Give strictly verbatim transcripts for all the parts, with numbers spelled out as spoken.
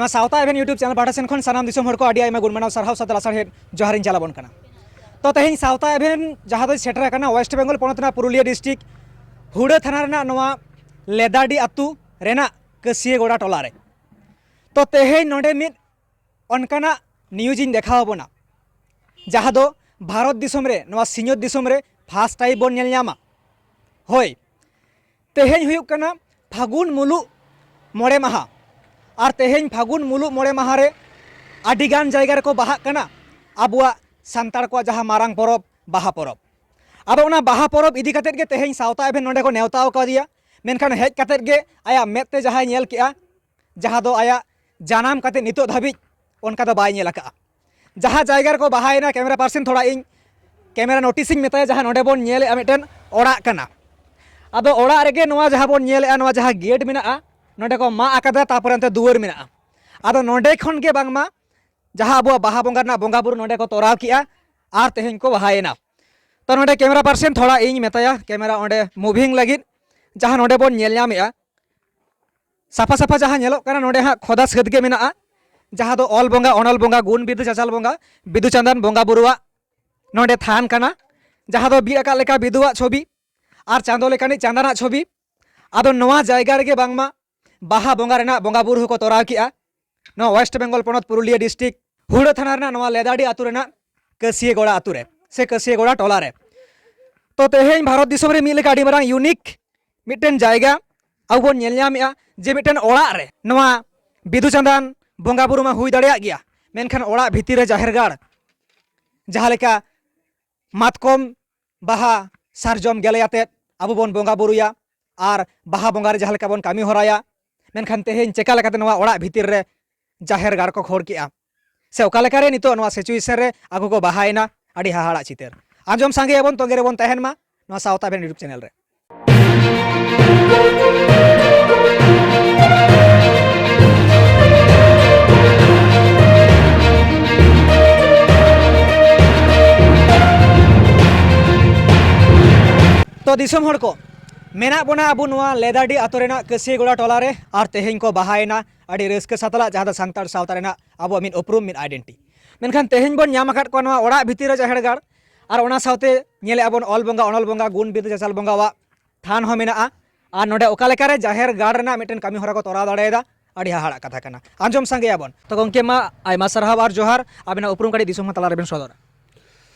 ᱥᱟᱶᱛᱟ ᱮᱵᱷᱮᱱ YouTube channel ᱯᱟᱦᱴᱟ ᱥᱮᱱ ᱠᱷᱚᱱ ᱥᱟᱱᱟᱢ ᱫᱤᱥᱚᱢ ᱦᱚᱲ ᱠᱚ ᱟᱹᱰᱤ ᱟᱭᱢᱟ ᱜᱩᱱ ᱢᱟᱱᱟᱣ ᱥᱟᱨᱦᱟᱣ ᱥᱟᱛᱮ ᱞᱟᱥᱟᱲᱦᱮᱫ ᱡᱚᱦᱟᱨᱤᱧ ᱪᱟᱞ ᱟᱵᱚᱱ ᱠᱟᱱᱟ᱾ ᱛᱚ, ᱛᱮᱦᱮᱧ ᱥᱟᱶᱛᱟ ᱮᱵᱷᱮᱱ ᱡᱟᱦᱟᱸ ᱫᱚ ᱥᱮᱴᱮᱨ ᱟᱠᱟᱱᱟ ᱳᱭᱮᱥᱴ ᱵᱮᱝᱜᱚᱞ ᱯᱚᱱᱚᱛ ᱨᱮᱱᱟᱜ ᱯᱩᱨᱩᱞᱤᱭᱟᱹ ᱰᱤᱥᱴᱨᱤᱠᱴ ᱦᱩᱲᱟᱹ ᱛᱷᱟᱱᱟ ᱨᱮᱱᱟᱜ ᱱᱚᱣᱟ ᱞᱮᱫᱟᱰᱤ ᱟᱹᱛᱩ ᱨᱮᱱᱟᱜ ᱠᱟᱹᱥᱤᱭᱟᱹ ᱜᱚᱲᱟ ᱴᱚᱞᱟ ᱨᱮ᱾ ᱛᱚ, ᱛᱮᱦᱮᱧ ᱱᱚᱰᱮ ᱢᱤᱫ ᱚᱱᱠᱟᱱᱟᱜ ᱱᱤᱭᱩᱡᱽ ᱤᱧ ᱫᱮᱠᱷᱟᱣ ᱟᱵᱚᱱᱟ, ᱡᱟᱦᱟᱸ ᱫᱚ ᱵᱷᱟᱨᱚᱛ ᱫᱤᱥᱚᱢ ᱨᱮ, ᱱᱚᱣᱟ ᱥᱤᱧᱚᱛ ᱫᱤᱥᱚᱢ ᱨᱮ ᱯᱷᱟᱥᱴ ᱴᱟᱭᱤᱢ ᱵᱚᱱ ᱧᱮᱞ ᱧᱟᱢᱟ᱾ ᱦᱳᱭ, ᱛᱮᱦᱮᱧ ᱦᱩᱭᱩᱜ ᱠᱟᱱᱟ ᱯᱷᱟᱹᱜᱩᱱ ᱢᱩᱞᱩᱜ ᱢᱚᱬᱮ ᱢᱟᱦᱟ᱾ ᱟᱨ ᱛᱮᱦᱮᱧ ᱯᱷᱟᱹᱜᱩᱱ ᱢᱩᱞᱩᱜ ᱢᱚᱬᱮ ᱢᱟᱦᱟ ᱨᱮ ᱟᱹᱰᱤ ᱜᱟᱱ ᱡᱟᱭᱜᱟ ᱨᱮᱠᱚ ᱵᱟᱦᱟᱜ ᱠᱟᱱᱟ ᱟᱵᱚᱣᱟᱜ ᱥᱟᱱᱛᱟᱲ ᱠᱚᱣᱟᱜ ᱡᱟᱦᱟᱸ ᱢᱟᱨᱟᱝ ᱯᱚᱨᱚᱵᱽ, ᱵᱟᱦᱟ ᱯᱚᱨᱚᱵᱽ᱾ ᱟᱫᱚ ᱚᱱᱟ ᱵᱟᱦᱟ ᱯᱚᱨᱚᱵᱽ ᱤᱫᱤ ᱠᱟᱛᱮᱫ ᱜᱮ ᱛᱮᱦᱮᱧ ᱥᱟᱶᱛᱟ ᱮᱵᱷᱮᱱ ᱱᱚᱰᱮ ᱠᱚ ᱱᱮᱣᱛᱟ ᱟᱠᱟᱫᱮᱭᱟ᱾ ᱢᱮᱱᱠᱷᱟᱱ ᱦᱮᱡ ᱠᱟᱛᱮᱫ ᱜᱮ ᱟᱭᱟᱜ ᱢᱮᱫ ᱛᱮ ᱡᱟᱦᱟᱸᱭ ᱧᱮᱞ ᱠᱮᱜᱼᱟ, ᱡᱟᱦᱟᱸ ᱫᱚ ᱟᱭᱟᱜ ᱡᱟᱱᱟᱢ ᱠᱟᱛᱮ ᱱᱤᱛᱚᱜ ᱫᱷᱟᱹᱵᱤᱡ ᱚᱱᱠᱟ ᱫᱚ ᱵᱟᱭ ᱧᱮᱞ ᱟᱠᱟᱜᱼᱟ᱾ ᱡᱟᱦᱟᱸ ᱡᱟᱭᱜᱟ ᱨᱮᱠᱚ ᱵᱟᱦᱟᱭᱮᱱᱟ, ᱠᱮᱢᱮᱨᱟ ᱯᱟᱨᱥᱚᱱ ᱛᱷᱚᱲᱟ ᱤᱧ ᱠᱮᱢᱮᱨᱟ ᱱᱳᱴᱤᱥ ᱤᱧ ᱢᱮᱛᱟᱭᱟ, ᱡᱟᱦᱟᱸ ᱱᱚᱰᱮ ᱵᱚᱱ ᱧᱮᱞᱮᱜᱼᱟ ᱢᱤᱫᱴᱮᱱ ᱚᱲᱟᱜ ᱠᱟᱱᱟ᱾ ᱟᱫᱚ ᱚᱲᱟᱜ ᱨᱮᱜᱮ ᱱᱚᱣᱟ ᱡᱟᱦᱟᱸ ᱵᱚᱱ ᱧᱮᱞᱮᱜᱼᱟ, ᱱᱚᱣᱟ ᱡᱟᱦᱟᱸ ᱜᱮᱴ ᱢᱮᱱᱟᱜᱼᱟ, ᱱᱚᱰᱮ ᱠᱚ ᱢᱟᱜ ᱟᱠᱟᱫᱟ, ᱛᱟᱨᱯᱚᱨᱮ ᱚᱱᱛᱮ ᱫᱩᱣᱟᱹᱨ ᱢᱮᱱᱟᱜᱼᱟ᱾ ᱟᱫᱚ ᱱᱚᱰᱮ ᱠᱷᱚᱱ ᱜᱮ ᱵᱟᱝᱢᱟ ᱡᱟᱦᱟᱸ ᱟᱵᱚᱣᱟᱜ ᱵᱟᱦᱟ ᱵᱚᱸᱜᱟ ᱨᱮᱱᱟᱜ ᱵᱚᱸᱜᱟ ᱵᱩᱨᱩ ᱱᱚᱰᱮ ᱠᱚ ᱛᱚᱨᱟᱣ ᱠᱮᱜᱼᱟ ᱟᱨ ᱛᱮᱦᱮᱧ ᱠᱚ ᱵᱟᱦᱟᱭᱮᱱᱟ᱾ ᱛᱚ ᱱᱚᱰᱮ ᱠᱮᱢᱮᱨᱟ ᱯᱟᱨᱥᱚᱱ ᱛᱷᱚᱲᱟ ᱤᱧ ᱢᱮᱛᱟᱭᱟ ᱠᱮᱢᱮᱨᱟ ᱚᱸᱰᱮ ᱢᱩᱵᱷᱤᱝ ᱞᱟᱹᱜᱤᱫ, ᱡᱟᱦᱟᱸ ᱱᱚᱰᱮ ᱵᱚᱱ ᱧᱮᱞ ᱧᱟᱢᱮᱜᱼᱟ ᱥᱟᱯᱷᱟ ᱥᱟᱯᱷᱟ ᱡᱟᱦᱟᱸ ᱧᱮᱞᱚᱜ ᱠᱟᱱᱟ, ᱱᱚᱰᱮ ᱦᱟᱸᱜ ᱠᱷᱚᱫᱟ ᱥᱟᱹᱛ ᱜᱮ ᱢᱮᱱᱟᱜᱼᱟ, ᱡᱟᱦᱟᱸ ᱫᱚ ᱚᱞ ᱵᱚᱸᱜᱟ, ᱚᱱᱚᱞ ᱵᱚᱸᱜᱟ, ᱜᱩᱱ ᱵᱤᱫᱩ ᱪᱟᱪᱟᱞ ᱵᱚᱸᱜᱟ, ᱵᱤᱫᱩ ᱪᱟᱸᱫᱟᱱ ᱵᱚᱸᱜᱟ ᱵᱩᱨᱩᱣᱟᱜ ᱱᱚᱰᱮ ᱛᱷᱟᱱ ᱠᱟᱱᱟ, ᱡᱟᱦᱟᱸ ᱫᱚ ᱵᱤᱫ ᱟᱠᱟᱫ ᱞᱮᱠᱟ ᱵᱤᱫᱩᱣᱟᱜ ᱪᱷᱚᱵᱤ ᱟᱨ ᱪᱟᱸᱫᱚ ᱞᱮᱠᱟᱱᱤᱡ ᱪᱟᱸᱫᱟᱱᱟᱜ ᱪᱷᱚᱵᱤ᱾ ᱟᱫᱚ ᱱᱚᱣᱟ ᱡᱟᱭᱜᱟ ᱨᱮᱜᱮ ᱵᱟᱝᱢᱟ ᱵᱟᱦᱟ ᱵᱚᱸᱜᱟ ᱨᱮᱱᱟᱜ ᱵᱚᱸᱜᱟ ᱵᱩᱨᱩ ᱦᱚᱸᱠᱚ ᱛᱚᱨᱟᱣ ᱠᱮᱜᱼᱟ᱾ ᱱᱚᱣᱟ ᱳᱭᱮᱥᱴ ᱵᱮᱝᱜᱚᱞ ᱯᱚᱱᱚᱛ ᱯᱩᱨᱩᱞᱤᱭᱟᱹ ᱰᱤᱥᱴᱨᱤᱠᱴ ᱦᱩᱲᱟᱹ ᱛᱷᱟᱱᱟ ᱨᱮᱱᱟᱜ ᱱᱚᱣᱟ ᱞᱮᱫᱟᱰᱤ ᱟᱹᱛᱩ ᱨᱮᱱᱟᱜ ᱠᱟᱹᱥᱤᱭᱟᱹ ᱜᱚᱲᱟ ᱟᱹᱛᱩ ᱨᱮ, ᱥᱮ ᱠᱟᱹᱥᱤᱭᱟᱹ ᱜᱚᱲᱟ ᱴᱚᱞᱟ ᱨᱮ᱾ ᱛᱚ ᱛᱮᱦᱮᱧ ᱵᱷᱟᱨᱚᱛ ᱫᱤᱥᱚᱢ ᱨᱮ ᱢᱤᱫ ᱞᱮᱠᱟ ᱟᱹᱰᱤ ᱢᱟᱨᱟᱝ ᱤᱭᱩᱱᱤᱠ ᱢᱤᱫᱴᱮᱱ ᱡᱟᱭᱜᱟ ᱟᱵᱚ ᱵᱚᱱ ᱧᱮᱞ ᱧᱟᱢᱮᱜᱼᱟ, ᱡᱮ ᱢᱤᱫᱴᱮᱱ ᱚᱲᱟᱜ ᱨᱮ ᱱᱚᱣᱟ ᱵᱤᱫᱩ ᱪᱟᱸᱫᱟᱱ ᱵᱚᱸᱜᱟ ᱵᱩᱨᱩ ᱢᱟ ᱦᱩᱭ ᱫᱟᱲᱮᱭᱟᱜ ᱜᱮᱭᱟ, ᱢᱮᱱᱠᱷᱟᱱ ᱚᱲᱟᱜ ᱵᱷᱤᱛᱤᱨ ᱨᱮ ᱡᱟᱦᱮᱨ ᱜᱟᱲ, ᱡᱟᱦᱟᱸ ᱞᱮᱠᱟ ᱢᱟᱛᱠᱚᱢ, ᱵᱟᱦᱟ, ᱥᱟᱨᱡᱚᱢ ᱜᱮᱞᱮ ᱟᱛᱮᱫ ᱟᱵᱚ ᱵᱚᱱ ᱵᱚᱸᱜᱟ ᱵᱩᱨᱩᱭᱟ ᱟᱨ ᱵᱟᱦᱟ ᱵᱚᱸᱜᱟ ᱨᱮ ᱡᱟᱦᱟᱸ ᱞᱮᱠᱟ ᱵᱚᱱ ᱠᱟᱹᱢᱤ ᱦᱚᱨᱟᱭᱟ, ᱢᱮᱱᱠᱷᱟᱱ ᱛᱮᱦᱮᱧ ᱪᱮᱠᱟ ᱞᱮᱠᱟᱛᱮ ᱱᱚᱣᱟ ᱚᱲᱟᱜ ᱵᱷᱤᱛᱤᱨ ᱨᱮ ᱡᱟᱦᱮᱨ ᱜᱟᱲ ᱠᱚ ᱠᱷᱚᱲ ᱠᱮᱜᱼᱟ, ᱥᱮ ᱚᱠᱟ ᱞᱮᱠᱟᱨᱮ ᱱᱤᱛᱚᱜ ᱱᱚᱣᱟ ᱥᱤᱪᱩᱭᱮᱥᱚᱱ ᱨᱮ ᱟᱠᱚ ᱠᱚ ᱵᱟᱦᱟᱭᱮᱱᱟ? ᱟᱹᱰᱤ ᱦᱟᱦᱟᱲᱟᱜ ᱪᱤᱛᱟᱹᱨ᱾ ᱟᱸᱡᱚᱢ ᱥᱟᱸᱜᱮᱭᱟᱵᱚᱱ, ᱛᱚᱸᱜᱮ ᱨᱮᱵᱚᱱ ᱛᱟᱦᱮᱱ ᱢᱟ ᱱᱚᱣᱟ ᱥᱟᱶᱛᱟ ᱵᱷᱮᱱ YouTube ᱪᱮᱱᱮᱞ ᱨᱮ᱾ ᱛᱚ ᱫᱤᱥᱚᱢ ᱦᱚᱲ ᱠᱚ, ᱢᱮᱱᱟᱜ ᱵᱚᱱᱟ ᱟᱵᱚ ᱱᱚᱣᱟ ᱞᱮᱫᱟᱰᱤ ᱟᱛᱳ ᱨᱮᱱᱟᱜ ᱠᱟᱹᱥᱤᱭᱟᱹᱜᱚᱲᱟ ᱴᱚᱞᱟ ᱨᱮ, ᱟᱨ ᱛᱮᱦᱮᱧ ᱠᱚ ᱵᱟᱦᱟᱭᱮᱱᱟ ᱟᱹᱰᱤ ᱨᱟᱹᱥᱠᱟᱹ ᱥᱟᱛᱞᱟᱜ, ᱡᱟᱦᱟᱸ ᱫᱚ ᱥᱟᱱᱛᱟᱲ ᱥᱟᱶᱛᱟ ᱨᱮᱱᱟᱜ ᱟᱵᱚᱣᱟᱜ ᱢᱤᱫ ᱩᱯᱨᱩᱢ, ᱢᱤᱫ identity᱾ ᱢᱮᱱᱠᱷᱟᱱ ᱛᱮᱦᱮᱧ ᱵᱚᱱ ᱧᱟᱢ ᱟᱠᱟᱫ ᱠᱚᱣᱟ ᱱᱚᱣᱟ ᱚᱲᱟᱜ ᱵᱷᱤᱛᱤᱨ ᱨᱮ ᱡᱟᱦᱮᱨ ᱜᱟᱲ, ᱟᱨ ᱚᱱᱟ ᱥᱟᱶᱛᱮ ᱧᱮᱞᱮᱫᱼᱟ ᱵᱚᱱ ᱚᱞ ᱵᱚᱸᱜᱟ, ᱚᱱᱚᱞ ᱵᱚᱸᱜᱟ, ᱜᱩᱱ ᱵᱤᱨᱫᱟᱹ ᱪᱟᱪᱟᱞ ᱵᱚᱸᱜᱟᱣᱟᱜ ᱛᱷᱟᱱ ᱦᱚᱸ ᱢᱮᱱᱟᱜᱼᱟ᱾ ᱟᱨ ᱱᱚᱰᱮ ᱚᱠᱟ ᱞᱮᱠᱟᱨᱮ ᱡᱟᱦᱮᱨ ᱜᱟᱲ ᱨᱮᱱᱟᱜ ᱢᱤᱫᱴᱮᱱ ᱠᱟᱹᱢᱤ ᱦᱚᱨᱟ ᱠᱚ ᱛᱚᱨᱟᱣ ᱫᱟᱲᱮᱭᱟᱫᱟ, ᱟᱹᱰᱤ ᱦᱟᱦᱟᱲᱟᱜ ᱠᱟᱛᱷᱟ ᱠᱟᱱᱟ᱾ ᱟᱸᱡᱚᱢ ᱥᱟᱸᱜᱮᱭᱟᱵᱚᱱ᱾ ᱛᱚ ᱜᱚᱢᱠᱮ, ᱢᱟ ᱟᱭᱢᱟ ᱥᱟᱨᱦᱟᱣ ᱟᱨ ᱡᱚᱦᱟᱨ᱾ ᱟᱵᱮᱱᱟᱜ ᱩᱯᱨᱩᱢ ᱠᱟᱹᱴᱤᱡ ᱫᱤᱥᱚᱢ ᱦᱚᱸ ᱛᱟᱞᱟ ᱨᱮᱵᱮᱱ ᱥᱚᱫᱚᱨᱟ᱾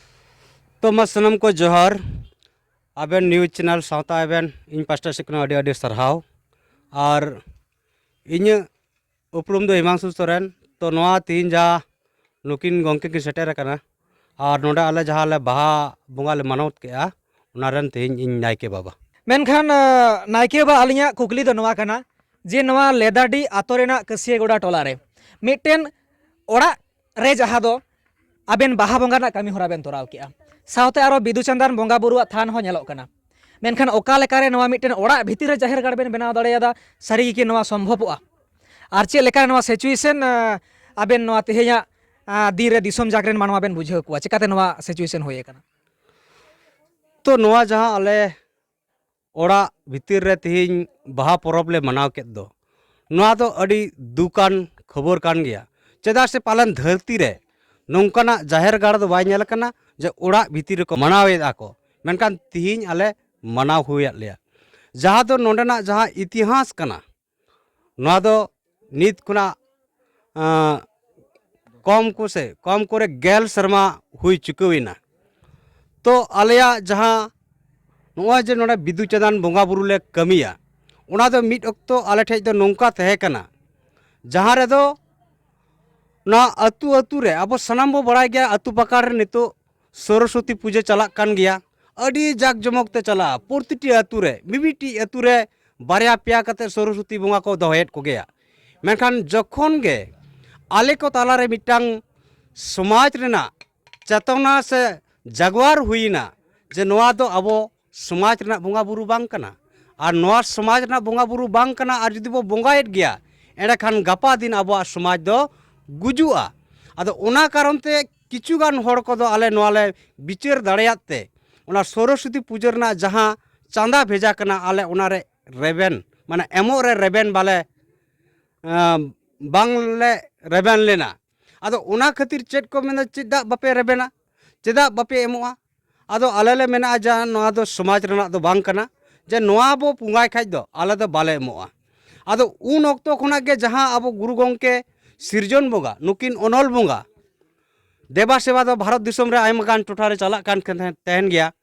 ᱛᱚ ᱢᱟ ᱥᱟᱱᱟᱢ ᱠᱚ ᱡᱚᱦᱟᱨ᱾ ᱟᱵᱮᱱ news channel ᱥᱟᱶᱛᱟ ᱟᱵᱮᱱ, ᱤᱧ ᱯᱟᱥᱴᱟ ᱥᱮᱫ ᱠᱷᱚᱱᱟᱜ ᱟᱹᱰᱤ ᱟᱹᱰᱤ ᱥᱟᱨᱦᱟᱣ᱾ ᱟᱨ ᱤᱧᱟᱹᱜ ᱩᱯᱨᱩᱢ ᱫᱚ ᱦᱤᱢᱟᱝᱥᱩ ᱥᱚᱨᱮᱱ᱾ ᱛᱚ ᱱᱚᱣᱟ ᱛᱮᱦᱮᱧ ᱡᱟ ᱱᱩᱠᱤᱱ ᱜᱚᱢᱠᱮ ᱠᱤᱱ ᱥᱮᱴᱮᱨ ᱟᱠᱟᱱᱟ, ᱟᱨ ᱱᱚᱰᱮ ᱟᱞᱮ ᱡᱟᱦᱟᱸ ᱞᱮ ᱵᱟᱦᱟ ᱵᱚᱸᱜᱟ ᱞᱮ ᱢᱟᱱᱚᱛ ᱠᱮᱜᱼᱟ, ᱚᱱᱟ ᱨᱮᱱ ᱛᱮᱦᱮᱧ ᱤᱧ ᱱᱟᱭᱠᱮ ᱵᱟᱵᱟ᱾ ᱢᱮᱱᱠᱷᱟᱱ, ᱟᱸ, ᱱᱟᱭᱠᱮ ᱵᱟᱵᱟ, ᱟᱹᱞᱤᱧᱟᱜ ᱠᱩᱠᱞᱤ ᱫᱚ ᱱᱚᱣᱟ ᱠᱟᱱᱟ ᱡᱮ ᱱᱚᱣᱟ ᱞᱮᱫᱟᱰᱤ ᱟᱛᱳ ᱨᱮᱱᱟᱜ ᱠᱟᱹᱥᱤᱭᱟᱹᱜᱚᱰᱟ ᱴᱚᱞᱟ ᱨᱮ ᱢᱤᱫᱴᱮᱱ ᱚᱲᱟᱜ ᱨᱮ ᱡᱟᱦᱟᱸ ᱫᱚ ᱟᱵᱮᱱ ᱵᱟᱦᱟ ᱵᱚᱸᱜᱟ ᱨᱮᱱᱟᱜ ᱠᱟᱹᱢᱤ ᱦᱚᱨᱟ ᱵᱮᱱ ᱛᱚᱨᱟᱣ ᱠᱮᱜᱼᱟ, ᱥᱟᱶᱛᱮ ᱟᱨᱚ ᱵᱤᱫᱩ ᱪᱟᱸᱫᱟᱱ ᱵᱚᱸᱜᱟ ᱵᱩᱨᱩᱣᱟᱜ ᱛᱷᱟᱱ ᱦᱚᱸ ᱧᱮᱞᱚᱜ ᱠᱟᱱᱟ᱾ ᱢᱮᱱᱠᱷᱟᱱ ᱚᱠᱟ ᱞᱮᱠᱟᱨᱮ ᱱᱚᱣᱟ ᱢᱤᱫᱴᱮᱱ ᱚᱲᱟᱜ ᱵᱷᱤᱛᱤᱨ ᱨᱮ ᱡᱟᱦᱮᱨ ᱜᱟᱲ ᱵᱮᱱ ᱵᱮᱱᱟᱣ ᱫᱟᱲᱮᱭᱟᱫᱟ? ᱥᱟᱹᱨᱤ ᱜᱮ ᱱᱚᱣᱟ ᱥᱚᱢᱵᱷᱚᱵᱚᱜᱼᱟ? ᱟᱨ ᱪᱮᱫ ᱞᱮᱠᱟ ᱱᱚᱣᱟ situation, ᱟᱸ, ᱟᱵᱮᱱ ᱱᱚᱣᱟ ᱛᱮᱦᱮᱧᱟᱜ, ᱟᱸ, ᱫᱤᱱ ᱨᱮ ᱫᱤᱥᱚᱢ ᱡᱟᱠ ᱨᱮᱱ ᱢᱟᱱᱣᱟ ᱵᱮᱱ ᱵᱩᱡᱷᱟᱹᱣ ᱠᱚᱣᱟ? ᱪᱤᱠᱟᱛᱮ ᱱᱚᱣᱟ situation ᱦᱩᱭ ᱟᱠᱟᱱᱟ? ᱛᱚ ᱱᱚᱣᱟ ᱡᱟᱦᱟᱸ ᱟᱞᱮ ᱚᱲᱟᱜ ᱵᱷᱤᱛᱤᱨ ᱨᱮ ᱛᱮᱦᱮᱧ ᱵᱟᱦᱟ ᱯᱚᱨᱚᱵᱽ ᱞᱮ ᱢᱟᱱᱟᱣ ᱠᱮᱫ ᱫᱚ, ᱱᱚᱣᱟ ᱫᱚ ᱟᱹᱰᱤ ᱫᱩᱠᱟᱱ ᱠᱷᱚᱵᱚᱨ ᱠᱟᱱ ᱜᱮᱭᱟ᱾ ᱪᱮᱫᱟᱜ ᱥᱮ ᱯᱟᱞᱮᱱ ᱫᱷᱟᱹᱨᱛᱤ ᱨᱮ ᱱᱚᱝᱠᱟᱱᱟᱜ ᱡᱟᱦᱮᱨ ᱜᱟᱲ ᱫᱚ ᱵᱟᱭ ᱧᱮᱞ ᱟᱠᱟᱱᱟ ᱡᱮ ᱚᱲᱟᱜ ᱵᱷᱤᱛᱤᱨ ᱨᱮᱠᱚ ᱢᱟᱱᱟᱣᱮᱫᱼᱟ ᱠᱚ, ᱢᱮᱱᱠᱷᱟᱱ ᱛᱮᱦᱮᱧ ᱟᱞᱮ ᱢᱟᱱᱟᱣ ᱦᱩᱭᱟᱫ ᱞᱮᱭᱟ᱾ ᱡᱟᱦᱟᱸ ᱫᱚ ᱱᱚᱰᱮᱱᱟᱜ ᱡᱟᱦᱟᱸ ᱤᱛᱤᱦᱟᱥ ᱠᱟᱱᱟ, ᱱᱚᱣᱟ ᱫᱚ ᱱᱤᱛ ᱠᱷᱚᱱᱟᱜ, ᱟᱸ, ᱠᱚᱢ ᱠᱚᱥᱮ ᱠᱚᱢ ᱠᱚᱨᱮ ᱜᱮᱞ ᱥᱮᱨᱢᱟ ᱦᱩᱭ ᱪᱩᱠᱟᱹᱣᱮᱱᱟ᱾ ᱛᱚ ᱟᱞᱮᱭᱟᱜ ᱡᱟᱦᱟᱸ ᱱᱚᱜᱼᱚᱭ ᱡᱮ ᱱᱚᱰᱮ ᱵᱤᱫᱩ ᱪᱟᱸᱫᱟᱱ ᱵᱚᱸᱜᱟ ᱵᱩᱨᱩ ᱞᱮ ᱠᱟᱹᱢᱤᱭᱟ, ᱚᱱᱟ ᱫᱚ ᱢᱤᱫ ᱚᱠᱛᱚ ᱟᱞᱮ ᱴᱷᱮᱡ ᱫᱚ ᱱᱚᱝᱠᱟ ᱛᱟᱦᱮᱸ ᱠᱟᱱᱟ, ᱡᱟᱦᱟᱸ ᱨᱮᱫᱚ ᱱᱚᱣᱟ ᱟᱹᱛᱩ ᱟᱹᱛᱩ ᱨᱮ, ᱟᱵᱚ ᱥᱟᱱᱟᱢ ᱵᱚ ᱵᱟᱲᱟᱭ ᱜᱮᱭᱟ, ᱟᱹᱛᱩ ᱯᱟᱠᱟᱲ ᱨᱮ ᱱᱤᱛᱚᱜ ᱥᱚᱨᱚᱥᱚᱛᱤ ᱯᱩᱡᱟᱹ ᱪᱟᱞᱟᱜ ᱠᱟᱱ ᱜᱮᱭᱟ, ᱟᱹᱰᱤ ᱡᱟᱠ ᱡᱚᱢᱚᱠ ᱛᱮ ᱪᱟᱞᱟᱜᱼᱟ᱾ ᱯᱨᱚᱛᱤᱴᱤ ᱟᱹᱛᱩ ᱨᱮ, ᱢᱤᱢᱤᱫᱴᱤᱡ ᱟᱹᱛᱩ ᱨᱮ ᱵᱟᱨᱭᱟ ᱯᱮᱭᱟ ᱠᱟᱛᱮ ᱥᱚᱨᱚᱥᱚᱛᱤ ᱵᱚᱸᱜᱟ ᱠᱚ ᱫᱚᱦᱚᱭᱮᱫ ᱠᱚᱜᱮᱭᱟ᱾ ᱢᱮᱱᱠᱷᱟᱱ ᱡᱚᱠᱷᱚᱱ ᱜᱮ ᱟᱞᱮ ᱠᱚ ᱛᱟᱞᱟᱨᱮ ᱢᱤᱫᱴᱟᱝ ᱥᱚᱢᱟᱡᱽ ᱨᱮᱱᱟᱜ ᱪᱮᱛᱚᱱᱟ ᱥᱮ ᱡᱟᱜᱽᱣᱟᱨ ᱦᱩᱭᱮᱱᱟ ᱡᱮ ᱱᱚᱣᱟ ᱫᱚ ᱟᱵᱚ ᱥᱚᱢᱟᱡᱽ ᱨᱮᱱᱟᱜ ᱵᱚᱸᱜᱟ ᱵᱩᱨᱩ ᱵᱟᱝ ᱠᱟᱱᱟ, ᱟᱨ ᱱᱚᱣᱟ ᱥᱚᱢᱟᱡᱽ ᱨᱮᱱᱟᱜ ᱵᱚᱸᱜᱟ ᱵᱩᱨᱩ ᱵᱟᱝ ᱠᱟᱱᱟ, ᱟᱨ ᱡᱩᱫᱤ ᱵᱚ ᱵᱚᱸᱜᱟᱭᱮᱫ ᱜᱮᱭᱟ, ᱮᱸᱰᱮᱠᱷᱟᱱ ᱜᱟᱯᱟ ᱫᱤᱱ ᱟᱵᱚᱣᱟᱜ ᱥᱚᱢᱟᱡᱽ ᱫᱚ ᱜᱩᱡᱩᱜᱼᱟ᱾ ᱟᱫᱚ ᱚᱱᱟ ᱠᱟᱨᱚᱱ ᱛᱮ ᱠᱤᱪᱷᱩ ᱜᱟᱱ ᱦᱚᱲ ᱠᱚᱫᱚ ᱟᱞᱮ ᱱᱚᱣᱟ ᱞᱮ ᱵᱤᱪᱟᱹᱨ ᱫᱟᱲᱮᱭᱟᱫ ᱛᱮ, ᱚᱱᱟ ᱥᱚᱨᱚᱥᱚᱛᱤ ᱯᱩᱡᱟᱹ ᱨᱮᱱᱟᱜ ᱡᱟᱦᱟᱸ ᱪᱟᱸᱫᱟ ᱵᱷᱮᱡᱟ ᱠᱟᱱᱟ, ᱟᱞᱮ ᱚᱱᱟᱨᱮ ᱨᱮᱵᱮᱱ, ᱢᱟᱱᱮ ᱮᱢᱚᱜ ᱨᱮ ᱨᱮᱵᱮᱱ ᱵᱟᱞᱮ, ᱟᱸ, ᱵᱟᱝᱞᱮ ᱨᱮᱵᱮᱱ ᱞᱮᱱᱟ᱾ ᱟᱫᱚ ᱚᱱᱟ ᱠᱷᱟᱹᱛᱤᱨ ᱪᱮᱫ ᱠᱚ ᱢᱮᱱᱫᱟ, "ᱪᱮᱫᱟᱜ ᱵᱟᱯᱮ ᱨᱮᱵᱮᱱᱟ? ᱪᱮᱫᱟᱜ ᱵᱟᱯᱮ ᱮᱢᱚᱜᱼᱟ?" ᱟᱫᱚ ᱟᱞᱮ ᱞᱮ ᱢᱮᱱᱟ ᱡᱮ ᱱᱚᱣᱟ ᱫᱚ ᱥᱚᱢᱟᱡᱽ ᱨᱮᱱᱟᱜ ᱫᱚ ᱵᱟᱝ ᱠᱟᱱᱟ, ᱡᱮ ᱱᱚᱣᱟ ᱵᱚ ᱵᱚᱸᱜᱟᱭ ᱠᱷᱟᱡ ᱫᱚ ᱟᱞᱮ ᱫᱚ ᱵᱟᱞᱮ ᱮᱢᱚᱜᱼᱟ᱾ ᱟᱫᱚ ᱩᱱ ᱚᱠᱛᱚ ᱠᱷᱚᱱᱟᱜ ᱜᱮ ᱡᱟᱦᱟᱸ ᱟᱵᱚ ᱜᱩᱨᱩ ᱜᱚᱢᱠᱮ ᱥᱤᱨᱡᱚᱱ ᱵᱚᱸᱜᱟ, ᱱᱩᱠᱤᱱ ᱚᱱᱚᱞ ᱵᱚᱸᱜᱟ, ᱫᱮᱵᱟ ᱥᱮᱵᱟ ᱫᱚ ᱵᱷᱟᱨᱚᱛ ᱫᱤᱥᱚᱢ ᱨᱮ ᱟᱭᱢᱟ ᱜᱟᱱ ᱴᱚᱴᱷᱟ ᱨᱮ ᱪᱟᱞᱟᱜ ᱠᱟᱱ ᱛᱟᱦᱮᱸ-, ᱛᱟᱦᱮᱱ ᱜᱮᱭᱟ᱾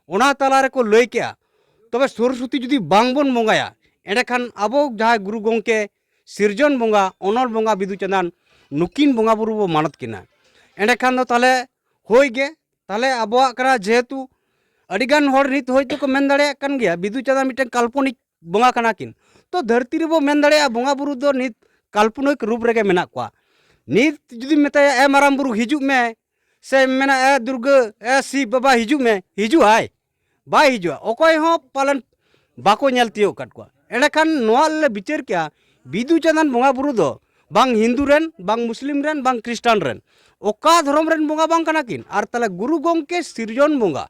ᱚᱱᱟ ᱛᱟᱞᱟ ᱨᱮᱠᱚ ᱞᱟᱹᱭ ᱠᱮᱜᱼᱟ, ᱛᱚᱵᱮ ᱥᱚᱨᱚᱥᱚᱛᱤ ᱡᱩᱫᱤ ᱵᱟᱝ ᱵᱚᱱ ᱵᱚᱸᱜᱟᱭᱟ, ᱮᱸᱰᱮᱠᱷᱟᱱ ᱟᱵᱚ ᱡᱟᱦᱟᱸᱭ ᱜᱩᱨᱩ ᱜᱚᱢᱠᱮ ᱥᱤᱨᱡᱚᱱ ᱵᱚᱸᱜᱟ, ᱚᱱᱚᱞ ᱵᱚᱸᱜᱟ ᱵᱤᱫᱩ ᱪᱟᱸᱫᱟᱱ, ᱱᱩᱠᱤᱱ ᱵᱚᱸᱜᱟ ᱵᱩᱨᱩ ᱵᱚ ᱢᱟᱱᱚᱛ ᱠᱤᱱᱟ᱾ ᱮᱸᱰᱮᱠᱷᱟᱱ ᱫᱚ ᱛᱟᱦᱚᱞᱮ ᱦᱳᱭ ᱜᱮ, ᱛᱟᱦᱚᱞᱮ ᱟᱵᱚᱣᱟᱜ ᱠᱟᱱᱟ, ᱡᱮᱦᱮᱛᱩ ᱟᱹᱰᱤᱜᱟᱱ ᱦᱚᱲ ᱱᱤᱛ ᱦᱚᱭᱛᱳ ᱠᱚ ᱢᱮᱱ ᱫᱟᱲᱮᱭᱟᱜ ᱠᱟᱱ ᱜᱮᱭᱟ ᱵᱤᱫᱩ ᱪᱟᱸᱫᱟᱱ ᱢᱤᱫᱴᱟᱝ ᱠᱟᱞᱯᱚᱱᱤᱠ ᱵᱚᱸᱜᱟ ᱠᱟᱱᱟ ᱠᱤᱱ᱾ ᱛᱚ ᱫᱷᱟᱹᱨᱛᱤ ᱨᱮᱵᱚ ᱢᱮᱱ ᱫᱟᱲᱮᱭᱟᱜᱼᱟ ᱵᱚᱸᱜᱟ ᱵᱩᱨᱩ ᱫᱚ ᱱᱤᱛ ᱠᱟᱞᱯᱚᱱᱤᱠ ᱨᱩᱯ ᱨᱮᱜᱮ ᱢᱮᱱᱟᱜ ᱠᱚᱣᱟ᱾ ᱱᱤᱛ ᱡᱩᱫᱤ ᱢᱮᱛᱟᱭᱟ, "ᱮ ᱢᱟᱨᱟᱝ ᱵᱩᱨᱩ ᱦᱤᱡᱩᱜ ᱢᱮ", ᱥᱮ ᱢᱮᱱᱟ, "ᱮ ᱫᱩᱨᱜᱟᱹ, ᱮ ᱥᱤᱵ ᱵᱟᱵᱟ ᱦᱤᱡᱩᱜ ᱢᱮ", ᱦᱤᱡᱩᱜ ᱟᱭ? ᱵᱟᱭ ᱦᱤᱡᱩᱜᱼᱟ᱾ ᱚᱠᱚᱭ ᱦᱚᱸ ᱯᱟᱞᱮᱱ ᱵᱟᱠᱚ ᱧᱮᱞ ᱛᱤᱭᱳᱜ ᱟᱠᱟᱫ ᱠᱚᱣᱟ᱾ ᱮᱸᱰᱮᱠᱷᱟᱱ ᱱᱚᱣᱟ ᱞᱮ ᱵᱤᱪᱟᱹᱨ ᱠᱮᱜᱼᱟ, ᱵᱤᱫᱩ ᱪᱟᱸᱫᱟᱱ ᱵᱚᱸᱜᱟ ᱵᱩᱨᱩ ᱫᱚ ᱵᱟᱝ ᱦᱤᱱᱫᱩ ᱨᱮᱱ, ᱵᱟᱝ ᱢᱩᱥᱞᱤᱢ ᱨᱮᱱ, ᱵᱟᱝ ᱠᱷᱨᱤᱥᱴᱟᱱ ᱨᱮᱱ, ᱚᱠᱟ ᱫᱷᱚᱨᱚᱢ ᱨᱮᱱ ᱵᱚᱸᱜᱟ ᱵᱟᱝ ᱠᱟᱱᱟ ᱠᱤᱱ? ᱟᱨ ᱛᱟᱦᱚᱞᱮ ᱜᱩᱨᱩ ᱜᱚᱢᱠᱮ ᱥᱤᱨᱡᱚᱱ ᱵᱚᱸᱜᱟ,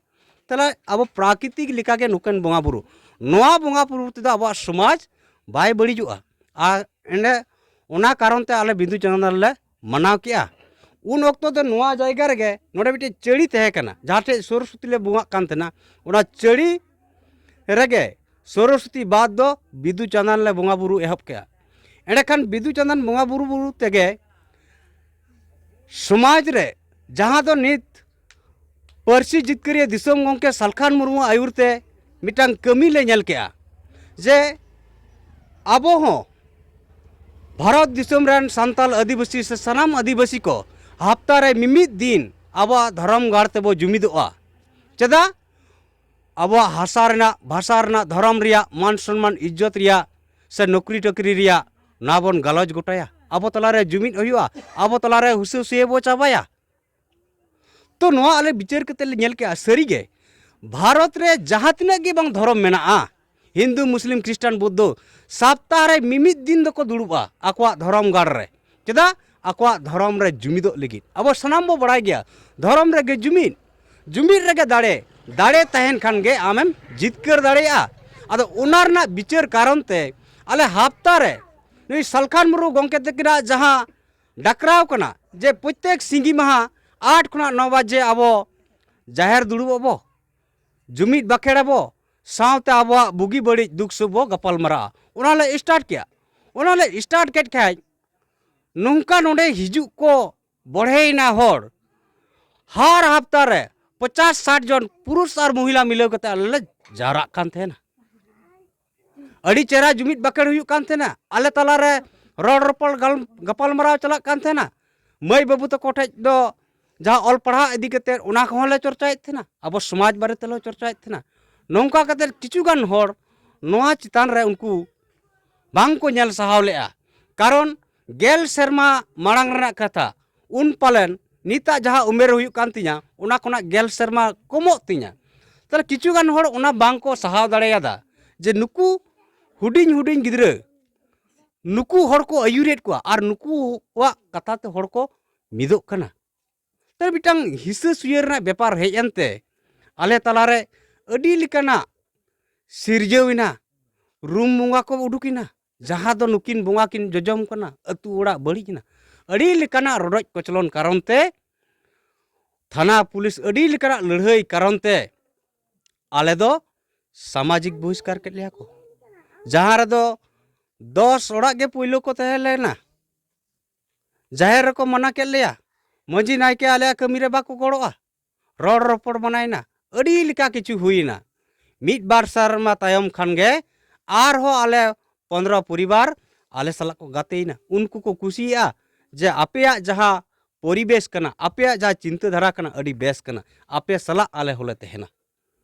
ᱛᱟᱦᱚᱞᱮ ᱟᱵᱚ ᱯᱨᱟᱠᱨᱤᱛᱤᱠ ᱞᱮᱠᱟᱜᱮ ᱱᱩᱠᱤᱱ ᱵᱚᱸᱜᱟ ᱵᱩᱨᱩ, ᱱᱚᱣᱟ ᱵᱚᱸᱜᱟ ᱵᱩᱨᱩ ᱛᱮᱫᱚ ᱟᱵᱚᱣᱟᱜ ᱥᱚᱢᱟᱡᱽ ᱵᱟᱭ ᱵᱟᱹᱲᱤᱡᱚᱜᱼᱟ᱾ ᱟᱨ ᱮᱸᱰᱮ ᱚᱱᱟ ᱠᱟᱨᱚᱱ ᱛᱮ ᱟᱞᱮ ᱵᱤᱫᱩ ᱪᱟᱸᱫᱟᱱ ᱞᱮ ᱢᱟᱱᱟᱣ ᱠᱮᱜᱼᱟ᱾ ᱩᱱ ᱚᱠᱛᱚ ᱫᱚ ᱱᱚᱣᱟ ᱡᱟᱭᱜᱟ ᱨᱮᱜᱮ ᱱᱚᱰᱮ ᱢᱤᱫᱴᱮᱡ ᱪᱟᱹᱲᱤ ᱛᱟᱦᱮᱸ ᱠᱟᱱᱟ, ᱡᱟᱦᱟᱸ ᱴᱷᱮᱡ ᱥᱚᱨᱚᱥᱚᱛᱤ ᱞᱮ ᱵᱚᱸᱜᱟᱜ ᱠᱟᱱ ᱛᱟᱦᱮᱱᱟ, ᱚᱱᱟ ᱪᱟᱹᱲᱤ ᱨᱮᱜᱮ ᱥᱚᱨᱚᱥᱚᱛᱤ ᱵᱟᱫᱽ ᱫᱚ ᱵᱤᱫᱩ ᱪᱟᱸᱫᱟᱱ ᱞᱮ ᱵᱚᱸᱜᱟ ᱵᱩᱨᱩ ᱮᱦᱚᱵ ᱠᱮᱜᱼᱟ᱾ ᱮᱸᱰᱮᱠᱷᱟᱱ ᱵᱤᱫᱩ ᱪᱟᱸᱫᱟᱱ ᱵᱚᱸᱜᱟ ᱵᱩᱨᱩ ᱵᱩᱨᱩ ᱛᱮᱜᱮ ᱥᱚᱢᱟᱡᱽ ᱨᱮ ᱡᱟᱦᱟᱸ ᱫᱚ ᱱᱤᱛ ᱯᱟᱹᱨᱥᱤ ᱡᱤᱛᱠᱟᱹᱨᱤᱭᱟᱹ ᱫᱤᱥᱚᱢ ᱜᱚᱢᱠᱮ ᱥᱟᱞᱠᱷᱟᱱ ᱢᱩᱨᱢᱩ ᱟᱹᱭᱩᱨ ᱛᱮ ᱢᱤᱫᱴᱟᱝ ᱠᱟᱹᱢᱤ ᱞᱮ ᱧᱮᱞ ᱠᱮᱜᱼᱟ, ᱡᱮ ᱟᱵᱚ ᱦᱚᱸ ᱵᱷᱟᱨᱚᱛ ᱫᱤᱥᱚᱢ ᱨᱮᱱ ᱥᱟᱱᱛᱟᱲ ᱟᱹᱫᱤᱵᱟᱹᱥᱤ ᱥᱮ ᱥᱟᱱᱟᱢ ᱟᱹᱫᱤᱵᱟᱹᱥᱤ ᱠᱚ ᱦᱟᱯᱛᱟ ᱨᱮ ᱢᱤᱢᱤᱫ ᱫᱤᱱ ᱟᱵᱚᱣᱟᱜ ᱫᱷᱚᱨᱚᱢ ᱜᱟᱲ ᱛᱮᱵᱚ ᱡᱩᱢᱤᱫᱚᱜᱼᱟ᱾ ᱪᱮᱫᱟᱜ? ᱟᱵᱚᱣᱟᱜ ᱦᱟᱥᱟ ᱨᱮᱱᱟᱜ, ᱵᱷᱟᱥᱟ ᱨᱮᱱᱟᱜ, ᱫᱷᱚᱨᱚᱢ ᱨᱮᱭᱟᱜ, ᱢᱟᱱ ᱥᱚᱱᱢᱟᱱ, ᱤᱡᱽᱡᱚᱛ ᱨᱮᱭᱟᱜ ᱥᱮ ᱱᱚᱠᱨᱤ ᱴᱚᱠᱨᱤ ᱨᱮᱭᱟᱜ ᱱᱚᱣᱟ ᱵᱚᱱ ᱜᱟᱞᱚᱪ ᱜᱚᱴᱟᱭᱟ᱾ ᱟᱵᱚ ᱛᱟᱞᱟᱨᱮ ᱡᱩᱢᱤᱫ ᱦᱩᱭᱩᱜᱼᱟ, ᱟᱵᱚ ᱛᱟᱞᱟᱨᱮ ᱦᱩᱥᱟᱹ ᱥᱩᱭᱟᱹ ᱵᱚ ᱪᱟᱵᱟᱭᱟ᱾ ᱛᱚ ᱱᱚᱣᱟ ᱟᱞᱮ ᱵᱤᱪᱟᱹᱨ ᱠᱟᱛᱮ ᱞᱮ ᱧᱮᱞ ᱠᱮᱜᱼᱟ, ᱥᱟᱹᱨᱤᱜᱮ ᱵᱷᱟᱨᱚᱛ ᱨᱮ ᱡᱟᱦᱟᱸ ᱛᱤᱱᱟᱹᱜ ᱜᱮ ᱵᱟᱝ ᱫᱷᱚᱨᱚᱢ ᱢᱮᱱᱟᱜᱼᱟ, ᱦᱤᱱᱫᱩ, ᱢᱩᱥᱞᱤᱢ, ᱠᱷᱨᱤᱥᱴᱟᱱ, ᱵᱩᱫᱽᱫᱷᱚ, ᱥᱟᱯᱛᱟᱦ ᱨᱮ ᱢᱤᱢᱤᱫ ᱫᱤᱱ ᱫᱚᱠᱚ ᱫᱩᱲᱩᱵᱼᱟ ᱟᱠᱚᱣᱟᱜ ᱫᱷᱚᱨᱚᱢ ᱜᱟᱲ ᱨᱮ᱾ ᱪᱮᱫᱟᱜ? ᱟᱠᱚᱣᱟᱜ ᱫᱷᱚᱨᱚᱢ ᱨᱮ ᱡᱩᱢᱤᱫᱚᱜ ᱞᱟᱹᱜᱤᱫ᱾ ᱟᱵᱚ ᱥᱟᱱᱟᱢ ᱵᱚ ᱵᱟᱲᱟᱭ ᱜᱮᱭᱟ, ᱫᱷᱚᱨᱚᱢ ᱨᱮᱜᱮ ᱡᱩᱢᱤᱫ, ᱡᱩᱢᱤᱫ ᱨᱮᱜᱮ ᱫᱟᱲᱮ᱾ ᱫᱟᱲᱮ ᱛᱟᱦᱮᱱ ᱠᱷᱟᱱ ᱜᱮ ᱟᱢᱮᱢ ᱡᱤᱛᱠᱟᱹᱨ ᱫᱟᱲᱮᱭᱟᱜᱼᱟ᱾ ᱟᱫᱚ ᱚᱱᱟ ᱨᱮᱱᱟᱜ ᱵᱤᱪᱟᱹᱨ ᱠᱟᱨᱚᱱ ᱛᱮ ᱟᱞᱮ ᱦᱟᱯᱛᱟ ᱨᱮ ᱱᱩᱭ ᱥᱟᱞᱠᱷᱟᱱ ᱢᱩᱨᱢᱩ ᱜᱚᱢᱠᱮ ᱛᱟᱹᱠᱤᱱᱟᱜ ᱡᱟᱦᱟᱸ ᱰᱟᱠᱨᱟᱣ ᱠᱟᱱᱟ ᱡᱮ ᱯᱨᱚᱛᱮᱠ ᱥᱤᱸᱜᱤ ᱢᱟᱦᱟ ᱟᱴ ᱠᱷᱚᱱᱟᱜ ᱱᱚ ᱵᱟᱡᱮ ᱟᱵᱚ ᱡᱟᱦᱮᱨ ᱫᱩᱲᱩᱵ ᱟᱵᱚ, ᱡᱩᱢᱤᱫ ᱵᱟᱠᱷᱮᱲ ᱟᱵᱚ, ᱥᱟᱶᱛᱮ ᱟᱵᱚᱣᱟᱜ ᱵᱩᱜᱤ ᱵᱟᱹᱲᱤᱡ ᱫᱩᱠ ᱥᱩᱠ ᱵᱚ ᱜᱟᱯᱟᱞ ᱢᱟᱨᱟᱜᱼᱟ, ᱚᱱᱟ ᱞᱮ ᱥᱴᱟᱨᱴ ᱠᱮᱜᱼᱟ᱾ ᱚᱱᱟ ᱞᱮ ᱥᱴᱟᱨᱴ ᱠᱮᱫ ᱠᱷᱟᱡ ᱱᱚᱝᱠᱟ ᱱᱚᱰᱮ ᱦᱤᱡᱩᱜ ᱠᱚ ᱵᱚᱲᱦᱮᱭᱮᱱᱟ ᱦᱚᱲ᱾ ᱦᱟᱨ ᱦᱟᱯᱛᱟ ᱨᱮ ᱯᱚᱪᱟᱥ ᱥᱟᱴ ᱡᱚᱱ ᱯᱩᱨᱩᱥ ᱟᱨ ᱢᱚᱦᱤᱞᱟ ᱢᱤᱞᱟᱹᱣ ᱠᱟᱛᱮ ᱟᱞᱮ ᱞᱮ ᱡᱟᱣᱨᱟᱜ ᱠᱟᱱ ᱛᱟᱦᱮᱱᱟ᱾ ᱟᱹᱰᱤ ᱪᱮᱦᱨᱟ ᱡᱩᱢᱤᱫ ᱵᱟᱠᱷᱮᱲ ᱦᱩᱭᱩᱜ ᱠᱟᱱ ᱛᱟᱦᱮᱱᱟ᱾ ᱟᱞᱮ ᱛᱟᱞᱟᱨᱮ ᱨᱚᱲ ᱨᱚᱯᱚᱲ ᱜᱟᱞ-, ᱜᱟᱯᱟᱞᱢᱟᱨᱟᱣ ᱪᱟᱞᱟᱜ ᱠᱟᱱ ᱛᱟᱦᱮᱱᱟ᱾ ᱢᱟᱹᱭ ᱵᱟᱹᱵᱩ ᱛᱟᱠᱚ ᱴᱷᱮᱡ ᱫᱚ ᱡᱟᱦᱟᱸ ᱚᱞ ᱯᱟᱲᱦᱟᱣ ᱤᱫᱤ ᱠᱟᱛᱮ ᱚᱱᱟ ᱠᱚᱦᱚᱸ ᱞᱮ ᱪᱚᱨᱪᱟᱭᱮᱫ ᱛᱟᱦᱮᱱᱟ, ᱟᱵᱚ ᱥᱚᱢᱟᱡᱽ ᱵᱟᱨᱮ ᱛᱮᱞᱮ ᱪᱚᱨᱪᱟᱭᱮᱫ ᱛᱟᱦᱮᱱᱟ᱾ ᱱᱚᱝᱠᱟ ᱠᱟᱛᱮ ᱠᱤᱪᱷᱩ ᱜᱟᱱ ᱦᱚᱲ ᱱᱚᱣᱟ ᱪᱮᱛᱟᱱ ᱨᱮ ᱩᱱᱠᱩ ᱵᱟᱝ ᱠᱚ ᱧᱮᱞ ᱥᱟᱦᱟᱣ ᱞᱮᱜᱼᱟ᱾ ᱠᱟᱨᱚᱱ ᱜᱮᱞ ᱥᱮᱨᱢᱟ ᱢᱟᱲᱟᱝ ᱨᱮᱱᱟᱜ ᱠᱟᱛᱷᱟ, ᱩᱱ ᱯᱟᱞᱮᱱ ᱱᱤᱛᱟᱜ ᱡᱟᱦᱟᱸ ᱩᱢᱮᱨ ᱦᱩᱭᱩᱜ ᱠᱟᱱ ᱛᱤᱧᱟ ᱚᱱᱟ ᱠᱷᱚᱱᱟᱜ ᱜᱮᱞ ᱥᱮᱨᱢᱟ ᱠᱚᱢᱚᱜ ᱛᱤᱧᱟ᱾ ᱛᱟᱦᱞᱮ ᱠᱤᱪᱷᱩ ᱜᱟᱱ ᱦᱚᱲ ᱚᱱᱟ ᱵᱟᱝ ᱠᱚ ᱥᱟᱦᱟᱣ ᱫᱟᱲᱮᱭᱟᱫᱟ ᱡᱮ ᱱᱩᱠᱩ ᱦᱩᱰᱤᱧ ᱦᱩᱰᱤᱧ ᱜᱤᱫᱽᱨᱟᱹ ᱱᱩᱠᱩ ᱦᱚᱲ ᱠᱚ ᱟᱹᱭᱩᱨᱮᱫ ᱠᱚᱣᱟ ᱟᱨ ᱱᱩᱠᱩᱣᱟᱜ ᱠᱟᱛᱷᱟ ᱛᱮ ᱦᱚᱲ ᱠᱚ ᱢᱤᱫᱚᱜ ᱠᱟᱱᱟ᱾ ᱛᱟᱦᱞᱮ ᱢᱤᱫᱴᱟᱝ ᱦᱤᱥᱟᱹ ᱥᱩᱭᱟᱹ ᱨᱮᱱᱟᱜ ᱵᱮᱯᱟᱨ ᱦᱮᱡ ᱮᱱᱛᱮ ᱟᱞᱮ ᱛᱟᱞᱟᱨᱮ ᱟᱹᱰᱤ ᱞᱮᱠᱟᱱᱟᱜ ᱥᱤᱨᱡᱟᱹᱣ ᱮᱱᱟ᱾ ᱨᱩᱢ ᱵᱚᱸᱜᱟ ᱠᱚ ᱩᱰᱩᱠ ᱮᱱᱟ, ᱡᱟᱦᱟᱸ ᱫᱚ ᱱᱩᱠᱤᱱ ᱵᱚᱸᱜᱟ ᱠᱤᱱ ᱡᱚᱡᱚᱢ ᱠᱟᱱᱟ, ᱟᱹᱛᱩ ᱚᱲᱟᱜ ᱵᱟᱹᱲᱤᱡ ᱮᱱᱟ᱾ ᱟᱹᱰᱤ ᱞᱮᱠᱟᱱᱟᱜ ᱨᱚᱰᱚᱡ ᱠᱚᱪᱞᱚᱱ ᱠᱟᱨᱚᱱ ᱛᱮ, ᱛᱷᱟᱱᱟ ᱯᱩᱞᱤᱥ ᱟᱹᱰᱤ ᱞᱮᱠᱟᱱᱟᱜ ᱞᱟᱹᱲᱦᱟᱹᱭ ᱠᱟᱨᱚᱱ ᱛᱮ ᱟᱞᱮ ᱫᱚ ᱥᱟᱢᱟᱡᱤᱠ ᱵᱚᱦᱤᱥᱠᱟᱨ ᱠᱮᱫ ᱞᱮᱭᱟ ᱠᱚ, ᱡᱟᱦᱟᱸ ᱨᱮᱫᱚ ᱫᱚᱥ ᱚᱲᱟᱜ ᱜᱮ ᱯᱳᱭᱞᱳ ᱠᱚ ᱛᱟᱦᱮᱸ ᱞᱮᱱᱟ᱾ ᱡᱟᱦᱮᱨ ᱨᱮᱠᱚ ᱢᱟᱱᱟ ᱠᱮᱫ ᱞᱮᱭᱟ, ᱢᱟᱹᱡᱷᱤ ᱱᱟᱭᱠᱮ ᱟᱞᱮᱭᱟᱜ ᱠᱟᱹᱢᱤ ᱨᱮ ᱵᱟᱠᱚ ᱜᱚᱲᱚᱜᱼᱟ, ᱨᱚᱲ ᱨᱚᱯᱚᱲ ᱢᱟᱱᱟᱭᱮᱱᱟ, ᱟᱹᱰᱤ ᱞᱮᱠᱟ ᱠᱤᱪᱷᱩ ᱦᱩᱭᱮᱱᱟ᱾ ᱢᱤᱫ ᱵᱟᱨ ᱥᱮᱨᱢᱟ ᱛᱟᱭᱚᱢ ᱠᱷᱟᱱ ᱜᱮ ᱟᱨᱦᱚᱸ ᱟᱞᱮ ᱯᱚᱱᱫᱽᱨᱚ ᱯᱚᱨᱤᱵᱟᱨ ᱟᱞᱮ ᱥᱟᱞᱟᱜ ᱠᱚ ᱜᱟᱛᱮᱭᱮᱱᱟ᱾ ᱩᱱᱠᱩ ᱠᱚ ᱠᱩᱥᱤᱭᱟᱜᱼᱟ ᱡᱮ ᱟᱯᱮᱭᱟᱜ ᱡᱟᱦᱟᱸ ᱯᱚᱨᱤᱵᱮᱥ ᱠᱟᱱᱟ, ᱟᱯᱮᱭᱟᱜ ᱡᱟᱦᱟᱸ ᱪᱤᱱᱛᱟᱹ ᱫᱷᱟᱨᱟ ᱠᱟᱱᱟ, ᱟᱹᱰᱤ ᱵᱮᱥ ᱠᱟᱱᱟ, ᱟᱯᱮ ᱥᱟᱞᱟᱜ ᱟᱞᱮ ᱦᱚᱸᱞᱮ ᱛᱟᱦᱮᱱᱟ᱾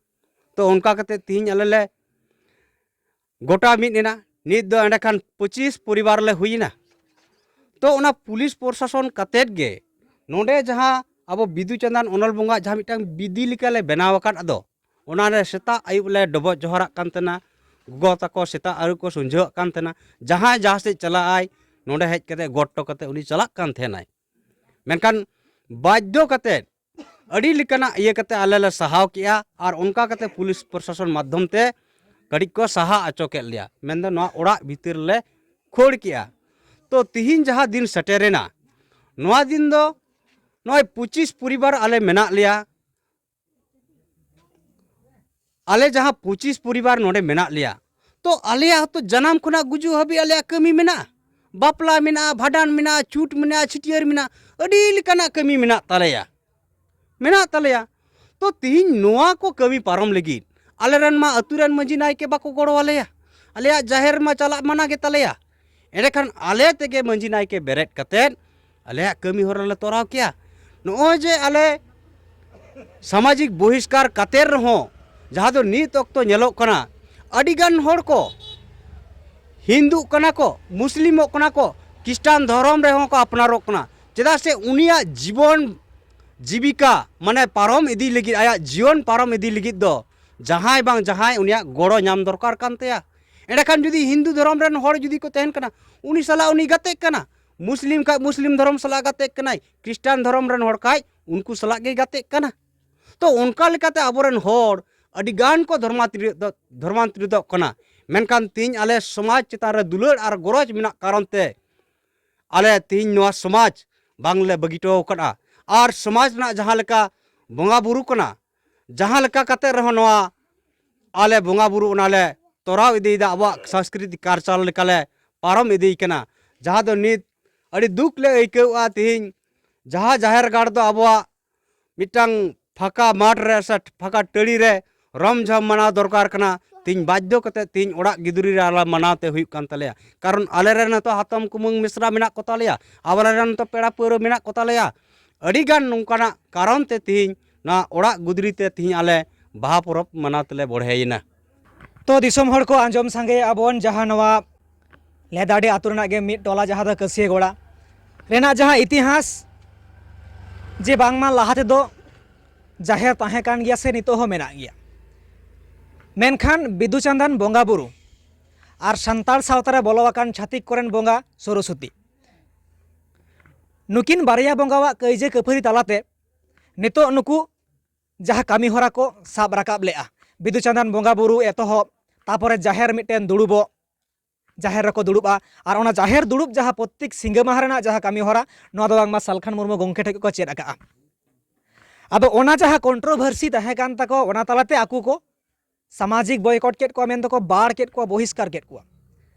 ᱛᱚ ᱚᱱᱠᱟ ᱠᱟᱛᱮ ᱛᱤᱦᱤᱧ ᱟᱞᱮ ᱞᱮ ᱜᱚᱴᱟ ᱢᱤᱫ ᱮᱱᱟ᱾ ᱱᱤᱛ ᱫᱚ ᱮᱸᱰᱮᱠᱷᱟᱱ ᱯᱚᱸᱪᱤᱥ ᱯᱚᱨᱤᱵᱟᱨ ᱞᱮ ᱦᱩᱭᱮᱱᱟ᱾ ᱛᱚ ᱚᱱᱟ ᱯᱩᱞᱤᱥ ᱯᱨᱚᱥᱟᱥᱚᱱ ᱠᱟᱛᱮᱫ ᱜᱮ ᱱᱚᱰᱮ ᱡᱟᱦᱟᱸ ᱟᱵᱚ ᱵᱤᱫᱩ ᱪᱟᱸᱫᱟᱱ ᱚᱱᱚᱞ ᱵᱚᱸᱜᱟ ᱡᱟᱦᱟᱸ ᱢᱤᱫᱴᱟᱝ ᱵᱤᱫᱤ ᱞᱮᱠᱟ ᱞᱮ ᱵᱮᱱᱟᱣ ᱟᱠᱟᱫ ᱫᱚ, ᱚᱱᱟ ᱨᱮ ᱥᱮᱛᱟᱜ ᱟᱹᱭᱩᱵ ᱞᱮ ᱰᱚᱵᱚᱜ ᱡᱚᱦᱟᱨᱟᱜ ᱠᱟᱱ ᱛᱟᱦᱮᱱᱟ᱾ ᱜᱚᱜᱚ ᱛᱟᱠᱚ ᱥᱮᱛᱟᱜ ᱟᱹᱭᱩᱵ ᱠᱚ ᱥᱩᱸᱡᱷᱟᱹᱣᱟᱜ ᱠᱟᱱ ᱛᱟᱦᱮᱱᱟ᱾ ᱡᱟᱦᱟᱸᱭ ᱡᱟᱦᱟᱸ ᱥᱮᱫ ᱪᱟᱞᱟᱜ ᱟᱭ, ᱱᱚᱰᱮ ᱦᱮᱡ ᱠᱟᱛᱮ ᱜᱚᱰ ᱦᱚᱴᱚ ᱠᱟᱛᱮ ᱩᱱᱤ ᱪᱟᱞᱟᱜ ᱠᱟᱱ ᱛᱟᱦᱮᱱᱟᱭ᱾ ᱢᱮᱱᱠᱷᱟᱱ ᱵᱟᱫᱽᱫᱷᱚ ᱠᱟᱛᱮ ᱟᱹᱰᱤ ᱞᱮᱠᱟᱱᱟᱜ ᱤᱭᱟᱹ ᱠᱟᱛᱮ ᱟᱞᱮ ᱞᱮ ᱥᱟᱦᱟᱣ ᱠᱮᱜᱼᱟ᱾ ᱟᱨ ᱚᱱᱠᱟ ᱠᱟᱛᱮ ᱯᱩᱞᱤᱥ ᱯᱨᱚᱥᱟᱥᱚᱱ ᱢᱟᱫᱽᱫᱷᱚᱢ ᱛᱮ ᱠᱟᱹᱴᱤᱡ ᱠᱚ ᱥᱟᱦᱟ ᱦᱚᱪᱚ ᱠᱮᱫ ᱞᱮᱭᱟ, ᱢᱮᱱᱫᱚ ᱱᱚᱣᱟ ᱚᱲᱟᱜ ᱵᱷᱤᱛᱤᱨ ᱞᱮ ᱠᱷᱟᱹᱲ ᱠᱮᱜᱼᱟ᱾ ᱛᱚ ᱛᱤᱦᱤᱧ ᱡᱟᱦᱟᱸ ᱫᱤᱱ ᱥᱮᱴᱮᱨᱮᱱᱟ, ᱱᱚᱣᱟ ᱫᱤᱱ ᱫᱚ ᱱᱚᱜᱼᱚᱭ ᱯᱚᱸᱪᱤᱥ ᱯᱚᱨᱤᱵᱟᱨ ᱟᱞᱮ ᱢᱮᱱᱟᱜ ᱞᱮᱭᱟ᱾ ᱟᱞᱮ ᱡᱟᱦᱟᱸ ᱯᱚᱸᱪᱤᱥ ᱯᱚᱨᱤᱵᱟᱨ ᱱᱚᱰᱮ ᱢᱮᱱᱟᱜ ᱞᱮᱭᱟ, ᱛᱚ ᱟᱞᱮᱭᱟᱜ ᱦᱚᱸᱛᱚ ᱡᱟᱱᱟᱢ ᱠᱷᱚᱱᱟᱜ ᱜᱩᱡᱩᱜ ᱦᱟᱹᱵᱤᱡ ᱟᱞᱮᱭᱟᱜ ᱠᱟᱹᱢᱤ ᱢᱮᱱᱟᱜᱼᱟ, ᱵᱟᱯᱞᱟ ᱢᱮᱱᱟᱜᱼᱟ, ᱵᱷᱟᱸᱰᱟᱱ ᱢᱮᱱᱟᱜᱼᱟ, ᱪᱷᱩᱴ ᱢᱮᱱᱟᱜᱼᱟ, ᱪᱷᱟᱹᱴᱭᱟᱹᱨ ᱢᱮᱱᱟᱜᱼᱟ, ᱟᱹᱰᱤ ᱞᱮᱠᱟᱱᱟᱜ ᱠᱟᱹᱢᱤ ᱢᱮᱱᱟᱜ ᱛᱟᱞᱮᱭᱟ, ᱢᱮᱱᱟᱜ ᱛᱟᱞᱮᱭᱟ᱾ ᱛᱚ ᱛᱤᱦᱤᱧ ᱱᱚᱣᱟ ᱠᱚ ᱠᱟᱹᱢᱤ ᱯᱟᱨᱚᱢ ᱞᱟᱹᱜᱤᱫ ᱟᱞᱮᱨᱮᱱ ᱢᱟ ᱟᱹᱛᱩ ᱨᱮᱱ ᱢᱟᱹᱡᱷᱤ ᱱᱟᱭᱠᱮ ᱵᱟᱠᱚ ᱜᱚᱲᱚ ᱟᱞᱮᱭᱟ, ᱟᱞᱮᱭᱟᱜ ᱡᱟᱦᱮᱨ ᱢᱟ ᱪᱟᱞᱟᱜ ᱢᱟᱱᱟ ᱜᱮᱛᱟᱞᱮᱭᱟ᱾ ᱮᱸᱰᱮᱠᱷᱟᱱ ᱟᱞᱮ ᱛᱮᱜᱮ ᱢᱟᱹᱡᱷᱤ ᱱᱟᱭᱠᱮ ᱵᱮᱨᱮᱫ ᱠᱟᱛᱮᱫ ᱟᱞᱮᱭᱟᱜ ᱠᱟᱹᱢᱤ ᱦᱚᱨᱟ ᱞᱮ ᱛᱚᱨᱟᱣ ᱠᱮᱭᱟ᱾ ᱱᱚᱜᱼᱚᱭ ᱡᱮ ᱟᱞᱮ ᱥᱟᱢᱟᱡᱤᱠ ᱵᱚᱦᱤᱥᱠᱟᱨ ᱠᱟᱛᱮ ᱨᱮᱦᱚᱸ, ᱡᱟᱦᱟᱸ ᱫᱚ ᱱᱤᱛ ᱚᱠᱛᱚ ᱧᱮᱞᱚᱜ ᱠᱟᱱᱟ, ᱟᱹᱰᱤᱜᱟᱱ ᱦᱚᱲ ᱠᱚ ᱦᱤᱱᱫᱩᱜ ᱠᱟᱱᱟ ᱠᱚ, ᱢᱩᱥᱞᱤᱢᱚᱜ ᱠᱟᱱᱟ ᱠᱚ, ᱠᱷᱨᱤᱥᱴᱟᱱ ᱫᱷᱚᱨᱚᱢ ᱨᱮᱦᱚᱸ ᱠᱚ ᱟᱯᱱᱟᱨᱚᱜ ᱠᱟᱱᱟ᱾ ᱪᱮᱫᱟᱜ ᱥᱮ ᱩᱱᱤᱭᱟᱜ ᱡᱤᱵᱚᱱ ᱡᱤᱵᱤᱠᱟ ᱢᱟᱱᱮ ᱯᱟᱨᱚᱢ ᱤᱫᱤ ᱞᱟᱹᱜᱤᱫ, ᱟᱭᱟᱜ ᱡᱤᱭᱚᱱ ᱯᱟᱨᱚᱢ ᱤᱫᱤ ᱞᱟᱹᱜᱤᱫ ᱫᱚ ᱡᱟᱦᱟᱸᱭ ᱵᱟᱝ ᱡᱟᱦᱟᱸᱭ ᱩᱱᱤᱭᱟᱜ ᱜᱚᱲᱚ ᱧᱟᱢ ᱫᱚᱨᱠᱟᱨ ᱠᱟᱱ ᱛᱟᱭᱟ᱾ ᱮᱸᱰᱮᱠᱷᱟᱱ ᱡᱩᱫᱤ ᱦᱤᱱᱫᱩ ᱫᱷᱚᱨᱚᱢ ᱨᱮᱱ ᱦᱚᱲ ᱡᱩᱫᱤ ᱠᱚ ᱛᱟᱦᱮᱱ ᱠᱟᱱᱟ, ᱩᱱᱤ ᱥᱟᱞᱟᱜ ᱩᱱᱤ ᱜᱟᱛᱮᱜ ᱠᱟᱱᱟ, ᱢᱩᱥᱞᱤᱢ ᱠᱷᱟᱡ ᱢᱩᱥᱞᱤᱢ ᱫᱷᱚᱨᱚᱢ ᱥᱟᱞᱟᱜ ᱜᱟᱛᱮᱜ ᱠᱟᱱᱟᱭ, ᱠᱷᱨᱤᱥᱴᱟᱱ ᱫᱷᱚᱨᱚᱢ ᱨᱮᱱ ᱦᱚᱲ ᱠᱷᱟᱡ ᱩᱱᱠᱩ ᱥᱟᱞᱟᱜ ᱜᱮᱭ ᱜᱟᱛᱮᱜ ᱠᱟᱱᱟ᱾ ᱛᱚ ᱚᱱᱠᱟ ᱞᱮᱠᱟᱛᱮ ᱟᱵᱚᱨᱮᱱ ᱦᱚᱲ ᱟᱹᱰᱤ ᱜᱟᱱ ᱠᱚ ᱫᱷᱚᱨᱢᱟᱱᱛᱚᱨᱤᱛᱚ, ᱫᱷᱚᱨᱢᱟᱱᱛᱚᱨᱤᱛᱚᱜ ᱠᱟᱱᱟ᱾ ᱢᱮᱱᱠᱷᱟᱱ ᱛᱮᱦᱮᱧ ᱟᱞᱮ ᱥᱚᱢᱟᱡᱽ ᱪᱮᱛᱟᱱ ᱨᱮ ᱫᱩᱞᱟᱹᱲ ᱟᱨ ᱜᱚᱨᱚᱡᱽ ᱢᱮᱱᱟᱜ ᱠᱟᱨᱚᱱ ᱛᱮ ᱟᱞᱮ ᱛᱮᱦᱮᱧ ᱱᱚᱣᱟ ᱥᱚᱢᱟᱡᱽ ᱵᱟᱝᱞᱮ ᱵᱟᱹᱜᱤ ᱦᱚᱴᱚ ᱟᱠᱟᱫᱼᱟ᱾ ᱟᱨ ᱥᱚᱢᱟᱡᱽ ᱨᱮᱱᱟᱜ ᱡᱟᱦᱟᱸ ᱞᱮᱠᱟ ᱵᱚᱸᱜᱟ ᱵᱩᱨᱩ ᱠᱟᱱᱟ, ᱡᱟᱦᱟᱸ ᱞᱮᱠᱟ ᱠᱟᱛᱮ ᱨᱮᱦᱚᱸ ᱱᱚᱣᱟ ᱟᱞᱮ ᱵᱚᱸᱜᱟ ᱵᱩᱨᱩ ᱚᱱᱟᱞᱮ ᱛᱚᱨᱟᱣ ᱤᱫᱤᱭᱮᱫᱟ, ᱟᱵᱚᱣᱟᱜ ᱥᱟᱝᱥᱠᱨᱤᱛᱤᱠ ᱠᱟᱞᱪᱟᱨ ᱞᱮᱠᱟᱞᱮ ᱯᱟᱨᱚᱢ ᱤᱫᱤᱭ ᱠᱟᱱᱟ, ᱡᱟᱦᱟᱸ ᱫᱚ ᱱᱤᱛ ᱟᱹᱰᱤ ᱫᱩᱠ ᱞᱮ ᱟᱹᱭᱠᱟᱹᱣᱮᱫᱼᱟ᱾ ᱛᱮᱦᱮᱧ ᱡᱟᱦᱟᱸ ᱡᱟᱦᱮᱨ ᱜᱟᱲ ᱫᱚ ᱟᱵᱚᱣᱟᱜ ᱢᱤᱫᱴᱟᱝ ᱯᱷᱟᱸᱠᱟ ᱢᱟᱴᱷ ᱨᱮ ᱥᱮ ᱯᱷᱟᱸᱠᱟ ᱴᱟᱺᱰᱤ ᱨᱮ ᱨᱚᱢ ᱡᱷᱚᱢ ᱢᱟᱱᱟᱣ ᱫᱚᱨᱠᱟᱨ ᱠᱟᱱᱟ, ᱛᱮᱦᱮᱧ ᱵᱟᱫᱽᱫᱷᱚ ᱠᱟᱛᱮ ᱛᱮᱦᱮᱧ ᱚᱲᱟᱜ ᱜᱤᱫᱽᱨᱟᱹ ᱨᱮ ᱟᱞᱮ ᱢᱟᱱᱟᱣ ᱛᱮ ᱦᱩᱭᱩᱜ ᱠᱟᱱ ᱛᱟᱞᱮᱭᱟ᱾ ᱠᱟᱨᱚᱱ ᱟᱞᱮᱨᱮᱱ ᱦᱚᱸᱛᱚ ᱦᱟᱛᱚᱢ ᱠᱩᱢᱟᱹᱝ ᱢᱤᱥᱨᱟ ᱢᱮᱱᱟᱜ ᱠᱚᱛᱟᱞᱮᱭᱟ, ᱟᱵᱚᱨᱮᱱ ᱦᱚᱸᱛᱚ ᱯᱮᱲᱟ ᱯᱟᱹᱣᱨᱟᱹ ᱢᱮᱱᱟᱜ ᱠᱚᱛᱟᱞᱮᱭᱟ᱾ ᱟᱹᱰᱤᱜᱟᱱ ᱱᱚᱝᱠᱟᱱᱟᱜ ᱠᱟᱨᱚᱱ ᱛᱮ ᱛᱮᱦᱮᱧ ᱱᱚᱣᱟ ᱚᱲᱟᱜ ᱜᱩᱫᱽᱨᱤ ᱛᱮ ᱛᱮᱦᱮᱧ ᱟᱞᱮ ᱵᱟᱦᱟ ᱯᱚᱨᱚᱵᱽ ᱢᱟᱱᱟᱣ ᱛᱮᱞᱮ ᱵᱚᱲᱦᱮᱭᱮᱱᱟ᱾ ᱛᱚ ᱫᱤᱥᱚᱢ ᱦᱚᱲ ᱠᱚ ᱟᱸᱡᱚᱢ ᱥᱟᱸᱜᱮᱭᱮᱫᱼᱟ ᱵᱚᱱ, ᱡᱟᱦᱟᱸ ᱱᱚᱣᱟ ᱞᱮᱫᱟᱰᱤ ᱟᱹᱛᱩ ᱨᱮᱱᱟᱜ ᱜᱮ ᱢᱤᱫ ᱴᱚᱞᱟ, ᱡᱟᱦᱟᱸ ᱫᱚ ᱠᱟᱹᱥᱤᱭᱟᱹᱜᱚᱲᱟ ᱨᱮᱱᱟᱜ ᱡᱟᱦᱟᱸ ᱤᱛᱤᱦᱟᱥ, ᱡᱮ ᱵᱟᱝᱢᱟ ᱞᱟᱦᱟ ᱛᱮᱫᱚ ᱡᱟᱦᱮᱨ ᱛᱟᱦᱮᱸ ᱠᱟᱱ ᱜᱮᱭᱟ ᱥᱮ ᱱᱤᱛᱚᱜ ᱦᱚᱸ ᱢᱮᱱᱟᱜ ᱜᱮᱭᱟ, ᱢᱮᱱᱠᱷᱟᱱ ᱵᱤᱫᱩ ᱪᱟᱸᱫᱟᱱ ᱵᱚᱸᱜᱟ ᱵᱩᱨᱩ ᱟᱨ ᱥᱟᱱᱛᱟᱲ ᱥᱟᱶᱛᱟ ᱨᱮ ᱵᱚᱞᱚ ᱟᱠᱟᱱ ᱪᱷᱟᱹᱛᱤᱠ ᱠᱚᱨᱮᱱ ᱵᱚᱸᱜᱟ ᱥᱚᱨᱚᱥᱚᱛᱤ, ᱱᱩᱠᱤᱱ ᱵᱟᱨᱭᱟ ᱵᱚᱸᱜᱟᱣᱟᱜ ᱠᱟᱹᱭᱡᱟᱹ ᱠᱟᱹᱯᱷᱟᱹᱨᱤ ᱛᱟᱞᱟᱛᱮ ᱱᱤᱛᱚᱜ ᱱᱩᱠᱩ ᱡᱟᱦᱟᱸ ᱠᱟᱹᱢᱤ ᱦᱚᱨᱟ ᱠᱚ ᱥᱟᱵ ᱨᱟᱠᱟᱵ ᱞᱮᱜᱼᱟ, ᱵᱤᱫᱩ ᱪᱟᱸᱫᱟᱱ ᱵᱚᱸᱜᱟ ᱵᱩᱨᱩ ᱮᱛᱚᱦᱚᱵ, ᱛᱟᱯᱚᱨᱮ ᱡᱟᱦᱮᱨ ᱢᱤᱫᱴᱮᱱ ᱫᱩᱲᱩᱵᱚᱜ, ᱡᱟᱦᱮᱨ ᱨᱮᱠᱚ ᱫᱩᱲᱩᱵᱼᱟ, ᱟᱨ ᱚᱱᱟ ᱡᱟᱦᱮᱨ ᱫᱩᱲᱩᱵ ᱡᱟᱦᱟᱸ ᱯᱨᱚᱛᱮᱠ ᱥᱤᱸᱜᱟᱹ ᱢᱟᱦᱟ ᱨᱮᱱᱟᱜ ᱡᱟᱦᱟᱸ ᱠᱟᱹᱢᱤ ᱦᱚᱨᱟ, ᱱᱚᱣᱟ ᱫᱚ ᱵᱟᱝᱢᱟ ᱥᱟᱞᱠᱷᱟᱱ ᱢᱩᱨᱢᱩ ᱜᱚᱢᱠᱮ ᱴᱷᱮᱱ ᱠᱚ ᱪᱮᱫ ᱟᱠᱟᱜᱼᱟ᱾ ᱟᱫᱚ ᱚᱱᱟ ᱡᱟᱦᱟᱸ ᱠᱚᱱᱴᱨᱳᱵᱷᱟᱨᱥᱤ ᱛᱟᱦᱮᱸ ᱠᱟᱱ ᱛᱟᱠᱚ, ᱚᱱᱟ ᱛᱟᱞᱟᱛᱮ ᱟᱠᱚ ᱠᱚ ᱥᱟᱢᱟᱡᱤᱠ ᱵᱚᱭᱠᱚᱴ ᱠᱮᱫ ᱠᱚᱣᱟ, ᱢᱮᱱ ᱫᱚᱠᱚ ᱵᱟᱲ ᱠᱮᱫ ᱠᱚᱣᱟ, ᱵᱚᱦᱤᱥᱠᱟᱨ ᱠᱮᱫ ᱠᱚᱣᱟ᱾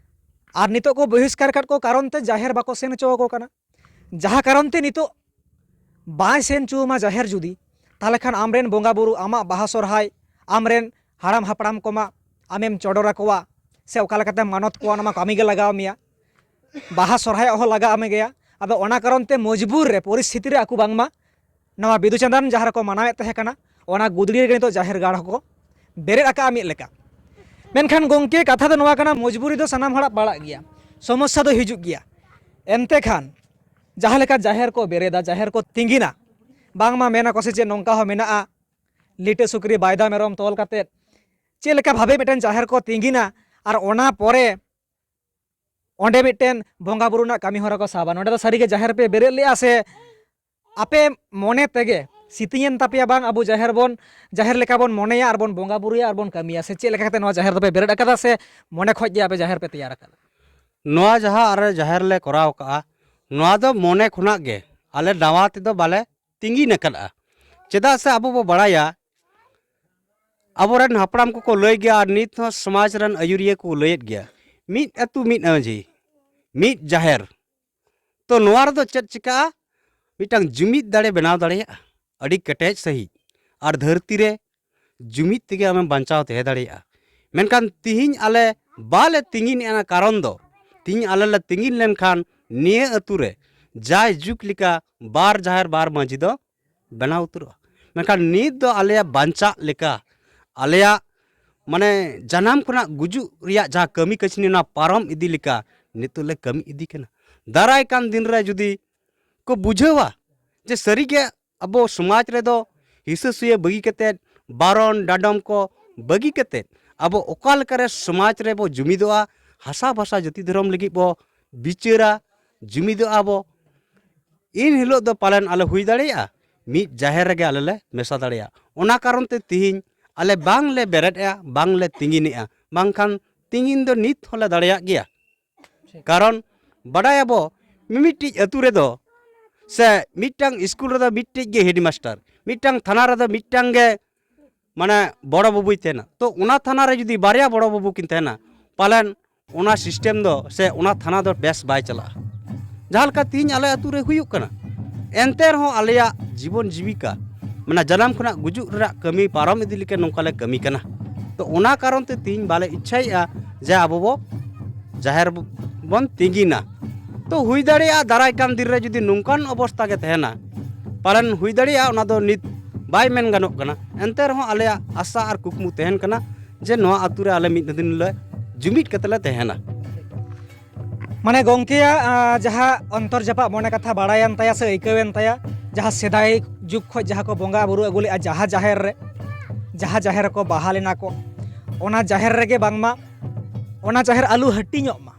ᱟᱨ ᱱᱤᱛᱚᱜ ᱠᱚ ᱵᱚᱦᱤᱥᱠᱟᱨ ᱠᱟᱫ ᱠᱚ ᱠᱟᱨᱚᱱ ᱛᱮ ᱡᱟᱦᱮᱨ ᱵᱟᱠᱚ ᱥᱮᱱ ᱦᱚᱪᱚ ᱟᱠᱚ ᱠᱟᱱᱟ᱾ ᱡᱟᱦᱟᱸ ᱠᱟᱨᱚᱱ ᱛᱮ ᱱᱤᱛᱚᱜ ᱵᱟᱭ ᱥᱮᱱ ᱦᱚᱪᱚ ᱟᱢᱟ ᱡᱟᱦᱮᱨ ᱡᱩᱫᱤ, ᱛᱟᱦᱚᱞᱮ ᱠᱷᱟᱱ ᱟᱢᱨᱮᱱ ᱵᱚᱸᱜᱟ ᱵᱩᱨᱩ, ᱟᱢᱟᱜ ᱵᱟᱦᱟ ᱥᱚᱨᱦᱟᱭ, ᱟᱢᱨᱮᱱ ᱦᱟᱲᱟᱢ ᱦᱟᱯᱲᱟᱢ ᱠᱚᱢᱟ ᱟᱢᱮᱢ ᱪᱚᱰᱚᱨ ᱟᱠᱚᱣᱟ, ᱥᱮ ᱚᱠᱟ ᱞᱮᱠᱟᱛᱮᱢ ᱢᱟᱱᱚᱛ ᱠᱚᱣᱟ, ᱚᱱᱟ ᱢᱟ ᱠᱟᱹᱢᱤ ᱜᱮ ᱞᱟᱜᱟᱣ ᱢᱮᱭᱟ᱾ ᱵᱟᱦᱟ ᱥᱚᱨᱦᱟᱭ ᱦᱚᱸ ᱞᱟᱜᱟᱣ ᱢᱮ ᱜᱮᱭᱟ᱾ ᱟᱫᱚ ᱚᱱᱟ ᱠᱟᱨᱚᱱ ᱛᱮ ᱢᱚᱡᱽᱵᱩᱨ ᱨᱮ, ᱯᱚᱨᱤᱥᱛᱷᱤᱛᱤ ᱨᱮ ᱟᱠᱚ ᱵᱟᱝᱢᱟ ᱱᱚᱣᱟ ᱵᱤᱫᱩ ᱪᱟᱸᱫᱟᱱ ᱡᱟᱦᱟᱸ ᱨᱮᱠᱚ ᱢᱟᱱᱟᱣᱮᱫ ᱛᱟᱦᱮᱸ ᱠᱟᱱᱟ, ᱚᱱᱟ ᱜᱩᱫᱽᱲᱤ ᱨᱮᱜᱮ ᱱᱤᱛᱚᱜ ᱡᱟᱦᱮᱨ ᱜᱟᱲ ᱦᱚᱸᱠᱚ ᱵᱮᱨᱮᱫ ᱟᱠᱟᱫᱼᱟ ᱢᱤᱫ ᱞᱮᱠᱟ᱾ ᱢᱮᱱᱠᱷᱟᱱ ᱜᱚᱢᱠᱮ, ᱠᱟᱛᱷᱟ ᱫᱚ ᱱᱚᱣᱟ ᱠᱟᱱᱟ, ᱢᱚᱡᱽᱵᱩᱨᱤ ᱫᱚ ᱥᱟᱱᱟᱢ ᱦᱚᱲᱟᱜ ᱯᱟᱲᱟᱜ ᱜᱮᱭᱟ, ᱥᱚᱢᱚᱥᱥᱟ ᱫᱚ ᱦᱤᱡᱩᱜ ᱜᱮᱭᱟ᱾ ᱮᱱᱛᱮ ᱠᱷᱟᱱ ᱡᱟᱦᱟᱸ ᱞᱮᱠᱟ ᱡᱟᱦᱮᱨ ᱠᱚ ᱵᱮᱨᱮᱫᱟ, ᱡᱟᱦᱮᱨ ᱠᱚ ᱛᱤᱸᱜᱤᱱᱟ, ᱵᱟᱝᱢᱟ ᱢᱮᱱᱟ ᱠᱚ ᱥᱮ ᱪᱮᱫ ᱱᱚᱝᱠᱟ ᱦᱚᱸ ᱢᱮᱱᱟᱜᱼᱟ, ᱞᱤᱴᱟᱹ ᱥᱩᱠᱨᱤ ᱵᱟᱭᱫᱟ ᱢᱮᱨᱚᱢ ᱛᱚᱞ ᱠᱟᱛᱮᱫ ᱪᱮᱫ ᱞᱮᱠᱟ ᱵᱷᱟᱵᱮ ᱢᱤᱫᱴᱮᱱ ᱡᱟᱦᱮᱨ ᱠᱚ ᱛᱤᱸᱜᱤᱱᱟ, ᱟᱨ ᱚᱱᱟ ᱯᱚᱨᱮ ᱚᱸᱰᱮ ᱢᱤᱫᱴᱮᱱ ᱵᱚᱸᱜᱟ ᱵᱩᱨᱩ ᱨᱮᱱᱟᱜ ᱠᱟᱹᱢᱤ ᱦᱚᱨᱟ ᱠᱚ ᱥᱟᱵᱟ᱾ ᱱᱚᱸᱰᱮ ᱫᱚ ᱥᱟᱹᱨᱤᱜᱮ ᱡᱟᱦᱮᱨ ᱯᱮ ᱵᱮᱨᱮᱫ ᱞᱮᱜᱼᱟ ᱥᱮ ᱟᱯᱮ ᱢᱚᱱᱮ ᱛᱮᱜᱮ ᱥᱤᱛᱤᱧᱮᱱ ᱛᱟᱯᱮᱭᱟ, ᱵᱟᱝ ᱟᱵᱚ ᱡᱟᱦᱮᱨ ᱵᱚᱱ, ᱡᱟᱦᱮᱨ ᱞᱮᱠᱟ ᱵᱚᱱ ᱢᱚᱱᱮᱭᱟ ᱟᱨ ᱵᱚᱱ ᱵᱚᱸᱜᱟ ᱵᱩᱨᱩᱭᱟ ᱟᱨ ᱵᱚᱱ ᱠᱟᱹᱢᱤᱭᱟ, ᱥᱮ ᱪᱮᱫ ᱞᱮᱠᱟ ᱠᱟᱛᱮ ᱱᱚᱣᱟ ᱡᱟᱦᱮᱨ ᱫᱚᱯᱮ ᱵᱮᱨᱮᱫ ᱟᱠᱟᱫᱟ, ᱥᱮ ᱢᱚᱱᱮ ᱠᱷᱚᱡ ᱜᱮ ᱟᱯᱮ ᱡᱟᱦᱮᱨ ᱯᱮ ᱛᱮᱭᱟᱨ ᱟᱠᱟᱫᱟ? ᱱᱚᱣᱟ ᱡᱟᱦᱟᱸ ᱟᱞᱮ ᱡᱟᱦᱮᱨ ᱞᱮ ᱠᱚᱨᱟᱣ ᱠᱟᱜᱼᱟ, ᱱᱚᱣᱟ ᱫᱚ ᱢᱚᱱᱮ ᱠᱷᱚᱱᱟᱜ ᱜᱮ, ᱟᱞᱮ ᱱᱟᱣᱟ ᱛᱮᱫᱚ ᱵᱟᱞᱮ ᱛᱤᱸᱜᱤᱱ ᱟᱠᱟᱫᱼᱟ᱾ ᱪᱮᱫᱟᱜ ᱥᱮ ᱟᱵᱚ ᱵᱚ ᱵᱟᱲᱟᱭᱟ, ᱟᱵᱚᱨᱮᱱ ᱦᱟᱯᱲᱟᱢ ᱠᱚᱠᱚ ᱞᱟᱹᱭ ᱜᱮᱭᱟ ᱟᱨ ᱱᱤᱛ ᱦᱚᱸ ᱥᱚᱢᱟᱡᱽ ᱨᱮᱱ ᱟᱹᱭᱩᱨᱤᱭᱟᱹ ᱠᱚ ᱞᱟᱹᱭᱮᱫ ᱜᱮᱭᱟ, ᱢᱤᱫ ᱟᱹᱛᱩ ᱢᱤᱫ ᱢᱟᱹᱡᱷᱤ, ᱢᱤᱫ ᱡᱟᱦᱮᱨ᱾ ᱛᱚ ᱱᱚᱣᱟ ᱨᱮᱫᱚ ᱪᱮᱫ ᱪᱤᱠᱟᱹᱜᱼᱟ? ᱢᱤᱫᱴᱟᱝ ᱡᱩᱢᱤᱫ ᱫᱟᱲᱮ ᱵᱮᱱᱟᱣ ᱫᱟᱲᱮᱭᱟᱜᱼᱟ, ᱟᱹᱰᱤ ᱠᱮᱴᱮᱡ ᱥᱟᱺᱦᱤᱡ, ᱟᱨ ᱫᱷᱟᱹᱨᱛᱤ ᱨᱮ ᱡᱩᱢᱤᱫ ᱛᱮᱜᱮ ᱟᱢᱮᱢ ᱵᱟᱧᱪᱟᱣ ᱛᱟᱦᱮᱸ ᱫᱟᱲᱮᱭᱟᱜᱼᱟ᱾ ᱢᱮᱱᱠᱷᱟᱱ ᱛᱤᱦᱤᱧ ᱟᱞᱮ ᱵᱟᱞᱮ ᱛᱤᱸᱜᱤᱱ ᱮᱱᱟ, ᱠᱟᱨᱚᱱ ᱫᱚ ᱛᱤᱦᱤᱧ ᱟᱞᱮ ᱞᱮ ᱛᱤᱸᱜᱤᱱ ᱞᱮᱱᱠᱷᱟᱱ ᱱᱤᱭᱟᱹ ᱟᱹᱛᱩ ᱨᱮ ᱡᱟᱭ ᱡᱩᱜᱽ ᱞᱮᱠᱟ ᱵᱟᱨ ᱡᱟᱦᱮᱨ ᱵᱟᱨ ᱢᱟᱹᱡᱷᱤ ᱫᱚ ᱵᱮᱱᱟᱣ ᱩᱛᱟᱹᱨᱚᱜᱼᱟ᱾ ᱢᱮᱱᱠᱷᱟᱱ ᱱᱤᱛ ᱫᱚ ᱟᱞᱮᱭᱟᱜ ᱵᱟᱧᱪᱟᱜ ᱞᱮᱠᱟ, ᱟᱞᱮᱭᱟᱜ ᱢᱟᱱᱮ ᱡᱟᱱᱟᱢ ᱠᱷᱚᱱᱟᱜ ᱜᱩᱡᱩᱜ ᱨᱮᱭᱟᱜ ᱡᱟᱦᱟᱸ ᱠᱟᱹᱢᱤ ᱠᱟᱹᱥᱱᱤ, ᱚᱱᱟ ᱯᱟᱨᱚᱢ ᱤᱫᱤ ᱞᱮᱠᱟ ᱱᱤᱛᱚᱜ ᱞᱮ ᱠᱟᱹᱢᱤ ᱤᱫᱤ ᱠᱟᱱᱟ᱾ ᱫᱟᱨᱟᱭ ᱠᱟᱱ ᱫᱤᱱ ᱨᱮ ᱡᱩᱫᱤ ᱠᱚ ᱵᱩᱡᱷᱟᱹᱣᱟ ᱡᱮ ᱥᱟᱹᱨᱤᱜᱮ ᱟᱵᱚ ᱥᱚᱢᱟᱡᱽ ᱨᱮᱫᱚ ᱦᱤᱥᱟᱹ ᱥᱩᱭᱟᱹ ᱵᱟᱹᱜᱤ ᱠᱟᱛᱮᱫ, ᱵᱟᱨᱚᱱ ᱰᱟᱸᱰᱚᱢ ᱠᱚ ᱵᱟᱹᱜᱤ ᱠᱟᱛᱮᱫ, ᱟᱵᱚ ᱚᱠᱟ ᱞᱮᱠᱟᱨᱮ ᱥᱚᱢᱟᱡᱽ ᱨᱮᱵᱚ ᱡᱩᱢᱤᱫᱚᱜᱼᱟ, ᱦᱟᱥᱟ ᱵᱷᱟᱥᱟ ᱡᱟᱹᱛᱤ ᱫᱷᱚᱨᱚᱢ ᱞᱟᱹᱜᱤᱫ ᱵᱚ ᱵᱤᱪᱟᱹᱨᱟ, ᱡᱩᱢᱤᱫᱚᱜᱼᱟ ᱵᱚ, ᱤᱱ ᱦᱤᱞᱳᱜ ᱫᱚ ᱯᱟᱞᱮᱱ ᱟᱞᱮ ᱦᱩᱭ ᱫᱟᱲᱮᱭᱟᱜᱼᱟ᱾ ᱢᱤᱫ ᱡᱟᱦᱮᱨ ᱨᱮᱜᱮ ᱟᱞᱮ ᱞᱮ ᱢᱮᱥᱟ ᱫᱟᱲᱮᱭᱟᱜᱼᱟ᱾ ᱚᱱᱟ ᱠᱟᱨᱚᱱ ᱛᱮ ᱛᱤᱦᱤᱧ ᱟᱞᱮ ᱵᱟᱝ ᱞᱮ ᱵᱮᱨᱮᱫᱼᱟ, ᱵᱟᱝ ᱞᱮ ᱛᱤᱸᱜᱤᱱᱮᱜᱼᱟ, ᱵᱟᱝᱠᱷᱟᱱ ᱛᱤᱸᱜᱤᱱ ᱫᱚ ᱱᱤᱛ ᱦᱚᱸᱞᱮ ᱫᱟᱲᱮᱭᱟᱜ ᱜᱮᱭᱟ᱾ ᱠᱟᱨᱚᱱ ᱵᱟᱰᱟᱭᱟᱵᱚ, ᱢᱤᱢᱤᱫᱴᱤᱡ ᱟᱹᱛᱩ ᱨᱮᱫᱚ ᱥᱮ ᱢᱤᱫᱴᱟᱝ ᱥᱠᱩᱞ ᱨᱮᱫᱚ ᱢᱤᱫᱴᱤᱡ ᱜᱮ ᱦᱮᱰᱢᱟᱥᱴᱟᱨ, ᱢᱤᱫᱴᱟᱝ ᱛᱷᱟᱱᱟ ᱨᱮᱫᱚ ᱢᱤᱫᱴᱟᱝ ᱜᱮ ᱢᱟᱱᱮ ᱵᱚᱲᱚ ᱵᱟᱹᱵᱩᱭ ᱛᱟᱦᱮᱱᱟ᱾ ᱛᱚ, ᱚᱱᱟ ᱛᱷᱟᱱᱟ ᱨᱮ ᱡᱩᱫᱤ ᱵᱟᱨᱭᱟ ᱵᱚᱲᱚ ᱵᱟᱹᱵᱩ ᱠᱤᱱ ᱛᱟᱦᱮᱱᱟ, ᱯᱟᱞᱮᱱ ᱚᱱᱟ ᱥᱤᱥᱴᱮᱢ ᱫᱚ ᱥᱮ ᱚᱱᱟ ᱛᱷᱟᱱᱟ ᱫᱚ ᱵᱮᱥ ᱵᱟᱭ ᱪᱟᱞᱟᱜᱼᱟ᱾ ᱡᱟᱦᱟᱸ ᱞᱮᱠᱟ ᱛᱤᱦᱤᱧ ᱟᱞᱮ ᱟᱹᱛᱩ ᱨᱮ ᱦᱩᱭᱩᱜ ᱠᱟᱱᱟ, ᱮᱱᱛᱮ ᱨᱮᱦᱚᱸ ᱟᱞᱮᱭᱟᱜ ᱡᱤᱵᱚᱱ ᱡᱤᱵᱤᱠᱟ, ᱢᱟᱱᱮ ᱡᱟᱱᱟᱢ ᱠᱷᱚᱱᱟᱜ ᱜᱩᱡᱩᱜ ᱨᱮᱱᱟᱜ ᱠᱟᱹᱢᱤ ᱯᱟᱨᱚᱢ ᱤᱫᱤ ᱞᱮᱠᱟ ᱱᱚᱝᱠᱟ ᱞᱮ ᱠᱟᱹᱢᱤ ᱠᱟᱱᱟ᱾ ᱛᱚ, ᱚᱱᱟ ᱠᱟᱨᱚᱱ ᱛᱮ ᱛᱤᱦᱤᱧ ᱵᱟᱞᱮ ᱤᱪᱪᱷᱟᱭᱮᱫᱼᱟ ᱡᱮ ᱟᱵᱚ ᱵᱚ ᱡᱟᱦᱮᱨ ᱵᱚᱱ ᱛᱤᱸᱜᱤᱱᱟ᱾ ᱛᱚ, ᱦᱩᱭ ᱫᱟᱲᱮᱭᱟᱜᱼᱟ ᱫᱟᱨᱟᱭ ᱠᱟᱱ ᱫᱤᱱ ᱨᱮ ᱡᱩᱫᱤ ᱱᱚᱝᱠᱟᱱ ᱚᱵᱚᱥᱛᱟ ᱜᱮ ᱛᱟᱦᱮᱱᱟ, ᱯᱟᱞᱮᱱ ᱦᱩᱭ ᱫᱟᱲᱮᱭᱟᱜᱼᱟ, ᱚᱱᱟ ᱫᱚ ᱱᱤᱛ ᱵᱟᱭ ᱢᱮᱱ ᱜᱟᱱᱚᱜ ᱠᱟᱱᱟ᱾ ᱮᱱᱛᱮ ᱨᱮᱦᱚᱸ ᱟᱞᱮᱭᱟᱜ ᱟᱥᱟ ᱟᱨ ᱠᱩᱠᱢᱩ ᱛᱟᱦᱮᱱ ᱠᱟᱱᱟ ᱡᱮ ᱱᱚᱣᱟ ᱟᱹᱛᱩ ᱨᱮ ᱟᱞᱮ ᱢᱤᱫ ᱫᱤᱱ ᱞᱮ ᱡᱩᱢᱤᱫ ᱠᱟᱛᱮ ᱞᱮ ᱛᱟᱦᱮᱱᱟ᱾ ᱢᱟᱱᱮ ᱜᱚᱝᱠᱮᱭᱟᱜ ᱟᱸ, ᱡᱟᱦᱟᱸ ᱚᱱᱛᱚᱨ ᱡᱟᱯᱟᱜ ᱢᱚᱱᱮ ᱠᱟᱛᱷᱟ ᱵᱟᱲᱟᱭᱮᱱ ᱛᱟᱭᱟ ᱥᱮ ᱟᱹᱭᱠᱟᱹᱣᱮᱱ ᱛᱟᱭᱟ, ᱡᱟᱦᱟᱸ ᱥᱮᱫᱟᱭ ᱡᱩᱜᱽ ᱠᱷᱚᱱ ᱡᱟᱦᱟᱸ ᱠᱚ ᱵᱚᱸᱜᱟ ᱵᱩᱨᱩ ᱟᱹᱜᱩ ᱞᱮᱫᱼᱟ, ᱡᱟᱦᱟᱸ ᱡᱟᱦᱮᱨ ᱨᱮ, ᱡᱟᱦᱟᱸ ᱡᱟᱦᱮᱨ ᱨᱮᱠᱚ ᱵᱟᱦᱟ ᱞᱮᱱᱟ ᱠᱚ, ᱚᱱᱟ ᱡᱟᱦᱮᱨ ᱨᱮᱜᱮ ᱵᱟᱝᱢᱟ ᱚᱱᱟ ᱡᱟᱦᱮᱨ ᱟᱞᱚ ᱦᱟᱹᱴᱤᱧᱚᱜ ᱢᱟ,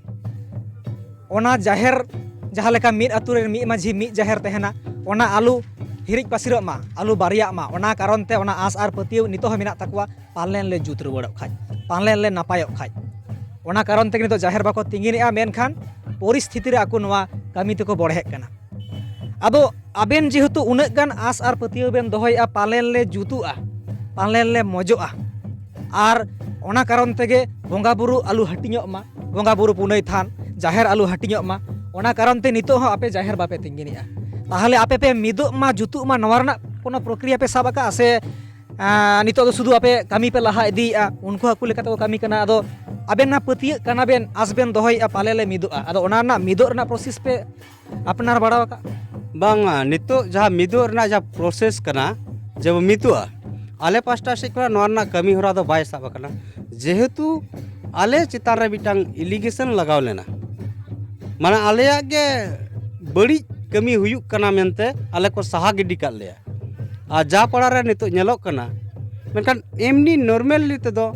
ᱚᱱᱟ ᱡᱟᱦᱮᱨ ᱡᱟᱦᱟᱸ ᱞᱮᱠᱟ ᱢᱤᱫ ᱟᱹᱛᱩ ᱨᱮ ᱢᱤᱫ ᱢᱟᱹᱡᱷᱤ ᱢᱤᱫ ᱡᱟᱦᱮᱨ ᱛᱟᱦᱮᱱᱟ, ᱚᱱᱟ ᱟᱞᱚ ᱦᱤᱨᱤᱡ ᱯᱟᱹᱥᱤᱨᱚᱜ ᱢᱟ, ᱟᱞᱚ ᱵᱟᱨᱭᱟᱜ ᱢᱟ᱾ ᱚᱱᱟ ᱠᱟᱨᱚᱱ ᱛᱮ ᱚᱱᱟ ᱟᱸᱥ ᱟᱨ ᱯᱟᱹᱛᱭᱟᱹᱣ ᱱᱤᱛᱚᱜ ᱦᱚᱸ ᱢᱮᱱᱟᱜ ᱛᱟᱠᱚᱣᱟ, ᱯᱟᱞᱮᱱ ᱞᱮ ᱡᱩᱛ ᱨᱩᱣᱟᱹᱲᱚᱜ ᱠᱷᱟᱡ, ᱯᱟᱞᱮᱱ ᱞᱮ ᱱᱟᱯᱟᱭᱚᱜ ᱠᱷᱟᱡ᱾ ᱚᱱᱟ ᱠᱟᱨᱚᱱ ᱛᱮᱜᱮ ᱱᱤᱛᱚᱜ ᱡᱟᱦᱮᱨ ᱵᱟᱠᱚ ᱛᱤᱸᱜᱤᱱᱮᱜᱼᱟ, ᱢᱮᱱᱠᱷᱟᱱ ᱯᱚᱨᱤᱥᱛᱷᱤᱛᱤ ᱨᱮ ᱟᱠᱚ ᱱᱚᱣᱟ ᱠᱟᱹᱢᱤ ᱛᱮᱠᱚ ᱵᱚᱲᱦᱮᱜ ᱠᱟᱱᱟ᱾ ᱟᱫᱚ ᱟᱵᱮᱱ ᱡᱮᱦᱮᱛᱩ ᱩᱱᱟᱹᱜ ᱜᱟᱱ ᱟᱸᱥ ᱟᱨ ᱯᱟᱹᱛᱭᱟᱹᱣ ᱵᱮᱱ ᱫᱚᱦᱚᱭᱮᱜᱼᱟ, ᱯᱟᱞᱮᱱ ᱞᱮ ᱡᱩᱛᱩᱜᱼᱟ, ᱯᱟᱞᱮᱱ ᱞᱮ ᱢᱚᱡᱚᱜᱼᱟ, ᱟᱨ ᱚᱱᱟ ᱠᱟᱨᱚᱱ ᱛᱮᱜᱮ ᱵᱚᱸᱜᱟ ᱵᱩᱨᱩ ᱟᱞᱚ ᱦᱟᱹᱴᱤᱧᱚᱜ ᱢᱟ, ᱵᱚᱸᱜᱟ ᱵᱩᱨᱩ ᱯᱩᱱᱟᱹᱭ ᱛᱷᱟᱱ, ᱡᱟᱦᱮᱨ ᱟᱞᱚ ᱦᱟᱹᱴᱤᱧᱚᱜ ᱢᱟ, ᱚᱱᱟ ᱠᱟᱨᱚᱱ ᱛᱮ ᱱᱤᱛᱚᱜ ᱦᱚᱸ ᱟᱯᱮ ᱡᱟᱦᱮᱨ ᱵᱟᱯᱮ ᱛᱤᱸᱜᱤᱱᱮᱜᱼᱟ᱾ ᱛᱟᱦᱚᱞᱮ ᱟᱯᱮ ᱯᱮ ᱢᱤᱫᱚᱜ ᱢᱟ, ᱡᱩᱛᱩᱜ ᱢᱟ, ᱱᱚᱣᱟ ᱨᱮᱱᱟᱜ ᱠᱳᱱᱳ ᱯᱨᱚᱠᱨᱤᱭᱟ ᱯᱮ ᱥᱟᱵ ᱟᱠᱟᱫᱼᱟ ᱥᱮ ᱟᱸ, ᱱᱤᱛᱚᱜ ᱫᱚ ᱥᱩᱫᱷᱩ ᱟᱯᱮ ᱠᱟᱹᱢᱤ ᱯᱮ ᱞᱟᱦᱟ ᱤᱫᱤᱭᱮᱫᱼᱟ, ᱩᱱᱠᱩ ᱟᱠᱚ ᱞᱮᱠᱟ ᱛᱮᱠᱚ ᱠᱟᱹᱢᱤ ᱠᱟᱱᱟ, ᱟᱫᱚ ᱟᱵᱮᱱ ᱚᱱᱟ ᱯᱟᱹᱛᱭᱟᱹᱜ ᱠᱟᱱᱟ ᱵᱮᱱ, ᱟᱸᱥ ᱵᱮᱱ ᱫᱚᱦᱚᱭᱮᱫᱼᱟ ᱯᱟᱞᱮ ᱞᱮ ᱢᱤᱫᱚᱜᱼᱟ, ᱟᱫᱚ ᱚᱱᱟ ᱨᱮᱱᱟᱜ ᱢᱤᱫᱚᱜ ᱨᱮᱱᱟᱜ ᱯᱨᱚᱥᱮᱥ ᱯᱮ ᱟᱯᱱᱟᱨ ᱵᱟᱲᱟ ᱟᱠᱟᱫ? ᱵᱟᱝᱟ, ᱱᱤᱛᱚᱜ ᱡᱟᱦᱟᱸ ᱢᱤᱫᱚᱜ ᱨᱮᱱᱟᱜ ᱡᱟᱦᱟᱸ ᱯᱨᱚᱥᱮᱥ ᱠᱟᱱᱟ, ᱡᱮ ᱵᱚ ᱢᱤᱫᱚᱜᱼᱟ, ᱟᱞᱮ ᱯᱟᱥᱴᱟ ᱥᱮᱫ ᱠᱷᱚᱱᱟᱜ ᱱᱚᱣᱟ ᱨᱮᱱᱟᱜ ᱠᱟᱹᱢᱤ ᱦᱚᱨᱟ ᱫᱚ ᱵᱟᱭ ᱥᱟᱵ ᱟᱠᱟᱱᱟ᱾ ᱡᱮᱦᱮᱛᱩ ᱟᱞᱮ ᱪᱮᱛᱟᱱ ᱨᱮ ᱢᱤᱫᱴᱟᱝ ᱮᱞᱤᱜᱮᱥᱚᱱ ᱞᱟᱜᱟᱣ ᱞᱮᱱᱟ, ᱢᱟᱱᱮ ᱟᱞᱮᱭᱟᱜ ᱜᱮ ᱵᱟᱹᱲᱤᱡ ᱠᱟᱹᱢᱤ ᱦᱩᱭᱩᱜ ᱠᱟᱱᱟ ᱢᱮᱱᱛᱮ ᱟᱞᱮ ᱠᱚ ᱥᱟᱦᱟ ᱜᱤᱰᱤ ᱠᱟᱜ ᱞᱮᱭᱟ᱾ ᱟᱨ ᱡᱟ ᱯᱟᱲᱟ ᱨᱮ ᱱᱤᱛᱚᱜ ᱧᱮᱞᱚᱜ ᱠᱟᱱᱟ, ᱢᱮᱱᱠᱷᱟᱱ ᱮᱢᱱᱤ ᱱᱚᱨᱢᱟᱞᱤ ᱛᱮᱫᱚ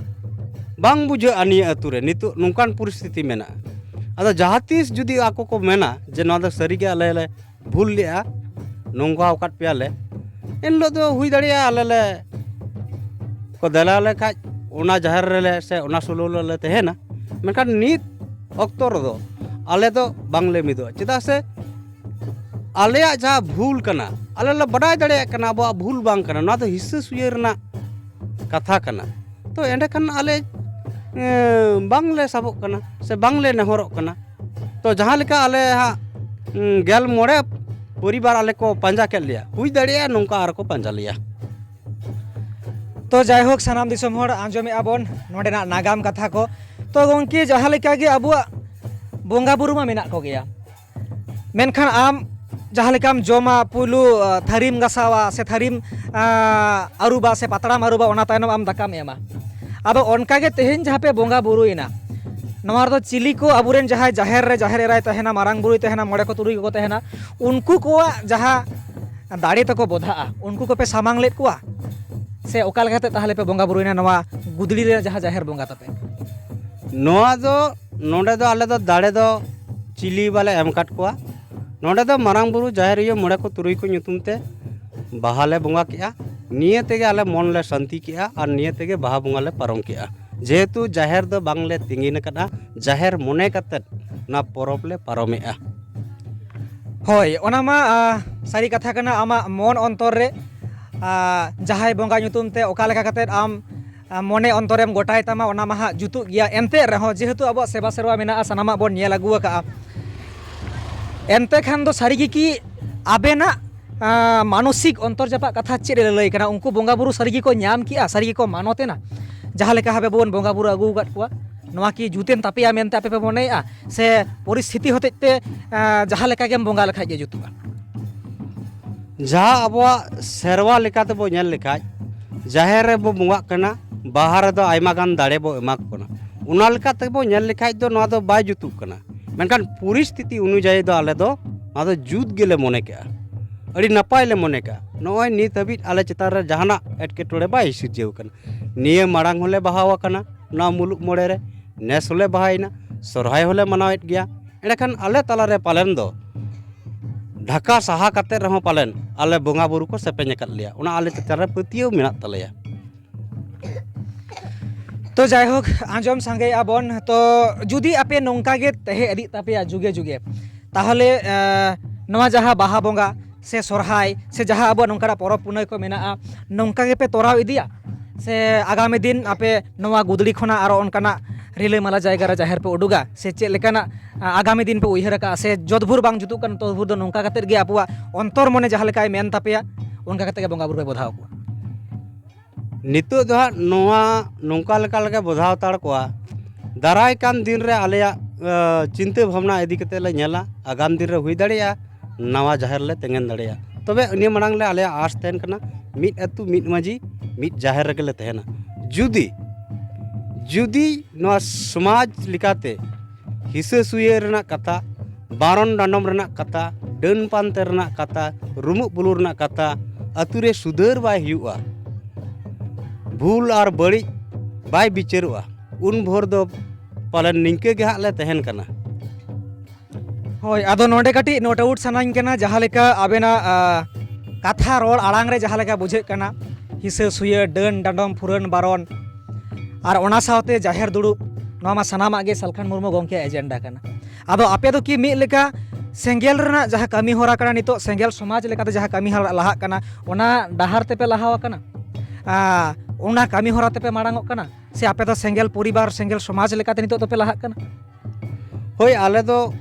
ᱵᱟᱝ ᱵᱩᱡᱷᱟᱹᱜᱼᱟ ᱱᱤᱭᱟᱹ ᱟᱹᱛᱩ ᱨᱮ ᱱᱤᱛᱚᱜ ᱱᱚᱝᱠᱟᱱ ᱯᱚᱨᱤᱥᱛᱷᱤᱛᱤ ᱢᱮᱱᱟᱜᱼᱟ᱾ ᱟᱫᱚ ᱡᱟᱦᱟᱸ ᱛᱤᱥ ᱡᱩᱫᱤ ᱟᱠᱚ ᱠᱚ ᱢᱮᱱᱟ ᱡᱮ ᱱᱚᱣᱟ ᱫᱚ ᱥᱟᱹᱨᱤᱜᱮ ᱟᱞᱮ ᱞᱮ ᱵᱷᱩᱞ ᱞᱮᱜᱼᱟ, ᱱᱚᱝᱠᱟ ᱟᱠᱟᱫ ᱯᱮᱭᱟᱞᱮ, ᱮᱱ ᱦᱤᱞᱳᱜ ᱫᱚ ᱦᱩᱭ ᱫᱟᱲᱮᱭᱟᱜᱼᱟ ᱟᱞᱮ ᱞᱮ ᱠᱚ ᱫᱮᱞᱟ ᱞᱮᱠᱷᱟᱡ ᱚᱱᱟ ᱡᱟᱦᱮᱨ ᱨᱮᱞᱮ ᱥᱮ ᱚᱱᱟ ᱥᱳᱞᱳ ᱨᱮᱞᱮ ᱛᱟᱦᱮᱱᱟ᱾ ᱢᱮᱱᱠᱷᱟᱱ ᱱᱤᱛ ᱚᱠᱛᱚ ᱨᱮᱫᱚ ᱟᱞᱮ ᱫᱚ ᱵᱟᱝᱞᱮ ᱢᱤᱫᱚᱜᱼᱟ᱾ ᱪᱮᱫᱟᱜ ᱥᱮ ᱟᱞᱮᱭᱟᱜ ᱡᱟᱦᱟᱸ ᱵᱷᱩᱞ ᱠᱟᱱᱟ, ᱟᱞᱮ ᱞᱮ ᱵᱟᱰᱟᱭ ᱫᱟᱲᱮᱭᱟᱜ ᱠᱟᱱᱟ ᱟᱵᱚᱣᱟᱜ ᱵᱷᱩᱞ ᱵᱟᱝ ᱠᱟᱱᱟ, ᱱᱚᱣᱟ ᱫᱚ ᱦᱤᱥᱟᱹ ᱥᱩᱭᱟᱹ ᱨᱮᱱᱟᱜ ᱠᱟᱛᱷᱟ ᱠᱟᱱᱟ᱾ ᱛᱚ ᱮᱸᱰᱮᱠᱷᱟᱱ ᱟᱞᱮ ᱮᱸ, ᱵᱟᱝᱞᱮ ᱥᱟᱵᱚᱜ ᱠᱟᱱᱟ ᱥᱮ ᱵᱟᱝᱞᱮ ᱱᱮᱦᱚᱨᱚᱜ ᱠᱟᱱᱟ᱾ ᱛᱚ ᱡᱟᱦᱟᱸ ᱞᱮᱠᱟ ᱟᱞᱮ ᱦᱟᱸᱜ ᱩᱸ, ᱜᱮᱞ ᱢᱚᱬᱮ ᱯᱚᱨᱤᱵᱟᱨ ᱟᱞᱮ ᱠᱚ ᱯᱟᱸᱡᱟ ᱠᱮᱫ ᱞᱮᱭᱟ, ᱦᱩᱭ ᱫᱟᱲᱮᱭᱟᱜᱼᱟ ᱱᱚᱝᱠᱟ ᱟᱨ ᱠᱚ ᱯᱟᱸᱡᱟ ᱞᱮᱭᱟ᱾ ᱛᱚ ᱡᱟᱭᱦᱳᱠ, ᱥᱟᱱᱟᱢ ᱫᱤᱥᱚᱢ ᱦᱚᱲ ᱟᱸᱡᱚᱢᱮᱫᱼᱟ ᱵᱚᱱ ᱱᱚᱸᱰᱮᱱᱟᱜ ᱱᱟᱜᱟᱢ ᱠᱟᱛᱷᱟ ᱠᱚ᱾ ᱛᱚ ᱜᱚᱢᱠᱮ, ᱡᱟᱦᱟᱸ ᱞᱮᱠᱟ ᱜᱮ ᱟᱵᱚᱣᱟᱜ ᱵᱚᱸᱜᱟ ᱵᱩᱨᱩ ᱢᱟ ᱢᱮᱱᱟᱜ ᱠᱚᱜᱮᱭᱟ, ᱢᱮᱱᱠᱷᱟᱱ ᱟᱢ ᱡᱟᱦᱟᱸ ᱞᱮᱠᱟᱢ ᱡᱚᱢᱟ, ᱯᱩᱭᱞᱩ ᱛᱷᱟᱹᱨᱤᱢ ᱜᱟᱥᱟᱣᱟ ᱥᱮ ᱛᱷᱟᱹᱨᱤᱢ ᱟᱹᱨᱩᱵᱟ ᱥᱮ ᱯᱟᱛᱲᱟᱢ ᱟᱹᱨᱩᱵᱟ, ᱚᱱᱟ ᱛᱟᱭᱱᱚᱢ ᱟᱢ ᱫᱟᱠᱟᱢ ᱮᱢᱟ᱾ ᱟᱫᱚ ᱚᱱᱠᱟᱜᱮ ᱛᱮᱦᱮᱧ ᱡᱟᱦᱟᱸ ᱯᱮ ᱵᱚᱸᱜᱟ ᱵᱩᱨᱩᱭᱮᱱᱟ, ᱱᱚᱣᱟ ᱨᱮᱫᱚ ᱪᱤᱞᱤ ᱠᱚ ᱟᱵᱚᱨᱮᱱ ᱡᱟᱦᱟᱸᱭ ᱡᱟᱦᱮᱨ ᱨᱮ ᱡᱟᱦᱮᱨ ᱮᱨᱟᱭ ᱛᱟᱦᱮᱱᱟ, ᱢᱟᱨᱟᱝ ᱵᱩᱨᱩᱭ ᱠᱚᱠᱚ ᱛᱟᱦᱮᱱᱟ, ᱩᱱᱠᱩ ᱠᱚᱣᱟᱜ ᱡᱟᱦᱟᱸ ᱫᱟᱲᱮ ᱛᱟᱠᱚ ᱵᱚᱫᱷᱟᱜᱼᱟ, ᱩᱱᱠᱩ ᱠᱚᱯᱮ ᱥᱟᱢᱟᱝ ᱞᱮᱫ ᱠᱚᱣᱟ ᱥᱮ ᱚᱠᱟ ᱞᱮᱠᱟᱛᱮ ᱛᱟᱦᱚᱞᱮ ᱯᱮ ᱵᱚᱸᱜᱟ ᱵᱩᱨᱩᱭᱮᱱᱟ ᱱᱚᱣᱟ ᱜᱩᱫᱽᱲᱤ ᱨᱮ ᱡᱟᱦᱟᱸ ᱡᱟᱦᱮᱨ ᱵᱚᱸᱜᱟ ᱛᱟᱯᱮ? ᱱᱚᱣᱟ ᱫᱚ ᱱᱚᱰᱮ ᱫᱚ ᱟᱞᱮ ᱫᱚ ᱫᱟᱲᱮ ᱫᱚ ᱪᱤᱞᱤ ᱵᱟᱞᱮ ᱮᱢ ᱟᱠᱟᱫ ᱠᱚᱣᱟ᱾ ᱱᱚᱰᱮ ᱫᱚ ᱢᱟᱨᱟᱝ ᱵᱩᱨᱩ, ᱡᱟᱦᱮᱨ ᱟᱭᱳ, ᱢᱚᱬᱮ ᱠᱚ ᱛᱩᱨᱩᱭ ᱠᱚ ᱧᱩᱛᱩᱢ ᱛᱮ ᱵᱟᱦᱟ ᱞᱮ ᱵᱚᱸᱜᱟ ᱠᱮᱜᱼᱟ᱾ ᱱᱤᱭᱟᱹ ᱛᱮᱜᱮ ᱟᱞᱮ ᱢᱚᱱ ᱞᱮ ᱥᱟᱱᱛᱤ ᱠᱮᱜᱼᱟ ᱟᱨ ᱱᱤᱭᱟᱹ ᱛᱮᱜᱮ ᱵᱟᱦᱟ ᱵᱚᱸᱜᱟ ᱞᱮ ᱯᱟᱨᱚᱢ ᱠᱮᱜᱼᱟ᱾ ᱡᱮᱦᱮᱛᱩ ᱡᱟᱦᱮᱨ ᱫᱚ ᱵᱟᱝᱞᱮ ᱛᱤᱸᱜᱤᱱ ᱟᱠᱟᱫᱼᱟ, ᱡᱟᱦᱮᱨ ᱢᱚᱱᱮ ᱠᱟᱛᱮᱫ ᱚᱱᱟ ᱯᱚᱨᱚᱵᱽ ᱞᱮ ᱯᱟᱨᱚᱢᱮᱜᱼᱟ᱾ ᱦᱳᱭ, ᱚᱱᱟ ᱢᱟ ᱥᱟᱹᱨᱤ ᱠᱟᱛᱷᱟ ᱠᱟᱱᱟ᱾ ᱟᱢᱟᱜ ᱢᱚᱱ ᱚᱱᱛᱚᱨ ᱨᱮ ᱡᱟᱦᱟᱸᱭ ᱵᱚᱸᱜᱟ ᱧᱩᱛᱩᱢ ᱛᱮ ᱚᱠᱟ ᱞᱮᱠᱟ ᱠᱟᱛᱮᱫ ᱟᱢ ᱢᱚᱱᱮ ᱚᱱᱛᱚᱨᱮᱢ ᱜᱚᱴᱟᱭ ᱛᱟᱢᱟ, ᱚᱱᱟ ᱢᱟ ᱦᱟᱸᱜ ᱡᱩᱛᱩᱜ ᱜᱮᱭᱟ᱾ ᱮᱱᱛᱮ ᱨᱮᱦᱚᱸ ᱡᱮᱦᱮᱛᱩ ᱟᱵᱚᱣᱟᱜ ᱥᱮᱵᱟ ᱥᱮᱨᱣᱟ ᱢᱮᱱᱟᱜᱼᱟ, ᱥᱟᱱᱟᱢᱟᱜ ᱵᱚᱱ ᱧᱮᱞ ᱟᱹᱜᱩ ᱟᱠᱟᱫᱼᱟ, ᱮᱱᱛᱮ ᱠᱷᱟᱱ ᱫᱚ ᱥᱟᱹᱨᱤ ᱜᱮ ᱠᱤ ᱟᱵᱮᱱᱟᱜ ᱢᱟᱱᱚᱥᱤᱠ ᱚᱱᱛᱚᱨ ᱡᱟᱯᱟᱜ ᱠᱟᱛᱷᱟ ᱪᱮᱫ ᱮ ᱞᱟᱹᱭ ᱠᱟᱱᱟ? ᱩᱱᱠᱩ ᱵᱚᱸᱜᱟ ᱵᱩᱨᱩ ᱥᱟᱹᱨᱤ ᱜᱮᱠᱚ ᱧᱟᱢ ᱠᱮᱜᱼᱟ, ᱥᱟᱹᱨᱤ ᱜᱮᱠᱚ ᱢᱟᱱᱚᱛ ᱮᱱᱟ? ᱡᱟᱦᱟᱸ ᱞᱮᱠᱟ ᱵᱷᱟᱵᱮ ᱵᱚᱱ ᱵᱚᱸᱜᱟ ᱵᱩᱨᱩ ᱟᱹᱜᱩ ᱟᱠᱟᱫ ᱠᱚᱣᱟ, ᱱᱚᱣᱟ ᱠᱤ ᱡᱩᱛᱮᱱ ᱛᱟᱯᱮᱭᱟ ᱢᱮᱱᱛᱮ ᱟᱯᱮ ᱯᱮ ᱢᱚᱱᱮᱭᱮᱫᱼᱟ, ᱥᱮ ᱯᱚᱨᱤᱥᱛᱷᱤᱛᱤ ᱦᱚᱛᱮᱡ ᱛᱮ ᱡᱟᱦᱟᱸ ᱞᱮᱠᱟ ᱜᱮᱢ ᱵᱚᱸᱜᱟ ᱞᱮᱠᱷᱟᱡ ᱜᱮ ᱡᱩᱛᱩᱜᱼᱟ? ᱡᱟᱦᱟᱸ ᱟᱵᱚᱣᱟᱜ ᱥᱮᱨᱣᱟ ᱞᱮᱠᱟ ᱛᱮᱵᱚ ᱧᱮᱞ ᱞᱮᱠᱷᱟᱡ, ᱡᱟᱦᱮᱨ ᱨᱮᱵᱚ ᱵᱚᱸᱜᱟᱜ ᱠᱟᱱᱟ, ᱵᱟᱦᱟ ᱨᱮᱫᱚ ᱟᱭᱢᱟ ᱜᱟᱱ ᱫᱟᱲᱮ ᱵᱚ ᱮᱢᱟ ᱠᱚ ᱠᱟᱱᱟ᱾ ᱚᱱᱟ ᱞᱮᱠᱟ ᱛᱮᱵᱚ ᱧᱮᱞ ᱞᱮᱠᱷᱟᱡ ᱫᱚ ᱱᱚᱣᱟ ᱫᱚ ᱵᱟᱭ ᱡᱩᱛᱩᱜ ᱠᱟᱱᱟ᱾ ᱢᱮᱱᱠᱷᱟᱱ ᱯᱚᱨᱤᱥᱛᱷᱤᱛᱤ ᱚᱱᱩᱡᱟᱭᱤ ᱫᱚ ᱟᱞᱮ ᱫᱚ ᱱᱚᱣᱟ ᱫᱚ ᱡᱩᱛ ᱜᱮᱞᱮ ᱢᱚᱱᱮ ᱠᱮᱜᱼᱟ, ᱟᱹᱰᱤ ᱱᱟᱯᱟᱭ ᱞᱮ ᱢᱚᱱᱮ ᱠᱮᱜᱼᱟ᱾ ᱱᱚᱜᱼᱚᱭ ᱱᱤᱛ ᱦᱟᱹᱵᱤᱡ ᱟᱞᱮ ᱪᱮᱛᱟᱱ ᱨᱮ ᱡᱟᱦᱟᱱᱟᱜ ᱮᱴᱠᱮᱴᱚᱬᱮ ᱵᱟᱭ ᱥᱤᱨᱡᱟᱹᱣ ᱠᱟᱱᱟ᱾ ᱱᱤᱭᱟᱹ ᱢᱟᱲᱟᱝ ᱦᱚᱸᱞᱮ ᱵᱟᱦᱟ ᱟᱠᱟᱱᱟ ᱱᱚᱣᱟ ᱢᱩᱞᱩᱜ ᱢᱚᱬᱮ ᱨᱮ, ᱱᱮᱥ ᱦᱚᱸᱞᱮ ᱵᱟᱦᱟᱭᱮᱱᱟ, ᱥᱚᱨᱦᱟᱭ ᱦᱚᱸᱞᱮ ᱢᱟᱱᱟᱣᱮᱫ ᱜᱮᱭᱟ᱾ ᱮᱸᱰᱮᱠᱷᱟᱱ ᱟᱞᱮ ᱛᱟᱞᱟᱨᱮ ᱯᱟᱞᱮᱱ ᱫᱚ ᱰᱷᱟᱠᱟ ᱥᱟᱦᱟ ᱠᱟᱛᱮ ᱨᱮᱦᱚᱸ ᱯᱟᱞᱮᱱ ᱟᱞᱮ ᱵᱚᱸᱜᱟ ᱵᱩᱨᱩ ᱠᱚ ᱥᱮᱯᱮᱧ ᱟᱠᱟᱫ ᱞᱮᱭᱟ, ᱚᱱᱟ ᱟᱞᱮ ᱪᱮᱛᱟᱱ ᱨᱮ ᱯᱟᱹᱛᱭᱟᱹᱣ ᱢᱮᱱᱟᱜ ᱛᱟᱞᱮᱭᱟ᱾ ᱛᱚ ᱡᱟᱭᱦᱳᱠ, ᱟᱸᱡᱚᱢ ᱥᱟᱸᱜᱮᱭᱮᱜᱼᱟ ᱵᱚᱱ᱾ ᱛᱚ ᱡᱩᱫᱤ ᱟᱯᱮ ᱱᱚᱝᱠᱟ ᱜᱮ ᱛᱟᱦᱮᱸ ᱤᱫᱤᱜ ᱛᱟᱯᱮᱭᱟ ᱡᱩᱜᱮ ᱡᱩᱜᱮ, ᱛᱟᱦᱚᱞᱮ ᱮᱸ, ᱱᱚᱣᱟ ᱡᱟᱦᱟᱸ ᱵᱟᱦᱟ ᱵᱚᱸᱜᱟ ᱥᱮ ᱥᱚᱨᱦᱟᱭ ᱥᱮ ᱡᱟᱦᱟᱸ ᱟᱵᱚᱣᱟᱜ ᱱᱚᱝᱠᱟᱱᱟᱜ ᱯᱚᱨᱚᱵᱽ ᱯᱩᱱᱟᱹᱭ ᱠᱚ ᱢᱮᱱᱟᱜᱼᱟ, ᱱᱚᱝᱠᱟ ᱜᱮᱯᱮ ᱛᱚᱨᱟᱣ ᱤᱫᱤᱭᱟ ᱥᱮ ᱟᱜᱟᱢᱤ ᱫᱤᱱ ᱟᱯᱮ ᱱᱚᱣᱟ ᱜᱩᱫᱽᱲᱤ ᱠᱷᱚᱱᱟᱜ ᱟᱨᱚ ᱚᱱᱠᱟᱱᱟᱜ ᱨᱤᱞᱟᱹᱢᱟᱞᱟ ᱡᱟᱭᱜᱟ ᱨᱮ ᱡᱟᱦᱮᱨ ᱯᱮ ᱩᱰᱩᱠᱟ, ᱥᱮ ᱪᱮᱫ ᱞᱮᱠᱟᱱᱟᱜ ᱟ, ᱟᱜᱟᱢᱤ ᱫᱤᱱ ᱯᱮ ᱩᱭᱦᱟᱹᱨ ᱟᱠᱟᱫᱼᱟ, ᱥᱮ ᱡᱚᱛ ᱵᱷᱳᱨ ᱵᱟᱝ ᱡᱩᱛᱩᱜ ᱠᱟᱱᱟ ᱛᱚᱛ ᱵᱷᱳᱨ ᱫᱚ ᱱᱚᱝᱠᱟ ᱠᱟᱛᱮᱫ ᱜᱮ ᱟᱵᱚᱣᱟᱜ ᱚᱱᱛᱚᱨ ᱢᱚᱱᱮ ᱡᱟᱦᱟᱸ ᱞᱮᱠᱟᱭ ᱢᱮᱱ ᱛᱟᱯᱮᱭᱟ, ᱚᱱᱠᱟ ᱠᱟᱛᱮᱫ ᱜᱮ ᱵᱚᱸᱜᱟ ᱵᱩᱨᱩ ᱯᱮ ᱵᱚᱫᱷᱟᱣ ᱠᱚᱣᱟ? ᱱᱤᱛᱚᱜ ᱫᱚ ᱦᱟᱸᱜ ᱱᱚᱣᱟ ᱱᱚᱝᱠᱟ ᱞᱮᱠᱟ ᱞᱮ ᱵᱚᱫᱷᱟᱣ ᱦᱟᱛᱟᱲ ᱠᱚᱣᱟ, ᱫᱟᱨᱟᱭ ᱠᱟᱱ ᱫᱤᱱ ᱨᱮ ᱟᱞᱮᱭᱟᱜ ᱟ, ᱪᱤᱱᱛᱟᱹ ᱵᱷᱟᱵᱽᱱᱟ ᱤᱫᱤ ᱠᱟᱛᱮᱫ ᱞᱮ ᱧᱮᱞᱟ᱾ ᱟᱜᱟᱢ ᱫᱤᱱ ᱨᱮ ᱦᱩᱭ ᱫᱟᱲᱮᱭᱟᱜᱼᱟ ᱱᱟᱣᱟ ᱡᱟᱦᱮᱨ ᱞᱮ ᱛᱮᱸᱜᱮᱱ ᱫᱟᱲᱮᱭᱟᱜᱼᱟ᱾ ᱛᱚᱵᱮ ᱤᱱᱟᱹ ᱢᱟᱲᱟᱝ ᱞᱮ ᱟᱞᱮᱭᱟᱜ ᱟᱸᱥ ᱛᱟᱦᱮᱱ ᱠᱟᱱᱟ ᱢᱤᱫ ᱟᱹᱛᱩ, ᱢᱤᱫ ᱢᱟᱹᱡᱷᱤ, ᱢᱤᱫ ᱡᱟᱦᱮᱨ ᱨᱮᱜᱮ ᱞᱮ ᱛᱟᱦᱮᱱᱟ᱾ ᱡᱩᱫᱤ ᱡᱩᱫᱤ ᱱᱚᱣᱟ ᱥᱚᱢᱟᱡᱽ ᱞᱮᱠᱟᱛᱮ ᱦᱤᱥᱟᱹ ᱥᱩᱭᱟᱹ ᱨᱮᱱᱟᱜ ᱠᱟᱛᱷᱟ, ᱵᱟᱨᱚᱱ ᱰᱟᱸᱰᱚᱢ ᱨᱮᱱᱟᱜ ᱠᱟᱛᱷᱟ, ᱰᱟᱹᱱ ᱯᱟᱱᱛᱮ ᱨᱮᱱᱟᱜ ᱠᱟᱛᱷᱟ, ᱨᱩᱢᱩᱜ ᱵᱩᱞᱩ ᱨᱮᱱᱟᱜ ᱠᱟᱛᱷᱟ, ᱟᱹᱛᱩ ᱨᱮ ᱥᱩᱫᱷᱟᱹᱨ ᱵᱟᱭ ᱦᱩᱭᱩᱜᱼᱟ, ᱵᱷᱩᱞ ᱟᱨ ᱵᱟᱹᱲᱤᱡ ᱵᱟᱭ ᱵᱤᱪᱟᱹᱨᱚᱜᱼᱟ, ᱩᱱ ᱵᱷᱳᱨ ᱫᱚ ᱯᱟᱞᱮᱱ ᱱᱤᱝᱠᱟᱹ ᱜᱮ ᱦᱟᱸᱜ ᱞᱮ ᱛᱟᱦᱮᱱ ᱠᱟᱱᱟ᱾ ᱦᱳᱭ, ᱟᱫᱚ ᱱᱚᱰᱮ ᱠᱟᱹᱴᱤᱡ note out ᱥᱟᱱᱟᱧ ᱠᱟᱱᱟ, ᱡᱟᱦᱟᱸ ᱞᱮᱠᱟ ᱟᱵᱮᱱᱟᱜ, ᱟ, ᱠᱟᱛᱷᱟ ᱨᱚᱲ ᱟᱲᱟᱝ ᱨᱮ ᱡᱟᱦᱟᱸ ᱞᱮᱠᱟ ᱵᱩᱡᱷᱟᱹᱜ ᱠᱟᱱᱟ, ᱦᱤᱥᱟᱹ ᱥᱩᱭᱟᱹ, ᱰᱟᱹᱱ ᱰᱟᱸᱰᱚᱢ, ᱯᱷᱩᱨᱟᱹᱱ ᱵᱟᱨᱚᱱ, ᱟᱨ ᱚᱱᱟ ᱥᱟᱶᱛᱮ ᱡᱟᱦᱮᱨ ᱫᱩᱲᱩᱵ, ᱱᱚᱣᱟ ᱢᱟ ᱥᱟᱱᱟᱢᱟᱜ ᱜᱮ ᱥᱟᱞᱠᱷᱟᱱ ᱢᱩᱨᱢᱩ ᱜᱚᱢᱠᱮᱭᱟᱜ agenda ᱠᱟᱱᱟ᱾ ᱟᱫᱚ ᱟᱯᱮ ᱫᱚ ᱠᱤ ᱢᱤᱫ ᱞᱮᱠᱟ ᱥᱮᱸᱜᱮᱞ ᱨᱮᱱᱟᱜ ᱡᱟᱦᱟᱸ ᱠᱟᱹᱢᱤ ᱦᱚᱨᱟ ᱠᱟᱱᱟ, ᱱᱤᱛᱚᱜ ᱥᱮᱸᱜᱮᱞ ᱥᱚᱢᱟᱡᱽ ᱞᱮᱠᱟᱛᱮ ᱡᱟᱦᱟᱸ ᱠᱟᱹᱢᱤ ᱦᱚᱨᱟ ᱞᱟᱦᱟᱜ ᱠᱟᱱᱟ, ᱚᱱᱟ ᱰᱟᱦᱟᱨ ᱛᱮᱯᱮ ᱞᱟᱦᱟ ᱟᱠᱟᱱᱟ? ᱟ, ᱚᱱᱟ ᱠᱟᱹᱢᱤ ᱦᱚᱨᱟ ᱛᱮᱯᱮ ᱢᱟᱲᱟᱝ ᱚᱜ ᱠᱟᱱᱟ, ᱥᱮ ᱟᱯᱮ ᱫᱚ ᱥᱮᱸᱜᱮᱞ ᱯᱚᱨᱤᱵᱟᱨ, ᱥᱮᱸᱜᱮᱞ ᱥᱚᱢᱟᱡᱽ ᱞᱮᱠᱟᱛᱮ ᱱᱤᱛᱚᱜ ᱫᱚᱯᱮ ᱞᱟᱦᱟᱜ ᱠᱟᱱᱟ? ᱦᱳᱭ, ᱟᱞᱮ ᱫᱚ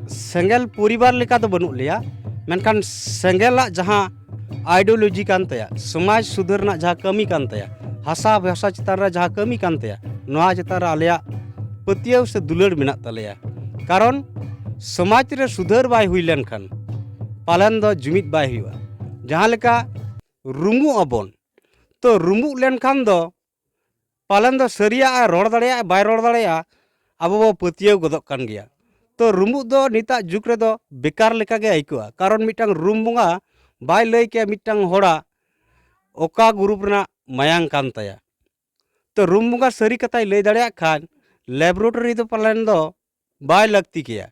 ᱥᱮᱸᱜᱮᱞ ᱯᱚᱨᱤᱵᱟᱨ ᱞᱮᱠᱟ ᱫᱚ ᱵᱟᱹᱱᱩᱜ ᱞᱮᱭᱟ, ᱢᱮᱱᱠᱷᱟᱱ ᱥᱮᱸᱜᱮᱞᱟᱜ ᱡᱟᱦᱟᱸ ideology ᱠᱟᱱ ᱛᱟᱭᱟ, ᱥᱚᱢᱟᱡᱽ ᱥᱩᱫᱷᱟᱹᱨ ᱨᱮᱱᱟᱜ ᱡᱟᱦᱟᱸ ᱠᱟᱹᱢᱤ ᱠᱟᱱ ᱛᱟᱭᱟ, ᱦᱟᱥᱟ ᱵᱷᱟᱥᱟ ᱪᱮᱛᱟᱱ ᱨᱮ ᱡᱟᱦᱟᱸ ᱠᱟᱹᱢᱤ ᱠᱟᱱ ᱛᱟᱭᱟ, ᱱᱚᱣᱟ ᱪᱮᱛᱟᱱ ᱨᱮ ᱟᱞᱮᱭᱟᱜ ᱯᱟᱹᱛᱭᱟᱹᱣ ᱥᱮ ᱫᱩᱞᱟᱹᱲ ᱢᱮᱱᱟᱜ ᱛᱟᱞᱮᱭᱟ᱾ ᱠᱟᱨᱚᱱ ᱥᱚᱢᱟᱡᱽ ᱨᱮ ᱥᱩᱫᱷᱟᱹᱨ ᱵᱟᱭ ᱦᱩᱭ ᱞᱮᱱᱠᱷᱟᱱ ᱯᱟᱞᱮᱱ ᱫᱚ ᱡᱩᱢᱤᱫ ᱵᱟᱭ ᱦᱩᱭᱩᱜᱼᱟ᱾ ᱡᱟᱦᱟᱸ ᱞᱮᱠᱟ ᱨᱩᱢᱩᱜ ᱟᱵᱚᱱ, ᱛᱚ ᱨᱩᱢᱩᱜ ᱞᱮᱱᱠᱷᱟᱱ ᱫᱚ ᱯᱟᱞᱮᱱ ᱫᱚ ᱥᱟᱹᱨᱤᱭᱟᱜ ᱮ ᱨᱚᱲ ᱫᱟᱲᱮᱭᱟᱜᱼᱟ, ᱵᱟᱭ ᱨᱚᱲ ᱫᱟᱲᱮᱭᱟᱜᱼᱟ, ᱟᱵᱚ ᱵᱚ ᱯᱟᱹᱛᱭᱟᱹᱣ ᱜᱚᱫᱚᱜ ᱠᱟᱱ ᱜᱮᱭᱟ᱾ ᱛᱚ ᱨᱩᱢᱩᱜ ᱫᱚ ᱱᱤᱛᱟᱜ ᱡᱩᱜᱽ ᱨᱮᱫᱚ ᱵᱮᱠᱟᱨ ᱞᱮᱠᱟ ᱜᱮ ᱟᱹᱭᱠᱟᱹᱜᱼᱟ, ᱠᱟᱨᱚᱱ ᱢᱤᱫᱴᱟᱝ ᱨᱩᱢ ᱵᱚᱸᱜᱟ ᱵᱟᱭ ᱞᱟᱹᱭ ᱠᱮᱭᱟ ᱢᱤᱫᱴᱟᱝ ᱦᱚᱲᱟᱜ ᱚᱠᱟ group ᱨᱮᱱᱟᱜ ᱢᱟᱭᱟᱝ ᱠᱟᱱ ᱛᱟᱭᱟ᱾ ᱛᱚ ᱨᱩᱢ ᱵᱚᱸᱜᱟ ᱥᱟᱹᱨᱤ ᱠᱟᱛᱷᱟᱭ ᱞᱟᱹᱭ ᱫᱟᱲᱮᱭᱟᱜ ᱠᱷᱟᱱ laboratory ᱫᱚ ᱯᱟᱞᱮᱱ ᱫᱚ ᱵᱟᱭ ᱞᱟᱹᱠᱛᱤ ᱠᱮᱭᱟ᱾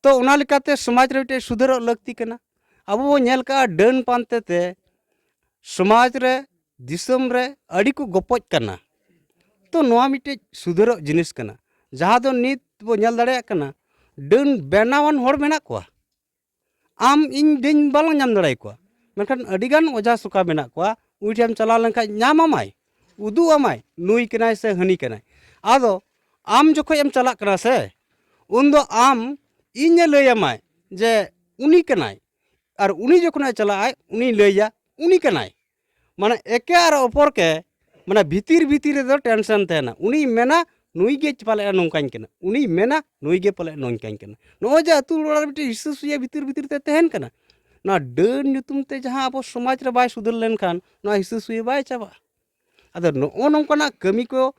ᱛᱚ ᱚᱱᱟ ᱞᱮᱠᱟᱛᱮ ᱥᱚᱢᱟᱡᱽ ᱨᱮ ᱢᱤᱫᱴᱮᱡ ᱥᱩᱫᱷᱟᱹᱨᱚᱜ ᱞᱟᱹᱠᱛᱤ ᱠᱟᱱᱟ᱾ ᱟᱵᱚ ᱵᱚᱱ ᱧᱮᱞ ᱠᱟᱜᱼᱟ, ᱰᱟᱹᱱ ᱯᱟᱱᱛᱮ ᱛᱮ ᱥᱚᱢᱟᱡᱽ ᱨᱮ, ᱫᱤᱥᱚᱢ ᱨᱮ ᱟᱹᱰᱤ ᱠᱚ ᱜᱚᱯᱚᱡ ᱠᱟᱱᱟ᱾ ᱛᱚ ᱱᱚᱣᱟ ᱢᱤᱫᱴᱮᱡ ᱥᱩᱫᱷᱟᱹᱨᱚᱜ ᱡᱤᱱᱤᱥ ᱠᱟᱱᱟ, ᱡᱟᱦᱟᱸ ᱫᱚ ᱱᱤᱛ ᱵᱚ ᱧᱮᱞ ᱫᱟᱲᱮᱭᱟᱜ ᱠᱟᱱᱟ, ᱰᱟᱹᱱ ᱵᱮᱱᱟᱣᱟᱱ ᱦᱚᱲ ᱢᱮᱱᱟᱜ ᱠᱚᱣᱟ᱾ ᱟᱢ ᱤᱧ ᱰᱟᱹᱱ ᱵᱟᱞᱟᱝ ᱧᱟᱢ ᱫᱟᱲᱮᱭᱟᱠᱚᱣᱟ, ᱢᱮᱱᱠᱷᱟᱱ ᱟᱹᱰᱤᱜᱟᱱ ᱚᱡᱷᱟ ᱥᱚᱠᱟ ᱢᱮᱱᱟᱜ ᱠᱚᱣᱟ᱾ ᱩᱱᱤ ᱴᱷᱮᱱ ᱮᱢ ᱪᱟᱞᱟᱣ ᱞᱮᱱᱠᱷᱟᱱ ᱧᱟᱢ ᱟᱢᱟᱭ, ᱩᱫᱩᱜ ᱟᱢᱟᱭ, ᱱᱩᱭ ᱠᱟᱱᱟᱭ ᱥᱮ ᱦᱟᱹᱱᱤ ᱠᱟᱱᱟᱭ᱾ ᱟᱫᱚ ᱟᱢ ᱡᱚᱠᱷᱚᱡ ᱮᱢ ᱪᱟᱞᱟᱜ ᱠᱟᱱᱟ ᱥᱮ, ᱩᱱᱫᱚ ᱟᱢ ᱤᱧᱮ ᱞᱟᱹᱭ ᱟᱢᱟᱭ ᱡᱮ ᱩᱱᱤ ᱠᱟᱱᱟᱭ, ᱟᱨ ᱩᱱᱤ ᱡᱚᱠᱷᱚᱱᱮ ᱪᱟᱞᱟᱜᱼᱟᱭ, ᱩᱱᱤ ᱞᱟᱹᱭᱟ ᱩᱱᱤ ᱠᱟᱱᱟᱭ᱾ ᱢᱟᱱᱮ ᱮᱠᱮ ᱟᱨ ᱚᱯᱚᱨ ᱠᱮ, ᱢᱟᱱᱮ ᱵᱷᱤᱛᱤᱨ ᱵᱷᱤᱛᱤᱨ ᱨᱮᱫᱚ ᱴᱮᱱᱥᱮᱱ ᱛᱟᱦᱮᱱᱟ᱾ ᱩᱱᱤᱭ ᱢᱮᱱᱟ ᱱᱩᱭ ᱜᱮ ᱯᱟᱞᱮ ᱱᱚᱝᱠᱟᱧ ᱠᱟᱱᱟ, ᱩᱱᱤᱭ ᱢᱮᱱᱟ ᱱᱩᱭ ᱜᱮ ᱯᱟᱞᱮ ᱱᱚᱝᱠᱟᱧ ᱠᱟᱱᱟ᱾ ᱱᱚᱜᱼᱚᱭ ᱡᱮ ᱟᱹᱛᱩ ᱚᱲᱟᱜ ᱨᱮ ᱢᱤᱫᱴᱮᱱ ᱦᱤᱥᱟᱹ ᱥᱩᱭᱟᱹ ᱵᱷᱤᱛᱤᱨ ᱵᱷᱤᱛᱤᱨ ᱛᱮ ᱛᱟᱦᱮᱱ ᱠᱟᱱᱟ, ᱱᱚᱣᱟ ᱰᱟᱹᱱ ᱧᱩᱛᱩᱢ ᱛᱮ ᱡᱟᱦᱟᱸ ᱟᱵᱚ ᱥᱚᱢᱟᱡᱽ ᱨᱮ ᱵᱟᱭ ᱥᱩᱫᱷᱟᱹᱨ ᱞᱮᱱᱠᱷᱟᱱ ᱱᱚᱣᱟ ᱦᱤᱥᱟᱹ ᱥᱩᱭᱟᱹ ᱵᱟᱭ ᱪᱟᱵᱟᱜᱼᱟ᱾ ᱟᱫᱚ ᱱᱚᱜᱼᱚ ᱱᱚᱝᱠᱟᱱᱟᱜ ᱠᱟᱹᱢᱤ ᱠᱚ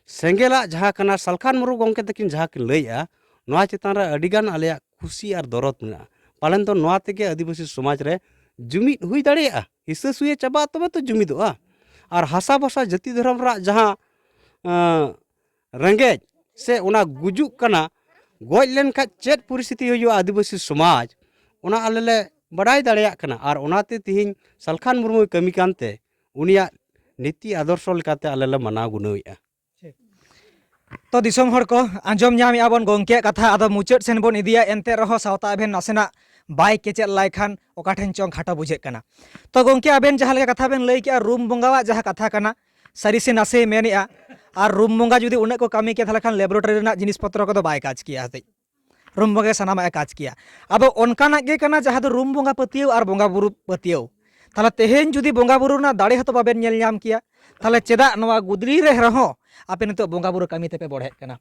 ᱥᱮᱸᱜᱮᱞᱟᱜ ᱡᱟᱦᱟᱸ ᱠᱟᱱᱟ, ᱥᱟᱞᱠᱷᱟᱱ ᱢᱩᱨᱢᱩ ᱜᱚᱢᱠᱮ ᱛᱟᱹᱠᱤᱱ ᱡᱟᱦᱟᱸ ᱠᱤᱱ ᱞᱟᱹᱭᱮᱜᱼᱟ, ᱱᱚᱣᱟ ᱪᱮᱛᱟᱱ ᱨᱮ ᱟᱹᱰᱤᱜᱟᱱ ᱟᱞᱮᱭᱟᱜ ᱠᱩᱥᱤ ᱟᱨ ᱫᱚᱨᱚᱫ ᱢᱮᱱᱟᱜᱼᱟ᱾ ᱯᱟᱞᱮᱱ ᱫᱚ ᱱᱚᱣᱟ ᱛᱮᱜᱮ ᱟᱹᱫᱤᱵᱟᱹᱥᱤ ᱥᱚᱢᱟᱡᱽ ᱨᱮ ᱡᱩᱢᱤᱫ ᱦᱩᱭ ᱫᱟᱲᱮᱭᱟᱜᱼᱟ, ᱦᱤᱥᱟᱹ ᱥᱩᱭᱟᱹ ᱪᱟᱵᱟᱜᱼᱟ, ᱛᱚᱵᱮ ᱛᱚ ᱡᱩᱢᱤᱫᱚᱜᱼᱟ᱾ ᱟᱨ ᱦᱟᱥᱟ ᱵᱷᱟᱥᱟ ᱡᱟᱹᱛᱤ ᱫᱷᱚᱨᱚᱢ ᱨᱮᱱᱟᱜ ᱡᱟᱦᱟᱸ, ᱟᱸ, ᱨᱮᱸᱜᱮᱡ ᱥᱮ ᱚᱱᱟ ᱜᱩᱡᱩᱜ ᱠᱟᱱᱟ, ᱜᱚᱡ ᱞᱮᱱᱠᱷᱟᱡ ᱪᱮᱫ ᱯᱚᱨᱤᱥᱛᱷᱤᱛᱤ ᱦᱩᱭᱩᱜᱼᱟ ᱟᱹᱫᱤᱵᱟᱹᱥᱤ ᱥᱚᱢᱟᱡᱽ, ᱚᱱᱟ ᱟᱞᱮ ᱞᱮ ᱵᱟᱰᱟᱭ ᱫᱟᱲᱮᱭᱟᱜ ᱠᱟᱱᱟ᱾ ᱟᱨ ᱚᱱᱟᱛᱮ ᱛᱤᱦᱤᱧ ᱥᱟᱞᱠᱷᱟᱱ ᱢᱩᱨᱢᱩᱭ ᱠᱟᱹᱢᱤ ᱠᱟᱱᱛᱮ ᱩᱱᱤᱭᱟᱜ ᱱᱤᱛᱤ ᱟᱫᱚᱨᱥᱚ ᱞᱮᱠᱟᱛᱮ ᱟᱞᱮ ᱞᱮ ᱢᱟᱱᱟᱣ ᱜᱩᱱᱟᱹᱣᱮᱫᱼᱟ᱾ ᱛᱚ ᱫᱤᱥᱚᱢ ᱦᱚᱲ ᱠᱚ, ᱟᱸᱡᱚᱢ ᱧᱟᱢᱮᱫᱼᱟ ᱵᱚᱱ ᱜᱚᱢᱠᱮᱭᱟᱜ ᱠᱟᱛᱷᱟ, ᱟᱫᱚ ᱢᱩᱪᱟᱹᱫ ᱥᱮᱱ ᱵᱚᱱ ᱤᱫᱤᱭᱟ, ᱮᱱᱛᱮ ᱨᱮᱦᱚᱸ ᱥᱟᱶᱛᱟ ᱟᱵᱮᱱ ᱱᱟᱥᱮᱱᱟᱜ ᱵᱟᱭ ᱠᱮᱪᱮᱫ ᱞᱟᱭ ᱠᱷᱟᱱ ᱚᱠᱟ ᱴᱷᱮᱱ ᱪᱚᱝ ᱠᱷᱟᱴᱚ ᱵᱩᱡᱷᱟᱹᱜ ᱠᱟᱱᱟ᱾ ᱛᱚ ᱜᱚᱢᱠᱮ, ᱟᱵᱮᱱ ᱡᱟᱦᱟᱸ ᱞᱮᱠᱟ ᱠᱟᱛᱷᱟ ᱵᱮᱱ ᱞᱟᱹᱭ ᱠᱮᱜᱼᱟ, ᱨᱩᱢ ᱵᱚᱸᱜᱟᱣᱟᱜ ᱡᱟᱦᱟᱸ ᱠᱟᱛᱷᱟ ᱠᱟᱱᱟ, ᱥᱟᱹᱨᱤ ᱥᱮ ᱱᱟᱥᱮ ᱢᱮᱱᱮᱜᱼᱟ, ᱟᱨ ᱨᱩᱢ ᱵᱚᱸᱜᱟ ᱡᱩᱫᱤ ᱩᱱᱟᱹᱜ ᱠᱚ ᱠᱟᱹᱢᱤ ᱠᱮᱭᱟ, ᱛᱟᱦᱚᱞᱮ ᱠᱷᱟᱱ ᱞᱮᱵᱚᱨᱮᱴᱚᱨᱤ ᱨᱮᱱᱟᱜ ᱡᱤᱱᱤᱥ ᱯᱚᱛᱨᱚ ᱠᱚᱫᱚ ᱵᱟᱭ ᱠᱟᱡᱽ ᱠᱮᱭᱟ ᱦᱟᱛᱮᱡ᱾ ᱨᱩᱢ ᱵᱚᱸᱜᱟ ᱥᱟᱱᱟᱢᱟᱜ ᱮ ᱠᱟᱡᱽ ᱠᱮᱭᱟ᱾ ᱟᱫᱚ ᱚᱱᱠᱟᱱᱟᱜ ᱜᱮ ᱠᱟᱱᱟ ᱡᱟᱦᱟᱸ ᱫᱚ ᱨᱩᱢ ᱵᱚᱸᱜᱟ ᱯᱟᱹᱛᱭᱟᱹᱣ ᱟᱨ ᱵᱚᱸᱜᱟ ᱵᱩᱨᱩ ᱯᱟᱹᱛᱭᱟᱹᱣ᱾ ᱛᱟᱦᱚᱞᱮ ᱛᱮᱦᱮᱧ ᱡᱩᱫᱤ ᱵᱚᱸᱜᱟ ᱵᱩᱨᱩ ᱨᱮᱱᱟᱜ ᱫᱟᱲᱮ ᱦᱚᱸᱛᱚ ᱵᱟᱵᱮᱱ ᱧᱮᱞ ᱧᱟᱢ ᱠᱮᱭᱟ, ᱛᱟᱦᱚᱞᱮ ᱪᱮᱫᱟᱜ ᱱᱚᱣᱟ ᱜᱩᱫᱽᱲᱤ ᱨᱮ ᱨᱮᱦᱚᱸ ᱟᱯᱮ ᱱᱤᱛᱚᱜ ᱵᱚᱸᱜᱟ ᱵᱩᱨᱩ ᱠᱟᱹᱢᱤ ᱛᱮᱯᱮ ᱵᱚᱲᱦᱮᱜ ᱠᱟᱱᱟ?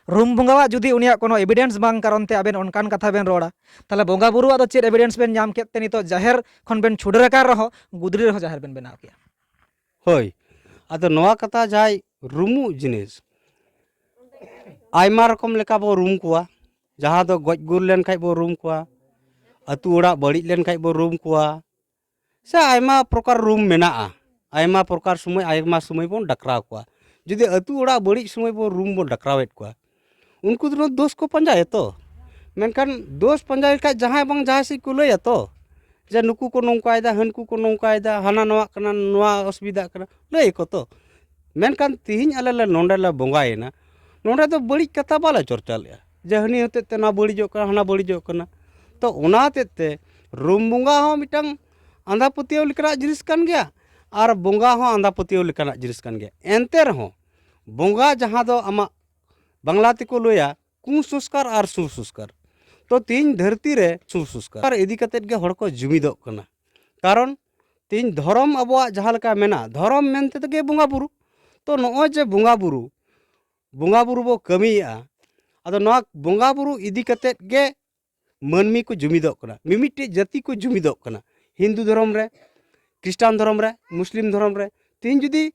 ᱨᱩᱢ ᱵᱚᱸᱜᱟᱣᱟᱜ ᱡᱩᱫᱤ ᱩᱱᱤᱭᱟᱜ ᱠᱳᱱᱳ ᱮᱵᱤᱰᱮᱱᱥ ᱵᱟᱝ ᱠᱟᱨᱚᱱ ᱛᱮ ᱟᱵᱮᱱ ᱚᱱᱠᱟᱱ ᱠᱟᱛᱷᱟ ᱵᱮᱱ ᱨᱚᱲᱟ, ᱛᱟᱦᱚᱞᱮ ᱵᱚᱸᱜᱟ ᱵᱩᱨᱩᱣᱟᱜ ᱫᱚ ᱪᱮᱫ ᱮᱵᱤᱰᱮᱱᱥ ᱵᱮᱱ ᱧᱟᱢ ᱠᱮᱫ ᱛᱮ ᱱᱤᱛᱚᱜ ᱡᱟᱦᱮᱨ ᱠᱷᱚᱱ ᱵᱮᱱ ᱪᱷᱩᱰᱟᱹᱨ ᱟᱠᱟᱱ ᱨᱮᱦᱚᱸ ᱜᱩᱫᱽᱲᱤ ᱨᱮᱦᱚᱸ ᱡᱟᱦᱮᱨ ᱵᱮᱱ ᱵᱮᱱᱟᱣ ᱠᱮᱭᱟ? ᱦᱳᱭ, ᱟᱫᱚ ᱱᱚᱣᱟ ᱠᱟᱛᱷᱟ ᱡᱟᱦᱟᱸᱭ ᱨᱩᱢᱩᱜ ᱡᱤᱱᱤᱥ, ᱟᱭᱢᱟ ᱨᱚᱠᱚᱢ ᱞᱮᱠᱟ ᱵᱚ ᱨᱩᱢ ᱠᱚᱣᱟ, ᱡᱟᱦᱟᱸ ᱫᱚ ᱜᱚᱡ ᱜᱩᱨ ᱞᱮᱱ ᱠᱷᱟᱡ ᱵᱚ ᱨᱩᱢ ᱠᱚᱣᱟ, ᱟᱹᱛᱩ ᱚᱲᱟᱜ ᱵᱟᱹᱲᱤᱡ ᱞᱮᱱ ᱠᱷᱟᱡ ᱵᱚ ᱨᱩᱢ ᱠᱚᱣᱟ, ᱥᱮ ᱟᱭᱢᱟ ᱯᱨᱚᱠᱟᱨ ᱨᱩᱢ ᱢᱮᱱᱟᱜᱼᱟ᱾ ᱟᱭᱢᱟ ᱯᱨᱚᱠᱟᱨ ᱥᱚᱢᱚᱭ, ᱟᱭᱢᱟ ᱥᱚᱢᱚᱭ ᱵᱚᱱ ᱰᱟᱠᱨᱟᱣ ᱠᱚᱣᱟ᱾ ᱡᱩᱫᱤ ᱟᱹᱛᱩ ᱚᱲᱟᱜ ᱵᱟᱹᱲᱤᱡ ᱥᱚᱢᱚᱭ ᱵᱚᱱ ᱨᱩᱢ ᱵᱚᱱ ᱰᱟᱠᱨᱟᱣᱮᱫ ᱠᱚᱣᱟ, ᱩᱱᱠᱩ ᱫᱚ ᱫᱳᱥ ᱠᱚ ᱯᱟᱸᱡᱟᱭᱟ ᱛᱚ᱾ ᱢᱮᱱᱠᱷᱟᱱ ᱫᱳᱥ ᱯᱟᱸᱡᱟ ᱞᱮᱠᱷᱟᱡ ᱡᱟᱦᱟᱸᱭ ᱵᱟᱝ ᱡᱟᱦᱟᱸᱭ ᱥᱮᱫ ᱠᱚ ᱞᱟᱹᱭᱟ ᱛᱚ, ᱡᱮ ᱱᱩᱠᱩ ᱠᱚ ᱱᱚᱝᱠᱟᱭᱮᱫᱟ, ᱦᱟᱹᱱᱠᱩ ᱠᱚ ᱱᱚᱝᱠᱟᱭᱮᱫᱟ, ᱦᱟᱱᱟ ᱱᱚᱣᱟᱜ ᱠᱟᱱᱟ, ᱱᱚᱣᱟ ᱚᱥᱩᱵᱤᱫᱷᱟᱜ ᱠᱟᱱᱟ, ᱞᱟᱹᱭ ᱟᱠᱚ ᱛᱚ᱾ ᱢᱮᱱᱠᱷᱟᱱ ᱛᱤᱦᱤᱧ ᱟᱞᱮ ᱞᱮ ᱱᱚᱰᱮ ᱞᱮ ᱵᱚᱸᱜᱟᱭᱮᱱᱟ, ᱱᱚᱰᱮ ᱫᱚ ᱵᱟᱹᱲᱤᱡ ᱠᱟᱛᱷᱟ ᱵᱟᱞᱮ ᱪᱚᱨᱪᱟ ᱞᱮᱫᱼᱟ ᱡᱮ ᱦᱟᱹᱱᱤ ᱦᱚᱛᱮᱡ ᱛᱮ ᱱᱚᱣᱟ ᱵᱟᱹᱲᱤᱡᱚᱜ ᱠᱟᱱᱟ, ᱦᱟᱱᱟ ᱵᱟᱹᱲᱤᱡᱚᱜ ᱠᱟᱱᱟ᱾ ᱛᱚ ᱚᱱᱟ ᱦᱚᱛᱮᱡ ᱛᱮ ᱨᱩᱢ ᱵᱚᱸᱜᱟ ᱦᱚᱸ ᱢᱤᱫᱴᱟᱝ ᱟᱸᱫᱷᱟ ᱯᱟᱹᱛᱭᱟᱹᱣ ᱞᱮᱠᱟᱱᱟᱜ ᱡᱤᱱᱤᱥ ᱠᱟᱱ ᱜᱮᱭᱟ, ᱟᱨ ᱵᱚᱸᱜᱟ ᱦᱚᱸ ᱟᱸᱫᱷᱟ ᱯᱟᱹᱛᱭᱟᱹᱣ ᱞᱮᱠᱟᱱᱟᱜ ᱡᱤᱱᱤᱥ ᱠᱟᱱ ᱜᱮᱭᱟ᱾ ᱮᱱᱛᱮ ᱨᱮᱦᱚᱸ ᱵᱚᱸᱜᱟ ᱡᱟᱦᱟᱸ ᱫᱚ ᱟᱢᱟᱜ ᱵᱟᱝᱞᱟ ᱛᱮᱠᱚ ᱞᱟᱹᱭᱟ ᱠᱩᱥᱚᱝᱥᱠᱟᱨ ᱟᱨ ᱥᱩᱥᱚᱝᱥᱠᱟᱨ᱾ ᱛᱚ ᱛᱤᱦᱤᱧ ᱫᱷᱟᱹᱨᱛᱤ ᱨᱮ ᱥᱩᱥᱚᱝᱥᱠᱟᱨ ᱤᱫᱤ ᱠᱟᱛᱮᱫ ᱜᱮ ᱦᱚᱲ ᱠᱚ ᱡᱩᱢᱤᱫᱚᱜ ᱠᱟᱱᱟ᱾ ᱠᱟᱨᱚᱱ ᱛᱤᱦᱤᱧ ᱫᱷᱚᱨᱚᱢ ᱟᱵᱚᱣᱟᱜ ᱡᱟᱦᱟᱸ ᱞᱮᱠᱟ ᱢᱮᱱᱟᱜᱼᱟ, ᱫᱷᱚᱨᱚᱢ ᱢᱮᱱᱛᱮ ᱛᱮᱜᱮ ᱵᱚᱸᱜᱟ ᱵᱩᱨᱩ᱾ ᱛᱚ ᱱᱚᱜᱼᱚᱭ ᱡᱮ ᱵᱚᱸᱜᱟ ᱵᱩᱨᱩ, ᱵᱚᱸᱜᱟ ᱵᱩᱨᱩ ᱵᱚ ᱠᱟᱹᱢᱤᱭᱮᱫᱼᱟ, ᱟᱫᱚ ᱱᱚᱣᱟ ᱵᱚᱸᱜᱟ ᱵᱩᱨᱩ ᱤᱫᱤ ᱠᱟᱛᱮᱫ ᱜᱮ ᱢᱟᱹᱱᱢᱤ ᱠᱚ ᱡᱩᱢᱤᱫᱚᱜ ᱠᱟᱱᱟ, ᱢᱤᱢᱤᱫᱴᱮᱡ ᱡᱟᱹᱛᱤ ᱠᱚ ᱡᱩᱢᱤᱫᱚᱜ ᱠᱟᱱᱟ᱾ ᱦᱤᱱᱫᱩ ᱫᱷᱚᱨᱚᱢ ᱨᱮ, ᱠᱷᱨᱤᱥᱴᱟᱱ ᱫᱷᱚᱨᱚᱢ ᱨᱮ, ᱢᱩᱥᱞᱤᱢ ᱫᱷᱚᱨᱚᱢ ᱨᱮ, ᱛᱮᱦᱮᱧ ᱡᱩᱫᱤ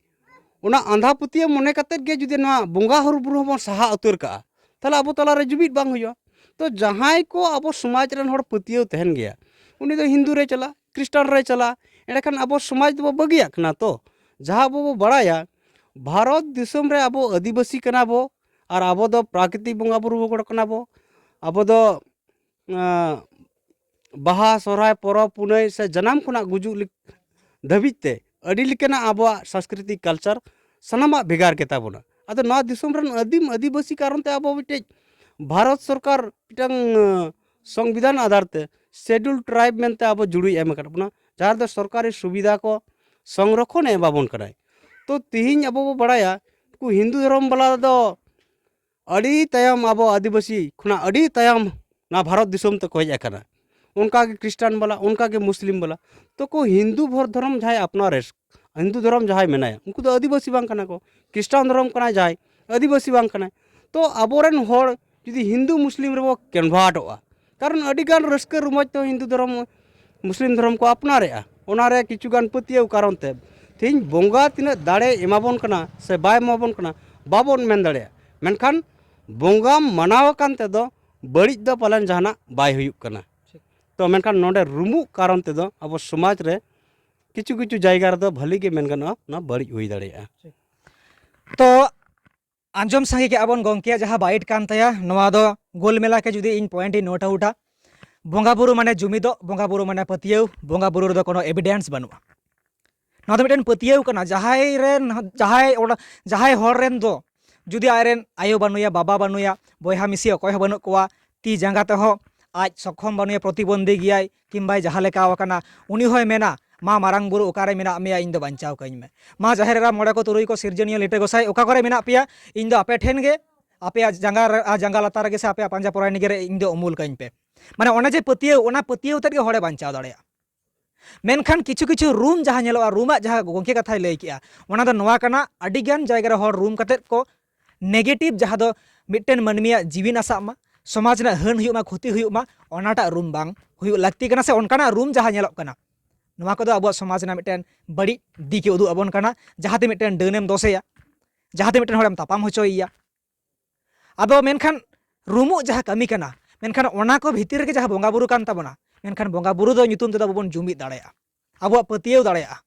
ᱚᱱᱟ ᱟᱸᱫᱷᱟ ᱯᱟᱹᱛᱭᱟᱹᱣ ᱢᱚᱱᱮ ᱠᱟᱛᱮᱫ ᱜᱮ ᱡᱩᱫᱤ ᱱᱚᱣᱟ ᱵᱚᱸᱜᱟ ᱦᱩᱨᱩ ᱵᱩᱨᱩ ᱦᱚᱸᱵᱚᱱ ᱥᱟᱦᱟ ᱩᱛᱟᱹᱨ ᱠᱟᱜᱼᱟ, ᱛᱟᱦᱚᱞᱮ ᱟᱵᱚ ᱛᱟᱞᱟᱨᱮ ᱡᱩᱢᱤᱫ ᱵᱟᱝ ᱦᱩᱭᱩᱜᱼᱟ᱾ ᱛᱚ ᱡᱟᱦᱟᱸᱭ ᱠᱚ ᱟᱵᱚ ᱥᱚᱢᱟᱡᱽ ᱨᱮᱱ ᱦᱚᱲ ᱯᱟᱹᱛᱭᱟᱹᱣ ᱛᱟᱦᱮᱱ ᱜᱮᱭᱟ, ᱩᱱᱤ ᱫᱚ ᱦᱤᱱᱫᱩ ᱨᱮ ᱪᱟᱞᱟᱜ, ᱠᱷᱨᱤᱥᱴᱟᱱ ᱨᱮ ᱪᱟᱞᱟᱜ, ᱮᱸᱰᱮᱠᱷᱟᱱ ᱟᱵᱚ ᱥᱚᱢᱟᱡᱽ ᱫᱚᱵᱚ ᱵᱟᱹᱜᱤᱭᱟᱜ ᱠᱟᱱᱟ᱾ ᱛᱚ ᱡᱟᱦᱟᱸ ᱟᱵᱚ ᱵᱚ ᱵᱟᱲᱟᱭᱟ, ᱵᱷᱟᱨᱚᱛ ᱫᱤᱥᱚᱢ ᱨᱮ ᱟᱵᱚ ᱟᱹᱫᱤᱵᱟᱹᱥᱤ ᱠᱟᱱᱟ ᱵᱚ, ᱟᱨ ᱟᱵᱚ ᱫᱚ ᱯᱨᱟᱠᱨᱤᱛᱤᱠ ᱵᱚᱸᱜᱟ ᱵᱩᱨᱩ ᱦᱚᱲ ᱠᱟᱱᱟ ᱵᱚ᱾ ᱟᱵᱚ ᱫᱚ ᱟᱸ, ᱵᱟᱦᱟ, ᱥᱚᱦᱨᱟᱭ, ᱯᱚᱨᱚᱵᱽ, ᱯᱩᱱᱟᱹᱭ ᱥᱮ ᱡᱟᱱᱟᱢ ᱠᱷᱚᱱᱟᱜ ᱜᱩᱡᱩᱜ ᱞᱮᱠ-, ᱫᱷᱟᱹᱵᱤᱡ ᱛᱮ ᱟᱹᱰᱤ ᱞᱮᱠᱟᱱᱟᱜ ᱟᱵᱚᱣᱟᱜ ᱥᱟᱝᱥᱠᱨᱤᱛᱤᱠ culture ᱥᱟᱱᱟᱢᱟᱜ ᱵᱷᱮᱜᱟᱨ ᱜᱮᱛᱟ ᱵᱚᱱᱟ᱾ ᱟᱫᱚ ᱱᱚᱣᱟ ᱫᱤᱥᱚᱢ ᱨᱮᱱ ᱟᱹᱫᱤᱢ ᱟᱹᱫᱤᱵᱟᱹᱥᱤ ᱠᱟᱨᱚᱱ ᱛᱮ ᱟᱵᱚ ᱢᱤᱫᱴᱮᱡ ᱵᱷᱟᱨᱚᱛ ᱥᱚᱨᱠᱟᱨ ᱢᱤᱫᱴᱟᱝ, ᱟᱸ, ᱥᱚᱝᱵᱤᱫᱷᱟᱱ ᱟᱫᱷᱟᱨ ᱛᱮ Scheduled Tribe ᱢᱮᱱᱛᱮ ᱟᱵᱚ ᱡᱩᱲᱩᱭ ᱮᱢ ᱟᱠᱟᱫ ᱵᱚᱱᱟ, ᱡᱟᱦᱟᱸ ᱨᱮᱫᱚ ᱥᱚᱨᱠᱟᱨᱤ ᱥᱩᱵᱤᱫᱷᱟ ᱠᱚ ᱥᱚᱝᱨᱚᱠᱷᱚᱱ ᱮ ᱮᱢᱟ ᱵᱚᱱ ᱠᱟᱱᱟᱭ᱾ ᱛᱚ ᱛᱤᱦᱤᱧ ᱟᱵᱚ ᱵᱚ ᱵᱟᱲᱟᱭᱟ, ᱱᱩᱠᱩ ᱦᱤᱱᱫᱩ ᱫᱷᱚᱨᱚᱢ ᱵᱟᱞᱟ ᱫᱚ ᱟᱹᱰᱤ ᱛᱟᱭᱚᱢ, ᱟᱵᱚ ᱟᱹᱫᱤᱵᱟᱹᱥᱤ ᱠᱷᱚᱱᱟᱜ ᱟᱹᱰᱤ ᱛᱟᱭᱚᱢ ᱱᱚᱣᱟ ᱵᱷᱟᱨᱚᱛ ᱫᱤᱥᱚᱢ ᱛᱮᱠᱚ ᱦᱮᱡ ᱟᱠᱟᱱᱟ᱾ ᱚᱱᱠᱟ ᱜᱮ ᱠᱷᱨᱤᱥᱴᱟᱱ ᱵᱟᱞᱟ, ᱚᱱᱠᱟ ᱜᱮ ᱢᱩᱥᱞᱤᱢ ᱵᱟᱞᱟ᱾ ᱛᱚ ᱠᱚ ᱦᱤᱱᱫᱩ ᱵᱷᱚᱨ ᱫᱷᱚᱨᱚᱢ ᱡᱟᱦᱟᱸᱭ ᱟᱯᱱᱟᱨᱮ, ᱦᱤᱱᱫᱩ ᱫᱷᱚᱨᱚᱢ ᱡᱟᱦᱟᱸᱭ ᱢᱮᱱᱟᱭᱟ, ᱩᱱᱠᱩ ᱫᱚ ᱟᱹᱫᱤᱵᱟᱹᱥᱤ ᱵᱟᱝ ᱠᱟᱱᱟ ᱠᱚ᱾ ᱠᱷᱨᱤᱥᱴᱟᱱ ᱫᱷᱚᱨᱚᱢ ᱠᱟᱱᱟᱭ ᱡᱟᱦᱟᱸᱭ, ᱟᱹᱫᱤᱵᱟᱹᱥᱤ ᱵᱟᱝ ᱠᱟᱱᱟᱭ᱾ ᱛᱚ ᱟᱵᱚᱨᱮᱱ ᱦᱚᱲ ᱡᱩᱫᱤ ᱦᱤᱱᱫᱩ ᱢᱩᱥᱞᱤᱢ ᱨᱮᱵᱚ ᱠᱚᱱᱵᱷᱟᱨᱴᱚᱜᱼᱟ, ᱠᱟᱨᱚᱱ ᱟᱹᱰᱤᱜᱟᱱ ᱨᱟᱹᱥᱠᱟᱹ ᱨᱚᱢᱚᱡᱽ ᱛᱮ ᱦᱤᱱᱫᱩ ᱫᱷᱚᱨᱚᱢ, ᱢᱩᱥᱞᱤᱢ ᱫᱷᱚᱨᱚᱢ ᱠᱚ ᱟᱯᱱᱟᱨᱮᱜᱼᱟ᱾ ᱚᱱᱟᱨᱮ ᱠᱤᱪᱷᱩᱜᱟᱱ ᱯᱟᱹᱛᱭᱟᱹᱣ ᱠᱟᱨᱚᱱ ᱛᱮ ᱛᱮᱦᱮᱧ ᱵᱚᱸᱜᱟ ᱛᱤᱱᱟᱹᱜ ᱫᱟᱲᱮᱭ ᱮᱢᱟᱵᱚᱱ ᱠᱟᱱᱟ ᱥᱮ ᱵᱟᱭ ᱮᱢᱟᱵᱚᱱ ᱠᱟᱱᱟ, ᱵᱟᱵᱚᱱ ᱢᱮᱱ ᱫᱟᱲᱮᱭᱟᱜᱼᱟ᱾ ᱢᱮᱱᱠᱷᱟᱱ ᱵᱚᱸᱜᱟ ᱢᱟᱱᱟᱣ ᱟᱠᱟᱱ ᱛᱮᱫᱚ ᱵᱟᱹᱲᱤᱡ ᱫᱚ ᱯᱟᱞᱮᱱ ᱡᱟᱦᱟᱱᱟᱜ ᱵᱟᱭ ᱦᱩᱭᱩᱜ ᱠᱟᱱᱟ᱾ ᱴᱷᱤᱠ᱾ ᱛᱚ ᱢᱮᱱᱠᱷᱟᱱ ᱱᱚᱰᱮ ᱨᱩᱢᱩᱜ ᱠᱟᱨᱚᱱ ᱛᱮᱫᱚ ᱟᱵᱚ ᱥᱚᱢᱟᱡᱽ ᱨᱮ ᱠᱤᱪᱷᱩ ᱠᱤᱪᱷᱩ ᱡᱟᱭᱜᱟ ᱨᱮᱫᱚ ᱵᱷᱟᱹᱞᱤ ᱜᱮ ᱢᱮᱱ ᱜᱟᱱᱚᱜᱼᱟ, ᱚᱱᱟ ᱵᱟᱹᱲᱤᱡ ᱦᱩᱭ ᱫᱟᱲᱮᱭᱟᱜᱼᱟ᱾ ᱴᱷᱤᱠ᱾ ᱛᱚ ᱟᱸᱡᱚᱢ ᱥᱟᱸᱜᱮ ᱠᱮᱜᱼᱟ ᱵᱚᱱ ᱜᱚᱢᱠᱮᱭᱟᱜ ᱡᱟᱦᱟᱸ ᱵᱟᱭᱤᱴ ᱠᱟᱱ ᱛᱟᱭᱟ, ᱱᱚᱣᱟ ᱫᱚ ᱜᱳᱞ ᱢᱮᱞᱟ ᱜᱮ ᱡᱩᱫᱤ ᱤᱧ ᱯᱚᱭᱮᱱᱴ ᱤᱧ ᱱᱳᱴ ᱟᱣᱩᱴᱟ, ᱵᱚᱸᱜᱟ ᱵᱩᱨᱩ ᱢᱟᱱᱮ ᱡᱩᱢᱤᱫᱚᱜ, ᱵᱚᱸᱜᱟ ᱵᱩᱨᱩ ᱢᱟᱱᱮ ᱯᱟᱹᱛᱭᱟᱹᱣ, ᱵᱚᱸᱜᱟ ᱵᱩᱨᱩ ᱨᱮᱫᱚ ᱠᱳᱱᱳ ᱮᱵᱷᱤᱰᱮᱱᱥ ᱵᱟᱹᱱᱩᱜᱼᱟ᱾ ᱱᱚᱣᱟ ᱫᱚ ᱢᱤᱫᱴᱮᱱ ᱯᱟᱹᱛᱭᱟᱹᱣ ᱠᱟᱱᱟ᱾ ᱡᱟᱦᱟᱸᱭ ᱨᱮᱱ, ᱡᱟᱦᱟᱸᱭ ᱚᱲᱟᱜ, ᱡᱟᱦᱟᱸᱭ ᱦᱚᱲ ᱨᱮᱱ ᱫᱚ ᱡᱩᱫᱤ ᱟᱡᱨᱮᱱ ᱟᱭᱳ ᱵᱟᱹᱱᱩᱭᱟ, ᱵᱟᱵᱟ ᱵᱟᱹᱱᱩᱭᱟ, ᱵᱚᱭᱦᱟ ᱢᱤᱥᱤ ᱚᱠᱚᱭ ᱦᱚᱸ ᱵᱟᱹᱱᱩᱜ ᱠᱚᱣᱟ, ᱛᱤ ᱡᱟᱸᱜᱟ ᱛᱮᱦᱚᱸ ᱟᱡ ᱥᱚᱠᱷᱚᱢ ᱵᱟᱹᱱᱩᱭᱟ, ᱯᱨᱚᱛᱤᱵᱚᱱᱫᱷᱤ ᱜᱮᱭᱟᱭ, ᱠᱤᱢᱵᱟᱭ ᱡᱟᱦᱟᱸ ᱞᱮᱠᱟᱣ ᱟᱠᱟᱱᱟ, ᱩᱱᱤ ᱦᱚᱸᱭ ᱢᱮᱱᱟ, "ᱢᱟ ᱢᱟᱨᱟᱝ ᱵᱩᱨᱩ ᱚᱠᱟᱨᱮ ᱢᱮᱱᱟᱜ ᱢᱮᱭᱟ, ᱤᱧ ᱫᱚ ᱵᱟᱧᱪᱟᱣ ᱠᱟᱹᱧ ᱢᱮ᱾ ᱢᱟ ᱡᱟᱦᱮᱨ ᱮᱨᱟ, ᱢᱚᱬᱮ ᱠᱚ ᱛᱩᱨᱩᱭ ᱠᱚ ᱥᱤᱨᱡᱚᱱᱤᱭᱟᱹ ᱞᱤᱴᱟᱹ ᱜᱚᱸᱥᱟᱭ ᱚᱠᱟ ᱠᱚᱨᱮ ᱢᱮᱱᱟᱜ ᱯᱮᱭᱟ, ᱤᱧ ᱫᱚ ᱟᱯᱮ ᱴᱷᱮᱱ ᱜᱮ, ᱟᱯᱮᱭᱟᱜ ᱡᱟᱸᱜᱟ ᱨᱮ, ᱟᱨ ᱡᱟᱸᱜᱟ ᱞᱟᱛᱟᱨ ᱨᱮᱜᱮ ᱥᱮ ᱟᱯᱮᱭᱟᱜ ᱯᱟᱸᱡᱟ ᱯᱚᱨᱟᱭᱱᱤ ᱨᱮ ᱤᱧ ᱫᱚ ᱩᱢᱩᱞ ᱠᱟᱹᱧ ᱯᱮ᱾" ᱢᱟᱱᱮ ᱚᱱᱮ ᱡᱮ ᱯᱟᱹᱛᱭᱟᱹᱣ, ᱚᱱᱟ ᱯᱟᱹᱛᱭᱟᱹᱣ ᱛᱮᱫ ᱜᱮ ᱦᱚᱲᱮ ᱵᱟᱧᱪᱟᱣ ᱫᱟᱲᱮᱭᱟᱜᱼᱟ᱾ ᱢᱮᱱᱠᱷᱟᱱ ᱠᱤᱪᱷᱩ ᱠᱤᱪᱷᱩ ᱨᱩᱢ ᱡᱟᱦᱟᱸ ᱧᱮᱞᱚᱜᱼᱟ, ᱨᱩᱢᱟᱜ ᱡᱟᱦᱟᱸ ᱜᱚᱢᱠᱮ ᱠᱟᱛᱷᱟᱭ ᱞᱟᱹᱭ ᱠᱮᱜᱼᱟ, ᱚᱱᱟ ᱫᱚ ᱱᱚᱣᱟ ᱠᱟᱱᱟ, ᱟᱹᱰᱤᱜᱟᱱ ᱡᱟᱭᱜᱟ ᱨᱮ ᱦᱚᱲ ᱨᱩᱢ ᱠᱟᱛᱮᱫ ᱠᱚ ᱱᱮᱜᱮᱴᱤᱵᱷ, ᱡᱟᱦᱟᱸ ᱫᱚ ᱢᱤᱫᱴᱮᱱ ᱢᱟᱹᱱᱢᱤᱭᱟᱜ ᱡᱤᱣᱤ ᱱᱟᱥᱟᱜ ᱢᱟ, ᱥᱚᱢᱟᱡᱽ ᱨᱮᱱᱟᱜ ᱦᱟᱹᱱ ᱦᱩᱭᱩᱜ ᱢᱟ, ᱠᱷᱚᱛᱤ ᱦᱩᱭᱩᱜ ᱢᱟ, ᱚᱱᱟᱴᱟᱜ ᱨᱩᱢ ᱵᱟᱝ ᱦᱩᱭᱩᱜ ᱞᱟᱹᱠᱛᱤ ᱠᱟᱱᱟ, ᱥᱮ ᱚᱱᱠᱟᱱᱟᱜ ᱨᱩᱢ ᱡᱟᱦᱟᱸ ᱧᱮᱞᱚᱜ ᱠᱟᱱᱟ, ᱱᱚᱣᱟ ᱠᱚᱫᱚ ᱟᱵᱚᱣᱟᱜ ᱥᱚᱢᱟᱡᱽ ᱨᱮᱱᱟᱜ ᱢᱤᱫᱴᱮᱱ ᱵᱟᱹᱲᱤᱡ ᱫᱤᱠᱮ ᱩᱫᱩᱜ ᱟᱵᱚᱱ ᱠᱟᱱᱟ᱾ ᱡᱟᱦᱟᱸᱛᱮ ᱢᱤᱫᱴᱮᱱ ᱰᱟᱹᱱᱮᱢ ᱫᱚᱥᱮᱭᱟ, ᱡᱟᱦᱟᱸᱛᱮ ᱢᱤᱫᱴᱮᱱ ᱦᱚᱲᱮᱢ ᱛᱟᱯᱟᱢ ᱦᱚᱪᱚᱭᱮᱭᱟ᱾ ᱟᱫᱚ ᱢᱮᱱᱠᱷᱟᱱ ᱨᱩᱢᱩᱜ ᱡᱟᱦᱟᱸ ᱠᱟᱹᱢᱤ ᱠᱟᱱᱟ, ᱢᱮᱱᱠᱷᱟᱱ ᱚᱱᱟ ᱠᱚ ᱵᱷᱤᱛᱤᱨ ᱨᱮᱜᱮ ᱡᱟᱦᱟᱸ ᱵᱚᱸᱜᱟ ᱵᱩᱨᱩ ᱠᱟᱱ ᱛᱟᱵᱚᱱᱟ, ᱢᱮᱱᱠᱷᱟᱱ ᱵᱚᱸᱜᱟ ᱵᱩᱨᱩ ᱫᱚ ᱧᱩᱛᱩᱢ ᱛᱮᱫᱚ ᱟᱵᱚ ᱵᱚᱱ ᱡᱩᱢᱤᱫ ᱫᱟᱲᱮᱭᱟᱜᱼᱟ, ᱟᱵᱚᱣᱟᱜ ᱯᱟᱹᱛᱭᱟᱹᱣ ᱫᱟᱲᱮᱭᱟᱜᱼᱟ᱾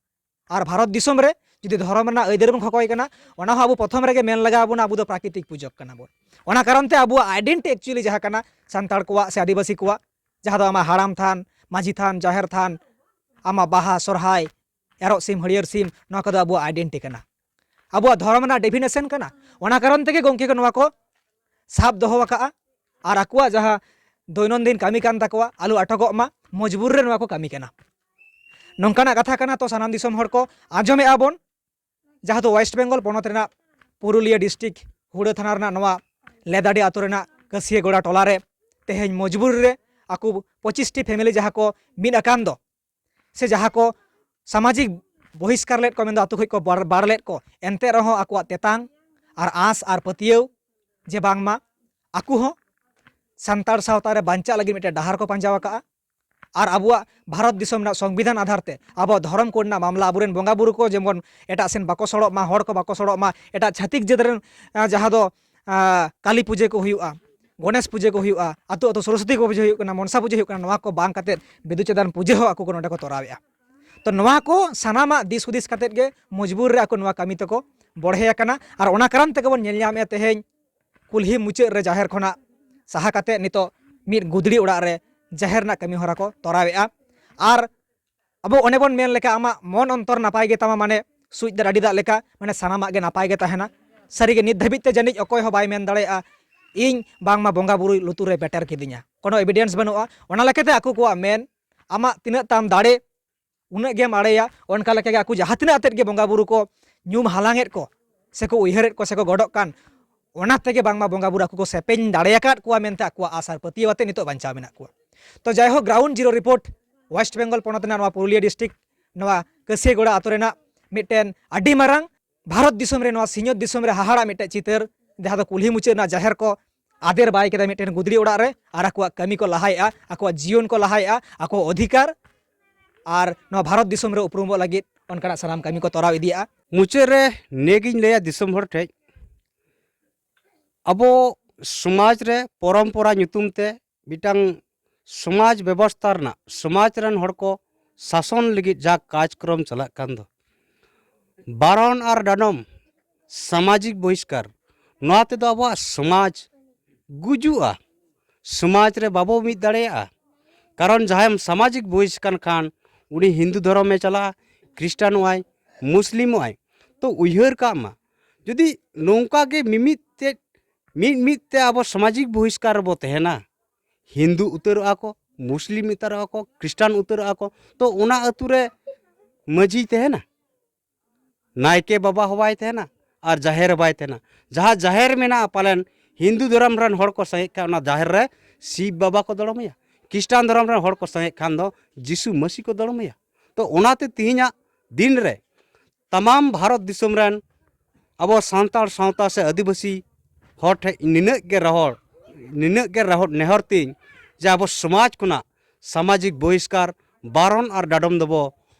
ᱟᱨ ᱵᱷᱟᱨᱚᱛ ᱫᱤᱥᱚᱢ ᱨᱮ ᱡᱩᱫᱤ ᱫᱷᱚᱨᱚᱢ ᱨᱮᱱᱟᱜ ᱟᱹᱭᱫᱟᱹᱨᱤ ᱵᱚᱱ ᱠᱷᱚᱠᱚᱭ ᱠᱟᱱᱟ, ᱚᱱᱟ ᱦᱚᱸ ᱟᱵᱚ ᱯᱨᱚᱛᱷᱚᱢ ᱨᱮᱜᱮ ᱢᱮᱱ ᱞᱟᱜᱟᱣ ᱵᱚᱱᱟ, ᱟᱵᱚ ᱫᱚ ᱯᱨᱟᱠᱨᱤᱛᱤᱠ ᱯᱩᱡᱚᱠ ᱠᱟᱱᱟ ᱵᱚᱱ᱾ ᱚᱱᱟ ᱠᱟᱨᱚᱱ ᱛᱮ ᱟᱵᱚᱣᱟᱜ ᱟᱭᱰᱮᱱᱴᱤ ᱮᱠᱪᱩᱭᱮᱞᱤ ᱡᱟᱦᱟᱸ ᱠᱟᱱᱟ ᱥᱟᱱᱛᱟᱲ ᱠᱚᱣᱟᱜ ᱥᱮ ᱟᱹᱫᱤᱵᱟᱹᱥᱤ ᱠᱚᱣᱟᱜ, ᱡᱟᱦᱟᱸ ᱫᱚ ᱟᱢᱟᱜ ᱦᱟᱲᱟᱢ ᱛᱷᱟᱱ, ᱢᱟᱹᱡᱷᱤ ᱛᱷᱟᱱ, ᱡᱟᱦᱮᱨ ᱛᱷᱟᱱ, ᱟᱢᱟᱜ ᱵᱟᱦᱟ, ᱥᱚᱨᱦᱟᱭ, ᱮᱨᱚᱜ ᱥᱤᱢ, ᱦᱟᱹᱨᱭᱟᱹᱲ ᱥᱤᱢ, ᱱᱚᱣᱟ ᱠᱚᱫᱚ ᱟᱵᱚᱣᱟᱜ ᱟᱭᱰᱮᱱᱴᱤ ᱠᱟᱱᱟ, ᱟᱵᱚᱣᱟᱜ ᱫᱷᱚᱨᱚᱢ ᱨᱮᱱᱟᱜ ᱰᱮᱯᱷᱤᱱᱮᱥᱚᱱ ᱠᱟᱱᱟ᱾ ᱚᱱᱟ ᱠᱟᱨᱚᱱ ᱛᱮᱜᱮ ᱜᱚᱢᱠᱮ ᱠᱚ ᱱᱚᱣᱟ ᱠᱚ ᱥᱟᱵ ᱫᱚᱦᱚ ᱟᱠᱟᱫᱼᱟ᱾ ᱟᱨ ᱟᱠᱚᱣᱟᱜ ᱡᱟᱦᱟᱸ ᱫᱳᱭᱱᱚᱱᱫᱤᱱ ᱠᱟᱹᱢᱤ ᱠᱟᱱ ᱛᱟᱠᱚᱣᱟ, ᱟᱞᱚ ᱟᱴᱚᱠᱚᱜ ᱢᱟ, ᱢᱚᱡᱽᱵᱩᱨ ᱨᱮ ᱱᱚᱣᱟ ᱠᱚ ᱠᱟᱹᱢᱤ ᱠᱟᱱᱟ᱾ ᱱᱚᱝᱠᱟᱱᱟᱜ ᱠᱟᱛᱷᱟ ᱠᱟᱱᱟ᱾ ᱛᱚ, ᱥᱟᱱᱟᱢ ᱫᱤᱥᱚᱢ ᱦᱚᱲ ᱠᱚ ᱟᱸᱡᱚᱢᱮᱫᱼᱟ ᱵᱚᱱ, ᱡᱟᱦᱟᱸ ᱫᱚ ᱳᱭᱮᱥᱴ ᱵᱮᱝᱜᱚᱞ ᱯᱚᱱᱚᱛ ᱨᱮᱱᱟᱜ ᱯᱩᱨᱩᱞᱤᱭᱟᱹ ᱰᱤᱥᱴᱨᱤᱠᱴ ᱦᱩᱲᱟᱹ ᱛᱷᱟᱱᱟ ᱨᱮᱱᱟᱜ ᱱᱚᱣᱟ ᱞᱮᱫᱟᱰᱤ ᱟᱛᱳ ᱨᱮᱱᱟᱜ ᱠᱟᱹᱥᱤᱭᱟᱹ ᱜᱚᱲᱟ ᱴᱚᱞᱟ ᱨᱮ ᱛᱮᱦᱮᱧ ᱢᱚᱡᱽᱵᱩᱨ ᱨᱮ ᱟᱠᱚ ᱯᱚᱸᱪᱤᱥ ᱴᱤ ᱯᱷᱮᱢᱮᱞᱤ ᱡᱟᱦᱟᱸ ᱠᱚ ᱢᱤᱫ ᱟᱠᱟᱱ ᱫᱚ, ᱥᱮ ᱡᱟᱦᱟᱸ ᱠᱚ ᱥᱟᱢᱟᱡᱤᱠ ᱵᱚᱦᱤᱥᱠᱟᱨ ᱞᱮᱫ ᱠᱚ, ᱢᱮᱱᱫᱚ ᱟᱛᱳ ᱠᱷᱚᱱ ᱠᱚ ᱵᱟᱨ, ᱵᱟᱨ ᱞᱮᱫ ᱠᱚ, ᱮᱱᱛᱮ ᱨᱮᱦᱚᱸ ᱟᱠᱚᱣᱟᱜ ᱛᱮᱛᱟᱝ ᱟᱨ ᱟᱸᱥ ᱟᱨ ᱯᱟᱹᱛᱭᱟᱹᱣ ᱡᱮ ᱵᱟᱝᱢᱟ ᱟᱠᱚ ᱦᱚᱸ ᱥᱟᱱᱛᱟᱲ ᱥᱟᱶᱛᱟ ᱨᱮ ᱵᱟᱧᱪᱟᱜ ᱞᱟᱹᱜᱤᱫ ᱢᱤᱫᱴᱮᱱ ᱰᱟᱦᱟᱨ ᱠᱚ ᱯᱟᱸᱡᱟ ᱟᱠᱟᱫᱼᱟ᱾ ᱟᱨ ᱟᱵᱚᱣᱟᱜ ᱵᱷᱟᱨᱚᱛ ᱫᱤᱥᱚᱢ ᱨᱮᱱᱟᱜ ᱥᱚᱝᱵᱤᱫᱷᱟᱱ ᱟᱫᱷᱟᱨ ᱛᱮ ᱟᱵᱚᱣᱟᱜ ᱫᱷᱚᱨᱚᱢ ᱠᱳᱰ ᱨᱮᱱᱟᱜ ᱢᱟᱢᱞᱟ, ᱟᱵᱚᱨᱮᱱ ᱵᱚᱸᱜᱟ ᱵᱩᱨᱩ ᱠᱚ ᱡᱮᱢᱚᱱ ᱮᱴᱟᱜ ᱥᱮᱱ ᱵᱟᱠᱚ ᱥᱚᱲᱚᱜ ᱢᱟ, ᱦᱚᱲ ᱠᱚ ᱵᱟᱠᱚ ᱥᱚᱲᱚᱜ ᱢᱟ, ᱮᱴᱟᱜ ᱪᱷᱟᱹᱛᱤᱠ ᱡᱟᱹᱛ ᱨᱮᱱ, ᱟᱸ, ᱡᱟᱦᱟᱸ ᱫᱚ, ᱟᱸ, ᱠᱟᱹᱞᱤ ᱯᱩᱡᱟᱹ ᱠᱚ ᱦᱩᱭᱩᱜᱼᱟ, ᱜᱚᱱᱮᱥ ᱯᱩᱡᱟᱹ ᱠᱚ ᱦᱩᱭᱩᱜᱼᱟ, ᱟᱹᱛᱩ ᱟᱹᱛᱩ ᱥᱚᱨᱚᱥᱚᱛᱤ ᱠᱚ ᱯᱩᱡᱟᱹ ᱦᱩᱭᱩᱜ ᱠᱟᱱᱟ, ᱢᱚᱱᱥᱟ ᱯᱩᱡᱟᱹ ᱦᱩᱭᱩᱜ ᱠᱟᱱᱟ, ᱱᱚᱣᱟ ᱠᱚ ᱵᱟᱝ ᱠᱟᱛᱮᱫ ᱵᱤᱫᱩ ᱪᱟᱸᱫᱟᱱ ᱯᱩᱡᱟᱹ ᱦᱚᱸ ᱟᱠᱚ ᱠᱚ ᱱᱚᱰᱮ ᱠᱚ ᱛᱚᱨᱟᱣᱮᱫᱼᱟ᱾ ᱛᱚ, ᱱᱚᱣᱟ ᱠᱚ ᱥᱟᱱᱟᱢᱟᱜ ᱫᱤᱥ ᱦᱩᱫᱤᱥ ᱠᱟᱛᱮᱫ ᱜᱮ ᱢᱚᱡᱽᱵᱩᱨ ᱨᱮ ᱟᱠᱚ ᱱᱚᱣᱟ ᱠᱟᱹᱢᱤ ᱛᱟᱠᱚ ᱵᱚᱲᱦᱮ ᱟᱠᱟᱱᱟ᱾ ᱟᱨ ᱚᱱᱟ ᱠᱟᱨᱚᱱ ᱛᱮᱜᱮ ᱵᱚᱱ ᱧᱮᱞ ᱧᱟᱢᱮᱫᱼᱟ ᱛᱮᱦᱮᱧ ᱠᱩᱞᱦᱤ ᱢᱩᱪᱟᱹᱫ ᱨᱮ ᱡᱟᱦᱮᱨ ᱠᱷᱚᱱᱟᱜ ᱥᱟᱦᱟ ᱠᱟᱛᱮ ᱱᱤᱛᱚᱜ ᱢᱤᱫ ᱜᱩᱫᱽᱲᱤ ᱚᱲᱟᱜ ᱨᱮ ᱡᱟᱦᱮᱨ ᱨᱮᱱᱟᱜ ᱠᱟᱹᱢᱤ ᱦᱚᱨᱟ ᱠᱚ ᱛᱚᱨᱟᱣᱮᱫᱼᱟ᱾ ᱟᱨ ᱟᱵᱚ ᱚᱱᱮ ᱵᱚᱱ ᱢᱮᱱ ᱞᱮᱠᱟ, ᱟᱢᱟᱜ ᱢᱚᱱ ᱚᱱᱛᱚᱨ ᱱᱟᱯᱟᱭ ᱜᱮ ᱛᱟᱢᱟ, ᱢᱟᱱᱮ ᱥᱩᱡ ᱫᱟᱜ ᱟᱹᱰᱤ ᱫᱟᱜ ᱞᱮᱠᱟ, ᱢᱟᱱᱮ ᱥᱟᱱᱟᱢᱟᱜ ᱜᱮ ᱱᱟᱯᱟᱭ ᱜᱮ ᱛᱟᱦᱮᱱᱟ᱾ ᱥᱟᱹᱨᱤᱜᱮ ᱱᱤᱛ ᱫᱷᱟᱹᱵᱤᱡ ᱛᱮ ᱡᱟᱹᱱᱤᱡ ᱚᱠᱚᱭ ᱦᱚᱸ ᱵᱟᱭ ᱢᱮᱱ ᱫᱟᱲᱮᱭᱟᱜᱼᱟ ᱤᱧ ᱵᱟᱝᱢᱟ ᱵᱚᱸᱜᱟ ᱵᱩᱨᱩ ᱞᱩᱛᱩᱨ ᱨᱮ ᱵᱮᱴᱮᱨ ᱠᱤᱫᱤᱧᱟ, ᱠᱳᱱᱳ ᱮᱵᱤᱰᱮᱱᱥ ᱵᱟᱹᱱᱩᱜᱼᱟ᱾ ᱚᱱᱟ ᱞᱮᱠᱟᱛᱮ ᱟᱠᱚ ᱠᱚᱣᱟᱜ ᱢᱮᱱ, ᱟᱢᱟᱜ ᱛᱤᱱᱟᱹᱜ ᱛᱟᱢ ᱫᱟᱲᱮ, ᱩᱱᱟᱹᱜ ᱜᱮᱢ ᱟᱲᱮᱭᱟ᱾ ᱚᱱᱠᱟ ᱞᱮᱠᱟᱜᱮ ᱟᱠᱚ ᱡᱟᱦᱟᱸ ᱛᱤᱱᱟᱹᱜ ᱟᱛᱮᱫ ᱜᱮ ᱵᱚᱸᱜᱟ ᱵᱩᱨᱩ ᱠᱚ ᱧᱩᱢ ᱦᱟᱞᱟᱝᱮᱫ ᱠᱚ, ᱥᱮᱠᱚ ᱩᱭᱦᱟᱹᱨᱮᱫ ᱠᱚ, ᱥᱮᱠᱚ ᱜᱚᱰᱚᱜ ᱠᱟᱱ, ᱚᱱᱟ ᱛᱮᱜᱮ ᱵᱟᱝᱢᱟ ᱵᱚᱸᱜᱟ ᱵᱩᱨᱩ ᱟᱠᱚ ᱠᱚ ᱥᱮᱯᱮᱧ ᱫᱟᱲᱮᱭᱟᱠᱟᱫ ᱠᱚᱣᱟ ᱢᱮᱱᱛᱮ ᱟᱠᱚᱣᱟᱜ ᱟᱥ ᱟᱨ ᱯᱟᱹᱛᱭᱟᱹᱣ ᱟᱛᱮ ᱱᱤᱛᱚᱜ ᱵᱟᱧᱪᱟᱣ ᱢᱮᱱᱟᱜ ᱠᱚᱣᱟ᱾ ᱛᱚ ᱡᱟᱭᱦᱳᱠ, ground zero report, West Bengal ᱯᱚᱱᱚᱛ ᱨᱮᱱᱟᱜ ᱱᱚᱣᱟ ᱯᱩᱨᱩᱞᱤᱭᱟᱹ ᱰᱤᱥᱴᱨᱤᱠᱴ, ᱱᱚᱣᱟ ᱠᱟᱹᱥᱤᱭᱟᱹᱜᱚᱲᱟ ᱟᱛᱳ ᱨᱮᱱᱟᱜ ᱢᱤᱫᱴᱮᱱ ᱟᱹᱰᱤ ᱢᱟᱨᱟᱝ ᱵᱷᱟᱨᱚᱛ ᱫᱤᱥᱚᱢ ᱨᱮ, ᱱᱚᱣᱟ ᱥᱤᱧᱚᱛ ᱫᱤᱥᱚᱢ ᱨᱮ ᱦᱟᱦᱟᱲᱟᱜ ᱢᱤᱫᱴᱮᱱ ᱪᱤᱛᱟᱹᱨ, ᱡᱟᱦᱟᱸ ᱫᱚ ᱠᱩᱞᱦᱤ ᱢᱩᱪᱟᱹᱫ ᱨᱮᱱᱟᱜ ᱡᱟᱦᱮᱨ ᱠᱚ ᱟᱫᱮᱨ ᱵᱟᱭ ᱠᱮᱫᱟ ᱢᱤᱫᱴᱮᱱ ᱜᱩᱫᱽᱲᱤ ᱚᱲᱟᱜ ᱨᱮ, ᱟᱨ ᱟᱠᱚᱣᱟᱜ ᱠᱟᱹᱢᱤ ᱠᱚ ᱞᱟᱦᱟᱭᱮᱫᱼᱟ, ᱟᱠᱚᱣᱟᱜ ᱡᱤᱭᱚᱱ ᱠᱚ ᱞᱟᱦᱟᱭᱮᱫᱼᱟ, ᱟᱠᱚᱣᱟᱜ ᱚᱫᱷᱤᱠᱟᱨ ᱟᱨ ᱱᱚᱣᱟ ᱵᱷᱟᱨᱚᱛ ᱫᱤᱥᱚᱢ ᱨᱮ ᱩᱯᱨᱩᱢᱚᱜ ᱞᱟᱹᱜᱤᱫ ᱚᱱᱠᱟᱱᱟᱜ ᱥᱟᱱᱟᱢ ᱠᱟᱹᱢᱤ ᱠᱚ ᱛᱚᱨᱟᱣ ᱤᱫᱤᱭᱮᱫᱼᱟ᱾ ᱢᱩᱪᱟᱹᱫ ᱨᱮ ᱱᱤᱭᱟᱹᱜᱤᱧ ᱞᱟᱹᱭᱟ ᱫᱤᱥᱚᱢ ᱦᱚᱲ ᱴᱷᱮᱡ, ᱟᱵᱚ ᱥᱚᱢᱟᱡᱽ ᱨᱮ ᱯᱚᱨᱚᱢᱯᱚᱨᱟ ᱧᱩᱛᱩᱢ ᱛᱮ ᱢᱤᱫᱴᱟᱝ ᱥᱚᱢᱟᱡᱽ ᱵᱮᱵᱚᱥᱛᱷᱟ ᱨᱮᱱᱟᱜ, ᱥᱚᱢᱟᱡᱽ ᱨᱮᱱ ᱦᱚᱲ ᱠᱚ ᱥᱟᱥᱚᱱ ᱞᱟᱹᱜᱤᱫ ᱡᱟ ᱠᱟᱡᱽᱠᱨᱚᱢ ᱪᱟᱞᱟᱜ ᱠᱟᱱ ᱫᱚ, ᱵᱟᱨᱚᱱ ᱟᱨ ᱰᱟᱰᱚᱢ, ᱥᱟᱢᱟᱡᱤᱠ ᱵᱚᱦᱤᱥᱠᱟᱨ, ᱱᱚᱣᱟ ᱛᱮᱫᱚ ᱟᱵᱚᱣᱟᱜ ᱥᱚᱢᱟᱡᱽ ᱜᱩᱡᱩᱜᱼᱟ᱾ ᱥᱚᱢᱟᱡᱽ ᱨᱮ ᱵᱟᱵᱚ ᱢᱤᱫ ᱫᱟᱲᱮᱭᱟᱜᱼᱟ᱾ ᱠᱟᱨᱚᱱ ᱡᱟᱦᱟᱸᱭ ᱥᱟᱢᱟᱡᱤᱠ ᱵᱚᱦᱤᱥᱠᱟᱨ ᱠᱷᱟᱱ, ᱩᱱᱤ ᱦᱤᱱᱫᱩ ᱫᱷᱚᱨᱚᱢᱮ ᱪᱟᱞᱟᱜᱼᱟ, ᱠᱷᱨᱤᱥᱴᱟᱱᱚᱜᱼᱟᱭ, ᱢᱩᱥᱞᱤᱢᱚᱜᱼᱟᱭ᱾ ᱛᱚ ᱩᱭᱦᱟᱹᱨ ᱠᱟᱜ ᱢᱟ, ᱡᱩᱫᱤ ᱱᱚᱝᱠᱟ ᱜᱮ ᱢᱤᱢᱤᱫ ᱛᱮ, ᱢᱤᱫ ᱢᱤᱫ ᱛᱮ ᱟᱵᱚ ᱥᱟᱢᱟᱡᱤᱠ ᱵᱚᱦᱤᱥᱠᱟᱨ ᱨᱮᱵᱚ ᱛᱟᱦᱮᱱᱟ, ᱦᱤᱱᱫᱩ ᱩᱛᱟᱹᱨᱚᱜᱼᱟ ᱠᱚ, ᱢᱩᱥᱞᱤᱢ ᱩᱛᱟᱹᱨᱚᱜᱼᱟ ᱠᱚ, ᱠᱷᱨᱤᱥᱴᱟᱱ ᱩᱛᱟᱹᱨᱚᱜᱼᱟ ᱠᱚ, ᱛᱚ ᱚᱱᱟ ᱟᱹᱛᱩ ᱨᱮ ᱢᱟᱹᱡᱷᱤᱭ ᱛᱟᱦᱮᱱᱟ? ᱱᱟᱭᱠᱮ ᱵᱟᱵᱟ ᱦᱚᱸ ᱵᱟᱭ ᱛᱟᱦᱮᱱᱟ ᱟᱨ ᱡᱟᱦᱮᱨ ᱦᱚᱸ ᱵᱟᱭ ᱛᱟᱦᱮᱱᱟ᱾ ᱡᱟᱦᱟᱸ ᱡᱟᱦᱮᱨ ᱢᱮᱱᱟᱜᱼᱟ, ᱯᱟᱞᱮᱱ ᱦᱤᱱᱫᱩ ᱫᱷᱚᱨᱚᱢ ᱨᱮᱱ ᱦᱚᱲ ᱠᱚ ᱥᱟᱸᱜᱮᱜ ᱠᱷᱟᱱ, ᱚᱱᱟ ᱡᱟᱦᱮᱨ ᱨᱮ ᱥᱤᱵ ᱵᱟᱵᱟ ᱠᱚ ᱫᱚᱲᱚᱢᱮᱭᱟ᱾ ᱠᱷᱨᱤᱥᱴᱟᱱ ᱫᱷᱚᱨᱚᱢ ᱨᱮᱱ ᱦᱚᱲ ᱠᱚ ᱥᱟᱸᱜᱮᱜ ᱠᱷᱟᱱ ᱫᱚ ᱡᱤᱥᱩ ᱢᱟᱹᱥᱤ ᱠᱚ ᱫᱚᱲᱚᱢᱮᱭᱟ᱾ ᱛᱚ ᱚᱱᱟᱛᱮ ᱛᱮᱦᱮᱧᱟᱜ ᱫᱤᱱ ᱨᱮ ᱛᱟᱢᱟᱢ ᱵᱷᱟᱨᱚᱛ ᱫᱤᱥᱚᱢ ᱨᱮᱱ ᱟᱵᱚ ᱥᱟᱱᱛᱟᱲ ᱥᱟᱶᱛᱟ ᱥᱮ ᱟᱹᱫᱤᱵᱟᱹᱥᱤ ᱦᱚᱲ ᱴᱷᱮᱱ ᱱᱤᱱᱟᱹᱜ ᱜᱮ ᱨᱚᱦᱚᱲ, ᱱᱤᱱᱟᱹᱜ ᱜᱮ ᱨᱚᱦᱚᱲ ᱱᱮᱦᱚᱨ ᱛᱤᱧ, ᱡᱮ ᱟᱵᱚ ᱥᱚᱢᱟᱡᱽ ᱠᱷᱚᱱᱟᱜ ᱥᱟᱢᱟᱡᱤᱠ ᱵᱚᱦᱤᱥᱠᱟᱨ, ᱵᱟᱨᱚᱱ ᱟᱨ ᱰᱟᱰᱚᱢ ᱫᱚᱵᱚ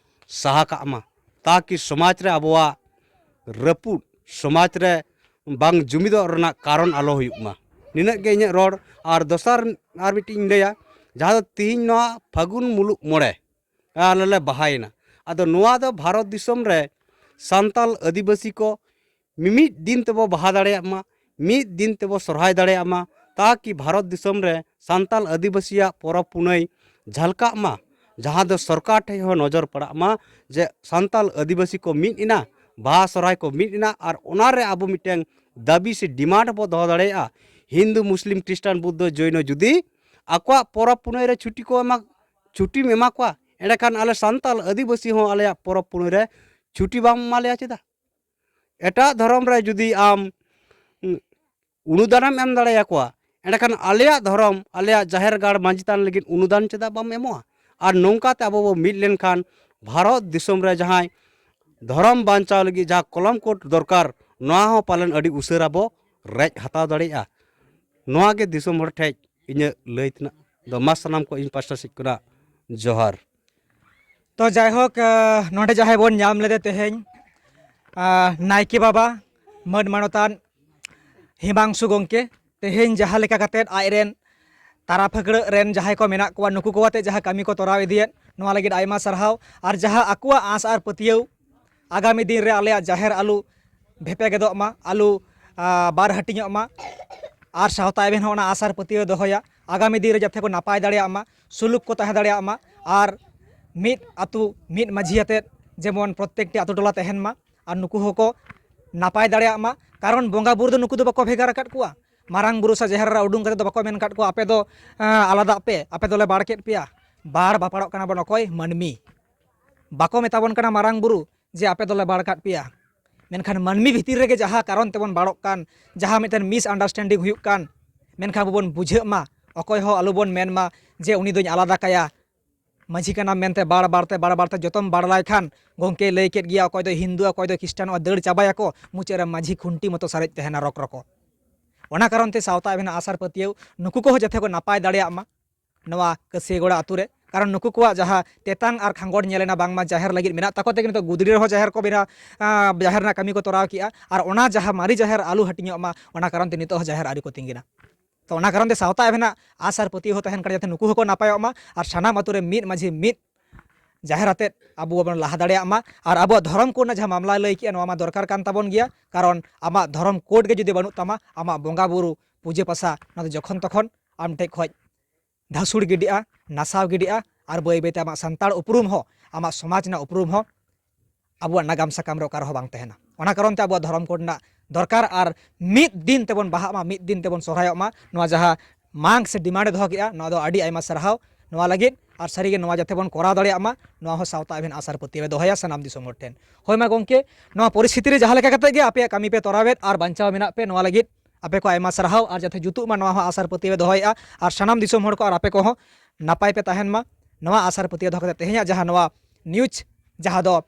ᱥᱟᱦᱟ ᱠᱟᱜ ᱢᱟ, ᱛᱟᱠᱤ ᱥᱚᱢᱟᱡᱽ ᱨᱮ ᱟᱵᱚᱣᱟᱜ ᱨᱟᱹᱯᱩᱫ, ᱥᱚᱢᱟᱡᱽ ᱨᱮ ᱵᱟᱝ ᱡᱩᱢᱤᱫᱚᱜ ᱨᱮᱱᱟᱜ ᱠᱟᱨᱚᱱ ᱟᱞᱚ ᱦᱩᱭᱩᱜ ᱢᱟ᱾ ᱱᱤᱱᱟᱹᱜ ᱜᱮ ᱤᱧᱟᱹᱜ ᱨᱚᱲ᱾ ᱟᱨ ᱫᱚᱥᱟᱨ ᱟᱨ ᱢᱤᱫᱴᱤᱡ ᱤᱧ ᱞᱟᱹᱭᱟ, ᱡᱟᱦᱟᱸ ᱫᱚ ᱛᱤᱦᱤᱧ ᱱᱚᱣᱟ ᱯᱷᱟᱹᱜᱩᱱ ᱢᱩᱞᱩᱜ ᱢᱚᱬᱮ ᱟᱞᱮ ᱞᱮ ᱵᱟᱦᱟᱭᱮᱱᱟ᱾ ᱟᱫᱚ ᱱᱚᱣᱟ ᱫᱚ ᱵᱷᱟᱨᱚᱛ ᱫᱤᱥᱚᱢ ᱨᱮ ᱥᱟᱱᱛᱟᱞ ᱟᱹᱫᱤᱵᱟᱹᱥᱤ ᱠᱚ ᱢᱤᱢᱤᱫ ᱫᱤᱱ ᱛᱮᱵᱚ ᱵᱟᱦᱟ ᱫᱟᱲᱮᱭᱟᱜ ᱢᱟ, ᱢᱤᱫ ᱫᱤᱱ ᱛᱮᱵᱚ ᱥᱚᱨᱦᱟᱭ ᱫᱟᱲᱮᱭᱟᱜ ᱢᱟ, ᱛᱟᱠᱤ ᱵᱷᱟᱨᱚᱛ ᱫᱤᱥᱚᱢ ᱨᱮ ᱥᱟᱱᱛᱟᱞ ᱟᱹᱫᱤᱵᱟᱹᱥᱤᱭᱟᱜ ᱯᱚᱨᱚᱵᱽ ᱯᱩᱱᱟᱹᱭ ᱡᱷᱟᱞᱠᱟᱜ ᱢᱟ, ᱡᱟᱦᱟᱸ ᱫᱚ ᱥᱚᱨᱠᱟᱨ ᱴᱷᱮᱱ ᱦᱚᱸ ᱱᱚᱡᱚᱨ ᱯᱟᱲᱟᱜ ᱢᱟ ᱡᱮ ᱥᱟᱱᱛᱟᱞ ᱟᱹᱫᱤᱵᱟᱹᱥᱤ ᱠᱚ ᱢᱤᱫ ᱮᱱᱟ, ᱵᱟᱦᱟ ᱥᱚᱨᱦᱟᱭ ᱠᱚ ᱢᱤᱫ ᱮᱱᱟ, ᱟᱨ ᱚᱱᱟ ᱨᱮ ᱟᱵᱚ ᱢᱤᱫᱴᱮᱱ ᱫᱟᱹᱵᱤ ᱥᱮ ᱰᱤᱢᱟᱱᱰ ᱵᱚ ᱫᱚᱦᱚ ᱫᱟᱲᱮᱭᱟᱜᱼᱟ᱾ ᱦᱤᱱᱫᱩ, ᱢᱩᱥᱞᱤᱢ, ᱠᱷᱨᱤᱥᱴᱟᱱ, ᱵᱩᱫᱽᱫᱷᱚ, ᱡᱚᱭᱱᱚ ᱡᱩᱫᱤ ᱟᱠᱚᱣᱟᱜ ᱯᱚᱨᱚᱵᱽ ᱯᱩᱱᱟᱹᱭ ᱨᱮ ᱪᱷᱩᱴᱤ ᱠᱚ ᱮᱢᱟ, ᱪᱷᱩᱴᱤᱢ ᱮᱢᱟ ᱠᱚᱣᱟ, ᱮᱸᱰᱮᱠᱷᱟᱱ ᱟᱞᱮ ᱥᱟᱱᱛᱟᱞ ᱟᱹᱫᱤᱵᱟᱹᱥᱤ ᱦᱚᱸ ᱟᱞᱮᱭᱟᱜ ᱯᱚᱨᱚᱵᱽ ᱯᱩᱱᱟᱹᱭ ᱨᱮ ᱪᱷᱩᱴᱤ ᱵᱟᱢ ᱮᱢᱟ ᱞᱮᱭᱟ ᱪᱮᱫᱟᱜ? ᱮᱴᱟᱜ ᱫᱷᱚᱨᱚᱢ ᱨᱮ ᱡᱩᱫᱤ ᱟᱢ, ᱩᱸ, ᱚᱱᱩᱫᱟᱱᱮᱢ ᱮᱢ ᱫᱟᱲᱮᱭᱟᱠᱚᱣᱟ, ᱮᱸᱰᱮᱠᱷᱟᱱ ᱟᱞᱮᱭᱟᱜ ᱫᱷᱚᱨᱚᱢ, ᱟᱞᱮᱭᱟᱜ ᱡᱟᱦᱮᱨ ᱜᱟᱲ ᱢᱟᱹᱡᱷᱤ ᱛᱷᱟᱱ ᱞᱟᱹᱜᱤᱫ ᱚᱱᱩᱫᱟᱱ ᱪᱮᱫᱟᱜ ᱵᱟᱢ ᱮᱢᱚᱜᱼᱟ? ᱟᱨ ᱱᱚᱝᱠᱟ ᱛᱮ ᱟᱵᱚ ᱵᱚ ᱢᱤᱫ ᱞᱮᱱᱠᱷᱟᱱ ᱵᱷᱟᱨᱚᱛ ᱫᱤᱥᱚᱢ ᱨᱮ ᱡᱟᱦᱟᱸᱭ ᱫᱷᱚᱨᱚᱢ ᱵᱟᱧᱪᱟᱣ ᱞᱟᱹᱜᱤᱫ ᱡᱟᱦᱟᱸ ᱠᱚᱞᱚᱢ ᱠᱳᱰ ᱫᱚᱨᱠᱟᱨ, ᱱᱚᱣᱟ ᱦᱚᱸ ᱯᱟᱞᱮᱱ ᱟᱹᱰᱤ ᱩᱥᱟᱹᱨᱟ ᱵᱚ ᱨᱮᱡ ᱦᱟᱛᱟᱣ ᱫᱟᱲᱮᱭᱟᱜᱼᱟ᱾ ᱱᱚᱣᱟ ᱜᱮ ᱫᱤᱥᱚᱢ ᱦᱚᱲ ᱴᱷᱮᱡ ᱤᱧᱟᱹᱜ ᱞᱟᱹᱭ ᱛᱮᱱᱟᱜ ᱫᱚ᱾ ᱢᱟ ᱥᱟᱱᱟᱢ ᱠᱚ ᱤᱧ ᱯᱟᱥᱴᱟ ᱥᱮᱫ ᱠᱷᱚᱱᱟᱜ ᱡᱚᱦᱟᱨ᱾ ᱛᱚ ᱡᱟᱭᱦᱳᱠ, ᱟᱸ, ᱱᱚᱰᱮ ᱡᱟᱦᱟᱸᱭ ᱵᱚᱱ ᱧᱟᱢ ᱞᱮᱫᱮ ᱛᱮᱦᱮᱧ, ᱟᱸ, ᱱᱟᱭᱠᱮ ᱵᱟᱵᱟ, ᱢᱟᱹᱱ ᱢᱟᱱᱚᱛᱟᱱ ᱦᱤᱢᱟᱝᱥᱩ ᱜᱚᱢᱠᱮ, ᱛᱮᱦᱮᱧ ᱡᱟᱦᱟᱸ ᱞᱮᱠᱟ ᱠᱟᱛᱮᱫ ᱟᱡ ᱨᱮᱱ ᱛᱟᱨᱟ ᱯᱷᱟᱹᱠᱲᱟᱹᱜ ᱨᱮᱱ ᱡᱟᱦᱟᱸᱭ ᱠᱚ ᱢᱮᱱᱟᱜ ᱠᱚᱣᱟ, ᱱᱩᱠᱩ ᱠᱚ ᱟᱛᱮ ᱡᱟᱦᱟᱸ ᱠᱟᱹᱢᱤ ᱠᱚ ᱛᱚᱨᱟᱣ ᱤᱫᱤᱭᱮᱫ, ᱱᱚᱣᱟ ᱞᱟᱹᱜᱤᱫ ᱟᱭᱢᱟ ᱥᱟᱨᱦᱟᱣ᱾ ᱟᱨ ᱡᱟᱦᱟᱸ ᱟᱠᱚᱣᱟᱜ ᱟᱸᱥ ᱟᱨ ᱯᱟᱹᱛᱭᱟᱹᱣ, ᱟᱜᱟᱢᱤ ᱫᱤᱱ ᱨᱮ ᱟᱞᱮᱭᱟᱜ ᱡᱟᱦᱮᱨ ᱟᱞᱚ ᱵᱷᱮᱯᱮ ᱜᱮᱫᱚᱜ ᱢᱟ, ᱟᱞᱚ, ᱟᱸ, ᱵᱟᱨ ᱦᱟᱹᱴᱤᱧᱚᱜ ᱢᱟ, ᱟᱨ ᱥᱟᱶᱛᱟ ᱮᱵᱷᱮᱱ ᱦᱚᱸ ᱚᱱᱟ ᱟᱸᱥ ᱟᱨ ᱯᱟᱹᱛᱭᱟᱹᱣ ᱫᱚᱦᱚᱭᱟ, ᱟᱜᱟᱢᱤ ᱫᱤᱱ ᱨᱮ ᱡᱟᱛᱮ ᱠᱚ ᱱᱟᱯᱟᱭ ᱫᱟᱲᱮᱭᱟᱜ ᱢᱟ, ᱥᱩᱞᱩᱠ ᱠᱚ ᱛᱟᱦᱮᱸ ᱫᱟᱲᱮᱭᱟᱜ ᱢᱟ, ᱟᱨ ᱢᱤᱫ ᱟᱹᱛᱩ ᱢᱤᱫ ᱢᱟᱹᱡᱷᱤ ᱟᱛᱮᱫ ᱡᱮᱢᱚᱱ ᱯᱨᱚᱛᱛᱮᱠᱴᱤ ᱟᱹᱛᱩ ᱴᱚᱞᱟ ᱛᱟᱦᱮᱱ ᱢᱟ, ᱟᱨ ᱱᱩᱠᱩ ᱦᱚᱸᱠᱚ ᱱᱟᱯᱟᱭ ᱫᱟᱲᱮᱭᱟᱜ ᱢᱟ᱾ ᱠᱟᱨᱚᱱ ᱵᱚᱸᱜᱟ ᱵᱩᱨᱩ ᱫᱚ ᱱᱩᱠᱩ ᱫᱚ ᱵᱟᱠᱚ ᱵᱷᱮᱜᱟᱨ ᱟᱠᱟᱫ ᱠᱚᱣᱟ᱾ ᱢᱟᱨᱟᱝ ᱵᱩᱨᱩ ᱥᱮ ᱡᱟᱦᱮᱨ ᱮᱨᱟ ᱩᱰᱩᱝ ᱠᱟᱛᱮ ᱫᱚ ᱵᱟᱠᱚ ᱢᱮᱱ ᱟᱠᱟᱫ ᱠᱚᱣᱟ, "ᱟᱯᱮ ᱫᱚ, ᱮᱸ, ᱟᱞᱟᱫᱟᱜ ᱯᱮ, ᱟᱯᱮ ᱫᱚᱞᱮ ᱵᱟᱲ ᱠᱮᱫ ᱯᱮᱭᱟ᱾" ᱵᱟᱲ ᱵᱟᱯᱟᱲᱚᱜ ᱠᱟᱱᱟ ᱵᱚᱱ ᱚᱠᱚᱭ? ᱢᱟᱹᱱᱢᱤ᱾ ᱵᱟᱠᱚ ᱢᱮᱛᱟ ᱵᱚᱱ ᱠᱟᱱᱟ ᱢᱟᱨᱟᱝ ᱵᱩᱨᱩ ᱡᱮ, "ᱟᱯᱮ ᱫᱚᱞᱮ ᱵᱟᱲ ᱠᱟᱫ ᱯᱮᱭᱟ᱾" ᱢᱮᱱᱠᱷᱟᱱ ᱢᱟᱹᱱᱢᱤ ᱵᱷᱤᱛᱤᱨ ᱨᱮᱜᱮ ᱡᱟᱦᱟᱸ ᱠᱟᱨᱚᱱ ᱛᱮᱵᱚᱱ ᱵᱟᱲᱚᱜ ᱠᱟᱱ, ᱡᱟᱦᱟᱸ ᱢᱤᱫᱴᱮᱱ ᱢᱤᱥ ᱟᱱᱰᱟᱨᱥᱴᱮᱱᱰᱤᱝ ᱦᱩᱭᱩᱜ ᱠᱟᱱ, ᱢᱮᱱᱠᱷᱟᱱ ᱟᱵᱚ ᱵᱚᱱ ᱵᱩᱡᱷᱟᱹᱜ ᱢᱟ, ᱚᱠᱚᱭ ᱦᱚᱸ ᱟᱞᱚ ᱵᱚᱱ ᱢᱮᱱ ᱢᱟ ᱡᱮ, "ᱩᱱᱤ ᱫᱚᱧ ᱟᱞᱟᱫᱟ ᱠᱟᱭᱟ, ᱢᱟᱹᱡᱷᱤ ᱠᱟᱱᱟᱢ ᱢᱮᱱᱛᱮ ᱵᱟᱲ ᱵᱟᱲᱛᱮ, ᱵᱟᱲ ᱵᱟᱲᱛᱮ ᱡᱚᱛᱚᱢ ᱵᱟᱲ ᱞᱟᱭ ᱠᱷᱟᱱ, ᱜᱚᱢᱠᱮᱭ ᱞᱟᱹᱭ ᱠᱮᱫ ᱜᱮᱭᱟ, ᱚᱠᱚᱭ ᱫᱚ ᱦᱤᱱᱫᱩ, ᱚᱠᱚᱭ ᱫᱚ ᱠᱷᱨᱤᱥᱴᱟᱱᱚᱜᱼᱟ, ᱫᱟᱹᱲ ᱪᱟᱵᱟᱭᱟᱠᱚ, ᱢᱩᱪᱟᱹᱫ ᱨᱮ ᱢᱟᱹᱡᱷᱤ ᱠᱷᱩᱱᱴᱤ ᱢᱚᱛᱚ ᱥᱟᱨᱮᱡ ᱛᱟᱦᱮᱱᱟ ᱨᱚᱠ ᱨᱚᱠᱚ᱾" ᱚᱱᱟ ᱠᱟᱨᱚᱱ ᱛᱮ ᱥᱟᱶᱛᱟ ᱮᱵᱷᱮᱱᱟᱜ ᱟᱥᱟᱨ ᱯᱟᱹᱛᱭᱟᱹᱣ, ᱱᱩᱠᱩ ᱠᱚᱦᱚᱸ ᱡᱟᱛᱮ ᱠᱚ ᱱᱟᱯᱟᱭ ᱫᱟᱲᱮᱭᱟᱜ ᱢᱟ ᱱᱚᱣᱟ ᱠᱟᱹᱥᱤᱭᱟᱹᱜᱚᱲᱟ ᱟᱛᱳ ᱨᱮ, ᱠᱟᱨᱚᱱ ᱱᱩᱠᱩ ᱠᱚᱣᱟᱜ ᱡᱟᱦᱟᱸ ᱛᱮᱛᱟᱝ ᱟᱨ ᱠᱷᱟᱸᱜᱚᱴ ᱧᱮᱞ ᱮᱱᱟ, ᱵᱟᱝᱢᱟ ᱡᱟᱦᱮᱨ ᱞᱟᱹᱜᱤᱫ ᱢᱮᱱᱟᱜ ᱛᱟᱠᱚ ᱛᱮᱜᱮ ᱱᱤᱛᱚᱜ ᱜᱩᱫᱽᱲᱤ ᱨᱮᱦᱚᱸ ᱡᱟᱦᱮᱨ ᱠᱚ ᱵᱮᱱᱟᱣ, ᱟᱸ, ᱡᱟᱦᱮᱨ ᱨᱮᱱᱟᱜ ᱠᱟᱹᱢᱤ ᱠᱚ ᱛᱚᱨᱟᱣ ᱠᱮᱜᱼᱟ, ᱟᱨ ᱚᱱᱟ ᱡᱟᱦᱟᱸ ᱢᱟᱨᱮ ᱡᱟᱦᱮᱨ ᱟᱞᱚ ᱦᱟᱹᱴᱤᱧᱚᱜ ᱢᱟ, ᱚᱱᱟ ᱠᱟᱨᱚᱱ ᱛᱮ ᱱᱤᱛᱚᱜ ᱦᱚᱸ ᱡᱟᱦᱮᱨ ᱟᱹᱣᱨᱤ ᱠᱚ ᱛᱤᱸᱜᱤᱱᱟ᱾ ᱛᱚ ᱚᱱᱟ ᱠᱟᱨᱚᱱ ᱛᱮ ᱥᱟᱶᱛᱟ ᱮᱵᱷᱮᱱᱟᱜ ᱟᱥ ᱟᱨ ᱯᱟᱹᱛᱭᱟᱹᱣ ᱦᱚᱸ ᱛᱟᱦᱮᱱ ᱠᱟᱱᱟ ᱡᱟᱛᱮ ᱱᱩᱠᱩ ᱦᱚᱸᱠᱚ ᱱᱟᱯᱟᱭᱚᱜ ᱢᱟ, ᱟᱨ ᱥᱟᱱᱟᱢ ᱟᱛᱳ ᱨᱮ ᱢᱤᱫ ᱢᱟᱹᱡᱷᱤ, ᱢᱤᱫ ᱡᱟᱦᱮᱨ ᱟᱛᱮᱫ ᱟᱵᱚ ᱵᱚᱱ ᱞᱟᱦᱟ ᱫᱟᱲᱮᱭᱟᱜ ᱢᱟ᱾ ᱟᱨ ᱟᱵᱚᱣᱟᱜ ᱫᱷᱚᱨᱚᱢ ᱠᱳᱰ ᱨᱮᱱᱟᱜ ᱡᱟᱦᱟᱸ ᱢᱟᱢᱞᱟ ᱞᱟᱹᱭ ᱠᱮᱜᱼᱟ, ᱱᱚᱣᱟ ᱢᱟ ᱫᱚᱨᱠᱟᱨ ᱠᱟᱱ ᱛᱟᱵᱚᱱ ᱜᱮᱭᱟ, ᱠᱟᱨᱚᱱ ᱟᱢᱟᱜ ᱫᱷᱚᱨᱚᱢ ᱠᱳᱰ ᱜᱮ ᱡᱩᱫᱤ ᱵᱟᱹᱱᱩᱜ ᱛᱟᱢᱟ, ᱟᱢᱟᱜ ᱵᱚᱸᱜᱟ ᱵᱩᱨᱩ ᱯᱩᱡᱟᱹ ᱯᱟᱥᱟ, ᱚᱱᱟ ᱫᱚ ᱡᱚᱠᱷᱚᱱ ᱛᱚᱠᱷᱚᱱ ᱟᱢ ᱴᱷᱮᱡ ᱠᱷᱚᱡ ᱫᱷᱟᱹᱥᱩᱲ ᱜᱤᱰᱤᱜᱼᱟ, ᱱᱟᱥᱟᱣ ᱜᱤᱰᱤᱜᱼᱟ, ᱟᱨ ᱵᱟᱹᱭ ᱵᱟᱹᱭᱛᱮ ᱟᱢᱟᱜ ᱥᱟᱱᱛᱟᱲ ᱩᱯᱨᱩᱢ ᱦᱚᱸ, ᱟᱢᱟᱜ ᱥᱚᱢᱟᱡᱽ ᱨᱮᱱᱟᱜ ᱩᱯᱨᱩᱢ ᱦᱚᱸ ᱟᱵᱚᱣᱟᱜ ᱱᱟᱜᱟᱢ ᱥᱟᱠᱟᱢ ᱨᱮ ᱚᱠᱟ ᱨᱮᱦᱚᱸ ᱵᱟᱝ ᱛᱟᱦᱮᱱᱟ᱾ ᱚᱱᱟ ᱠᱟᱨᱚᱱ ᱛᱮ ᱟᱵᱚᱣᱟᱜ ᱫᱷᱚᱨᱚᱢ ᱠᱳᱰ ᱨᱮᱱᱟᱜ ᱫᱚᱨᱠᱟᱨ, ᱟᱨ ᱢᱤᱫ ᱫᱤᱱ ᱛᱮᱵᱚᱱ ᱵᱟᱦᱟᱜ ᱢᱟ, ᱢᱤᱫ ᱫᱤᱱ ᱛᱮᱵᱚᱱ ᱥᱚᱦᱨᱟᱭᱚᱜ ᱢᱟ᱾ ᱱᱚᱣᱟ ᱡᱟᱦᱟᱸ ᱢᱟᱝ ᱥᱮ ᱰᱤᱢᱟᱱᱰ ᱮ ᱫᱚᱦᱚ ᱠᱮᱜᱼᱟ, ᱱᱚᱣᱟ ᱫᱚ ᱟᱹᱰᱤ ᱟᱭᱢᱟ ᱥᱟᱨᱦᱟᱣ ᱱᱚᱣᱟ ᱞᱟᱹᱜᱤᱫ, ᱟᱨ ᱥᱟᱹᱨᱤᱜᱮ ᱱᱚᱣᱟ ᱡᱟᱛᱮ ᱵᱚᱱ ᱠᱚᱨᱟᱣ ᱫᱟᱲᱮᱭᱟᱜ ᱢᱟ, ᱱᱚᱣᱟ ᱦᱚᱸ ᱥᱟᱶᱛᱟ ᱮᱵᱷᱮᱱ ᱟᱥᱟᱨ ᱯᱟᱹᱛᱭᱟᱹᱣ ᱮ ᱫᱚᱦᱚᱭᱟ ᱥᱟᱱᱟᱢ ᱫᱤᱥᱚᱢ ᱦᱚᱲ ᱴᱷᱮᱱ᱾ ᱦᱳᱭ ᱢᱟ ᱜᱚᱢᱠᱮ, ᱱᱚᱣᱟ ᱯᱚᱨᱤᱥᱛᱷᱤᱛᱤ ᱨᱮ ᱡᱟᱦᱟᱸ ᱞᱮᱠᱟ ᱠᱟᱛᱮ ᱜᱮ ᱟᱯᱮᱭᱟᱜ ᱠᱟᱹᱢᱤ ᱯᱮ ᱛᱚᱨᱟᱣᱮᱫ ᱟᱨ ᱵᱟᱧᱪᱟᱣ ᱢᱮᱱᱟᱜ ᱯᱮ, ᱱᱚᱣᱟ ᱞᱟᱹᱜᱤᱫ ᱟᱯᱮ ᱠᱚ ᱟᱭᱢᱟ ᱥᱟᱨᱦᱟᱣ, ᱟᱨ ᱡᱟᱛᱮ ᱡᱩᱛᱩᱜ ᱢᱟ, ᱱᱚᱣᱟ ᱦᱚᱸ ᱟᱥᱟᱨ ᱯᱟᱹᱛᱭᱟᱹᱣ ᱮ ᱫᱚᱦᱚᱭᱮᱫᱼᱟ, ᱟᱨ ᱥᱟᱱᱟᱢ ᱫᱤᱥᱚᱢ ᱦᱚᱲ ᱠᱚ ᱟᱨ ᱟᱯᱮ ᱠᱚᱦᱚᱸ ᱱᱟᱯᱟᱭ ᱯᱮ ᱛᱟᱦᱮᱱ ᱢᱟ᱾ ᱱᱚᱣᱟ ᱟᱥᱟᱨ ᱯᱟᱹᱛᱭᱟᱹᱣ ᱫᱚᱦᱚ ᱠᱟᱛᱮ ᱛᱮᱦᱮᱧᱟᱜ ᱡᱟᱦᱟᱸ ᱱᱚᱣᱟ ᱱᱤᱭᱩᱡᱽ, ᱡᱟᱦᱟᱸ ᱫᱚ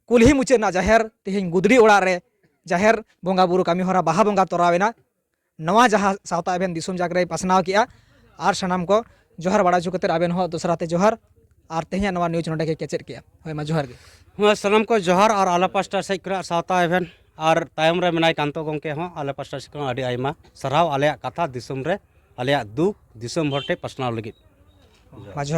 ᱠᱩᱞᱦᱤ ᱢᱩᱪᱟᱹᱫ ᱨᱮᱱᱟᱜ ᱡᱟᱦᱮᱨ, ᱛᱮᱦᱮᱧ ᱜᱩᱫᱽᱲᱤ ᱚᱲᱟᱜ ᱨᱮ ᱡᱟᱦᱮᱨ ᱵᱚᱸᱜᱟ ᱵᱩᱨᱩ ᱠᱟᱹᱢᱤ ᱦᱚᱨᱟ ᱵᱟᱦᱟ ᱵᱚᱸᱜᱟ ᱛᱚᱨᱟᱣ ᱮᱱᱟ, ᱱᱚᱣᱟ ᱡᱟᱦᱟᱸ ᱥᱟᱶᱛᱟ ᱮᱵᱷᱮᱱ ᱫᱤᱥᱚᱢ ᱡᱟᱠ ᱨᱮᱭ ᱯᱟᱥᱱᱟᱣ ᱠᱮᱜᱼᱟ, ᱟᱨ ᱥᱟᱱᱟᱢ ᱠᱚ ᱡᱚᱦᱟᱨ ᱵᱟᱲᱟ ᱦᱚᱪᱚ ᱠᱟᱛᱮ ᱟᱵᱮᱱ ᱦᱚᱸ ᱫᱚᱥᱨᱟ ᱛᱮ ᱡᱚᱦᱟᱨ, ᱟᱨ ᱛᱮᱦᱮᱧᱟᱜ ᱱᱚᱣᱟ ᱱᱤᱭᱩᱡᱽ ᱱᱚᱰᱮ ᱜᱮ ᱠᱮᱪᱮᱫ ᱠᱮᱜᱼᱟ᱾ ᱦᱳᱭ ᱢᱟ, ᱡᱚᱦᱟᱨ ᱜᱮ᱾ ᱦᱮᱸ, ᱥᱟᱱᱟᱢ ᱠᱚ ᱡᱚᱦᱟᱨ, ᱟᱨ ᱟᱞᱮ ᱯᱟᱥᱴᱟ ᱥᱮᱫ ᱠᱷᱚᱱᱟᱜ ᱥᱟᱶᱛᱟ ᱮᱵᱷᱮᱱ ᱟᱨ ᱛᱟᱭᱚᱢ ᱨᱮ ᱢᱮᱱᱟᱭ ᱠᱟᱱᱛᱚ ᱜᱚᱢᱠᱮ ᱦᱚᱸ ᱟᱞᱮ ᱯᱟᱥᱴᱟ ᱥᱮᱫ ᱠᱷᱚᱱ ᱟᱹᱰᱤ ᱟᱭᱢᱟ ᱥᱟᱨᱦᱟᱣ ᱟᱞᱮᱭᱟᱜ ᱠᱟᱛᱷᱟ ᱫᱤᱥᱚᱢ ᱨᱮ, ᱟᱞᱮᱭᱟᱜ ᱫᱩᱠ ᱫᱤᱥᱚᱢ ᱦᱚᱲ ᱴᱷᱮᱱ ᱯᱟᱥᱱᱟᱣ ᱞᱟᱹᱜᱤᱫ᱾ ᱢᱟ ᱡᱚᱦᱟᱨ᱾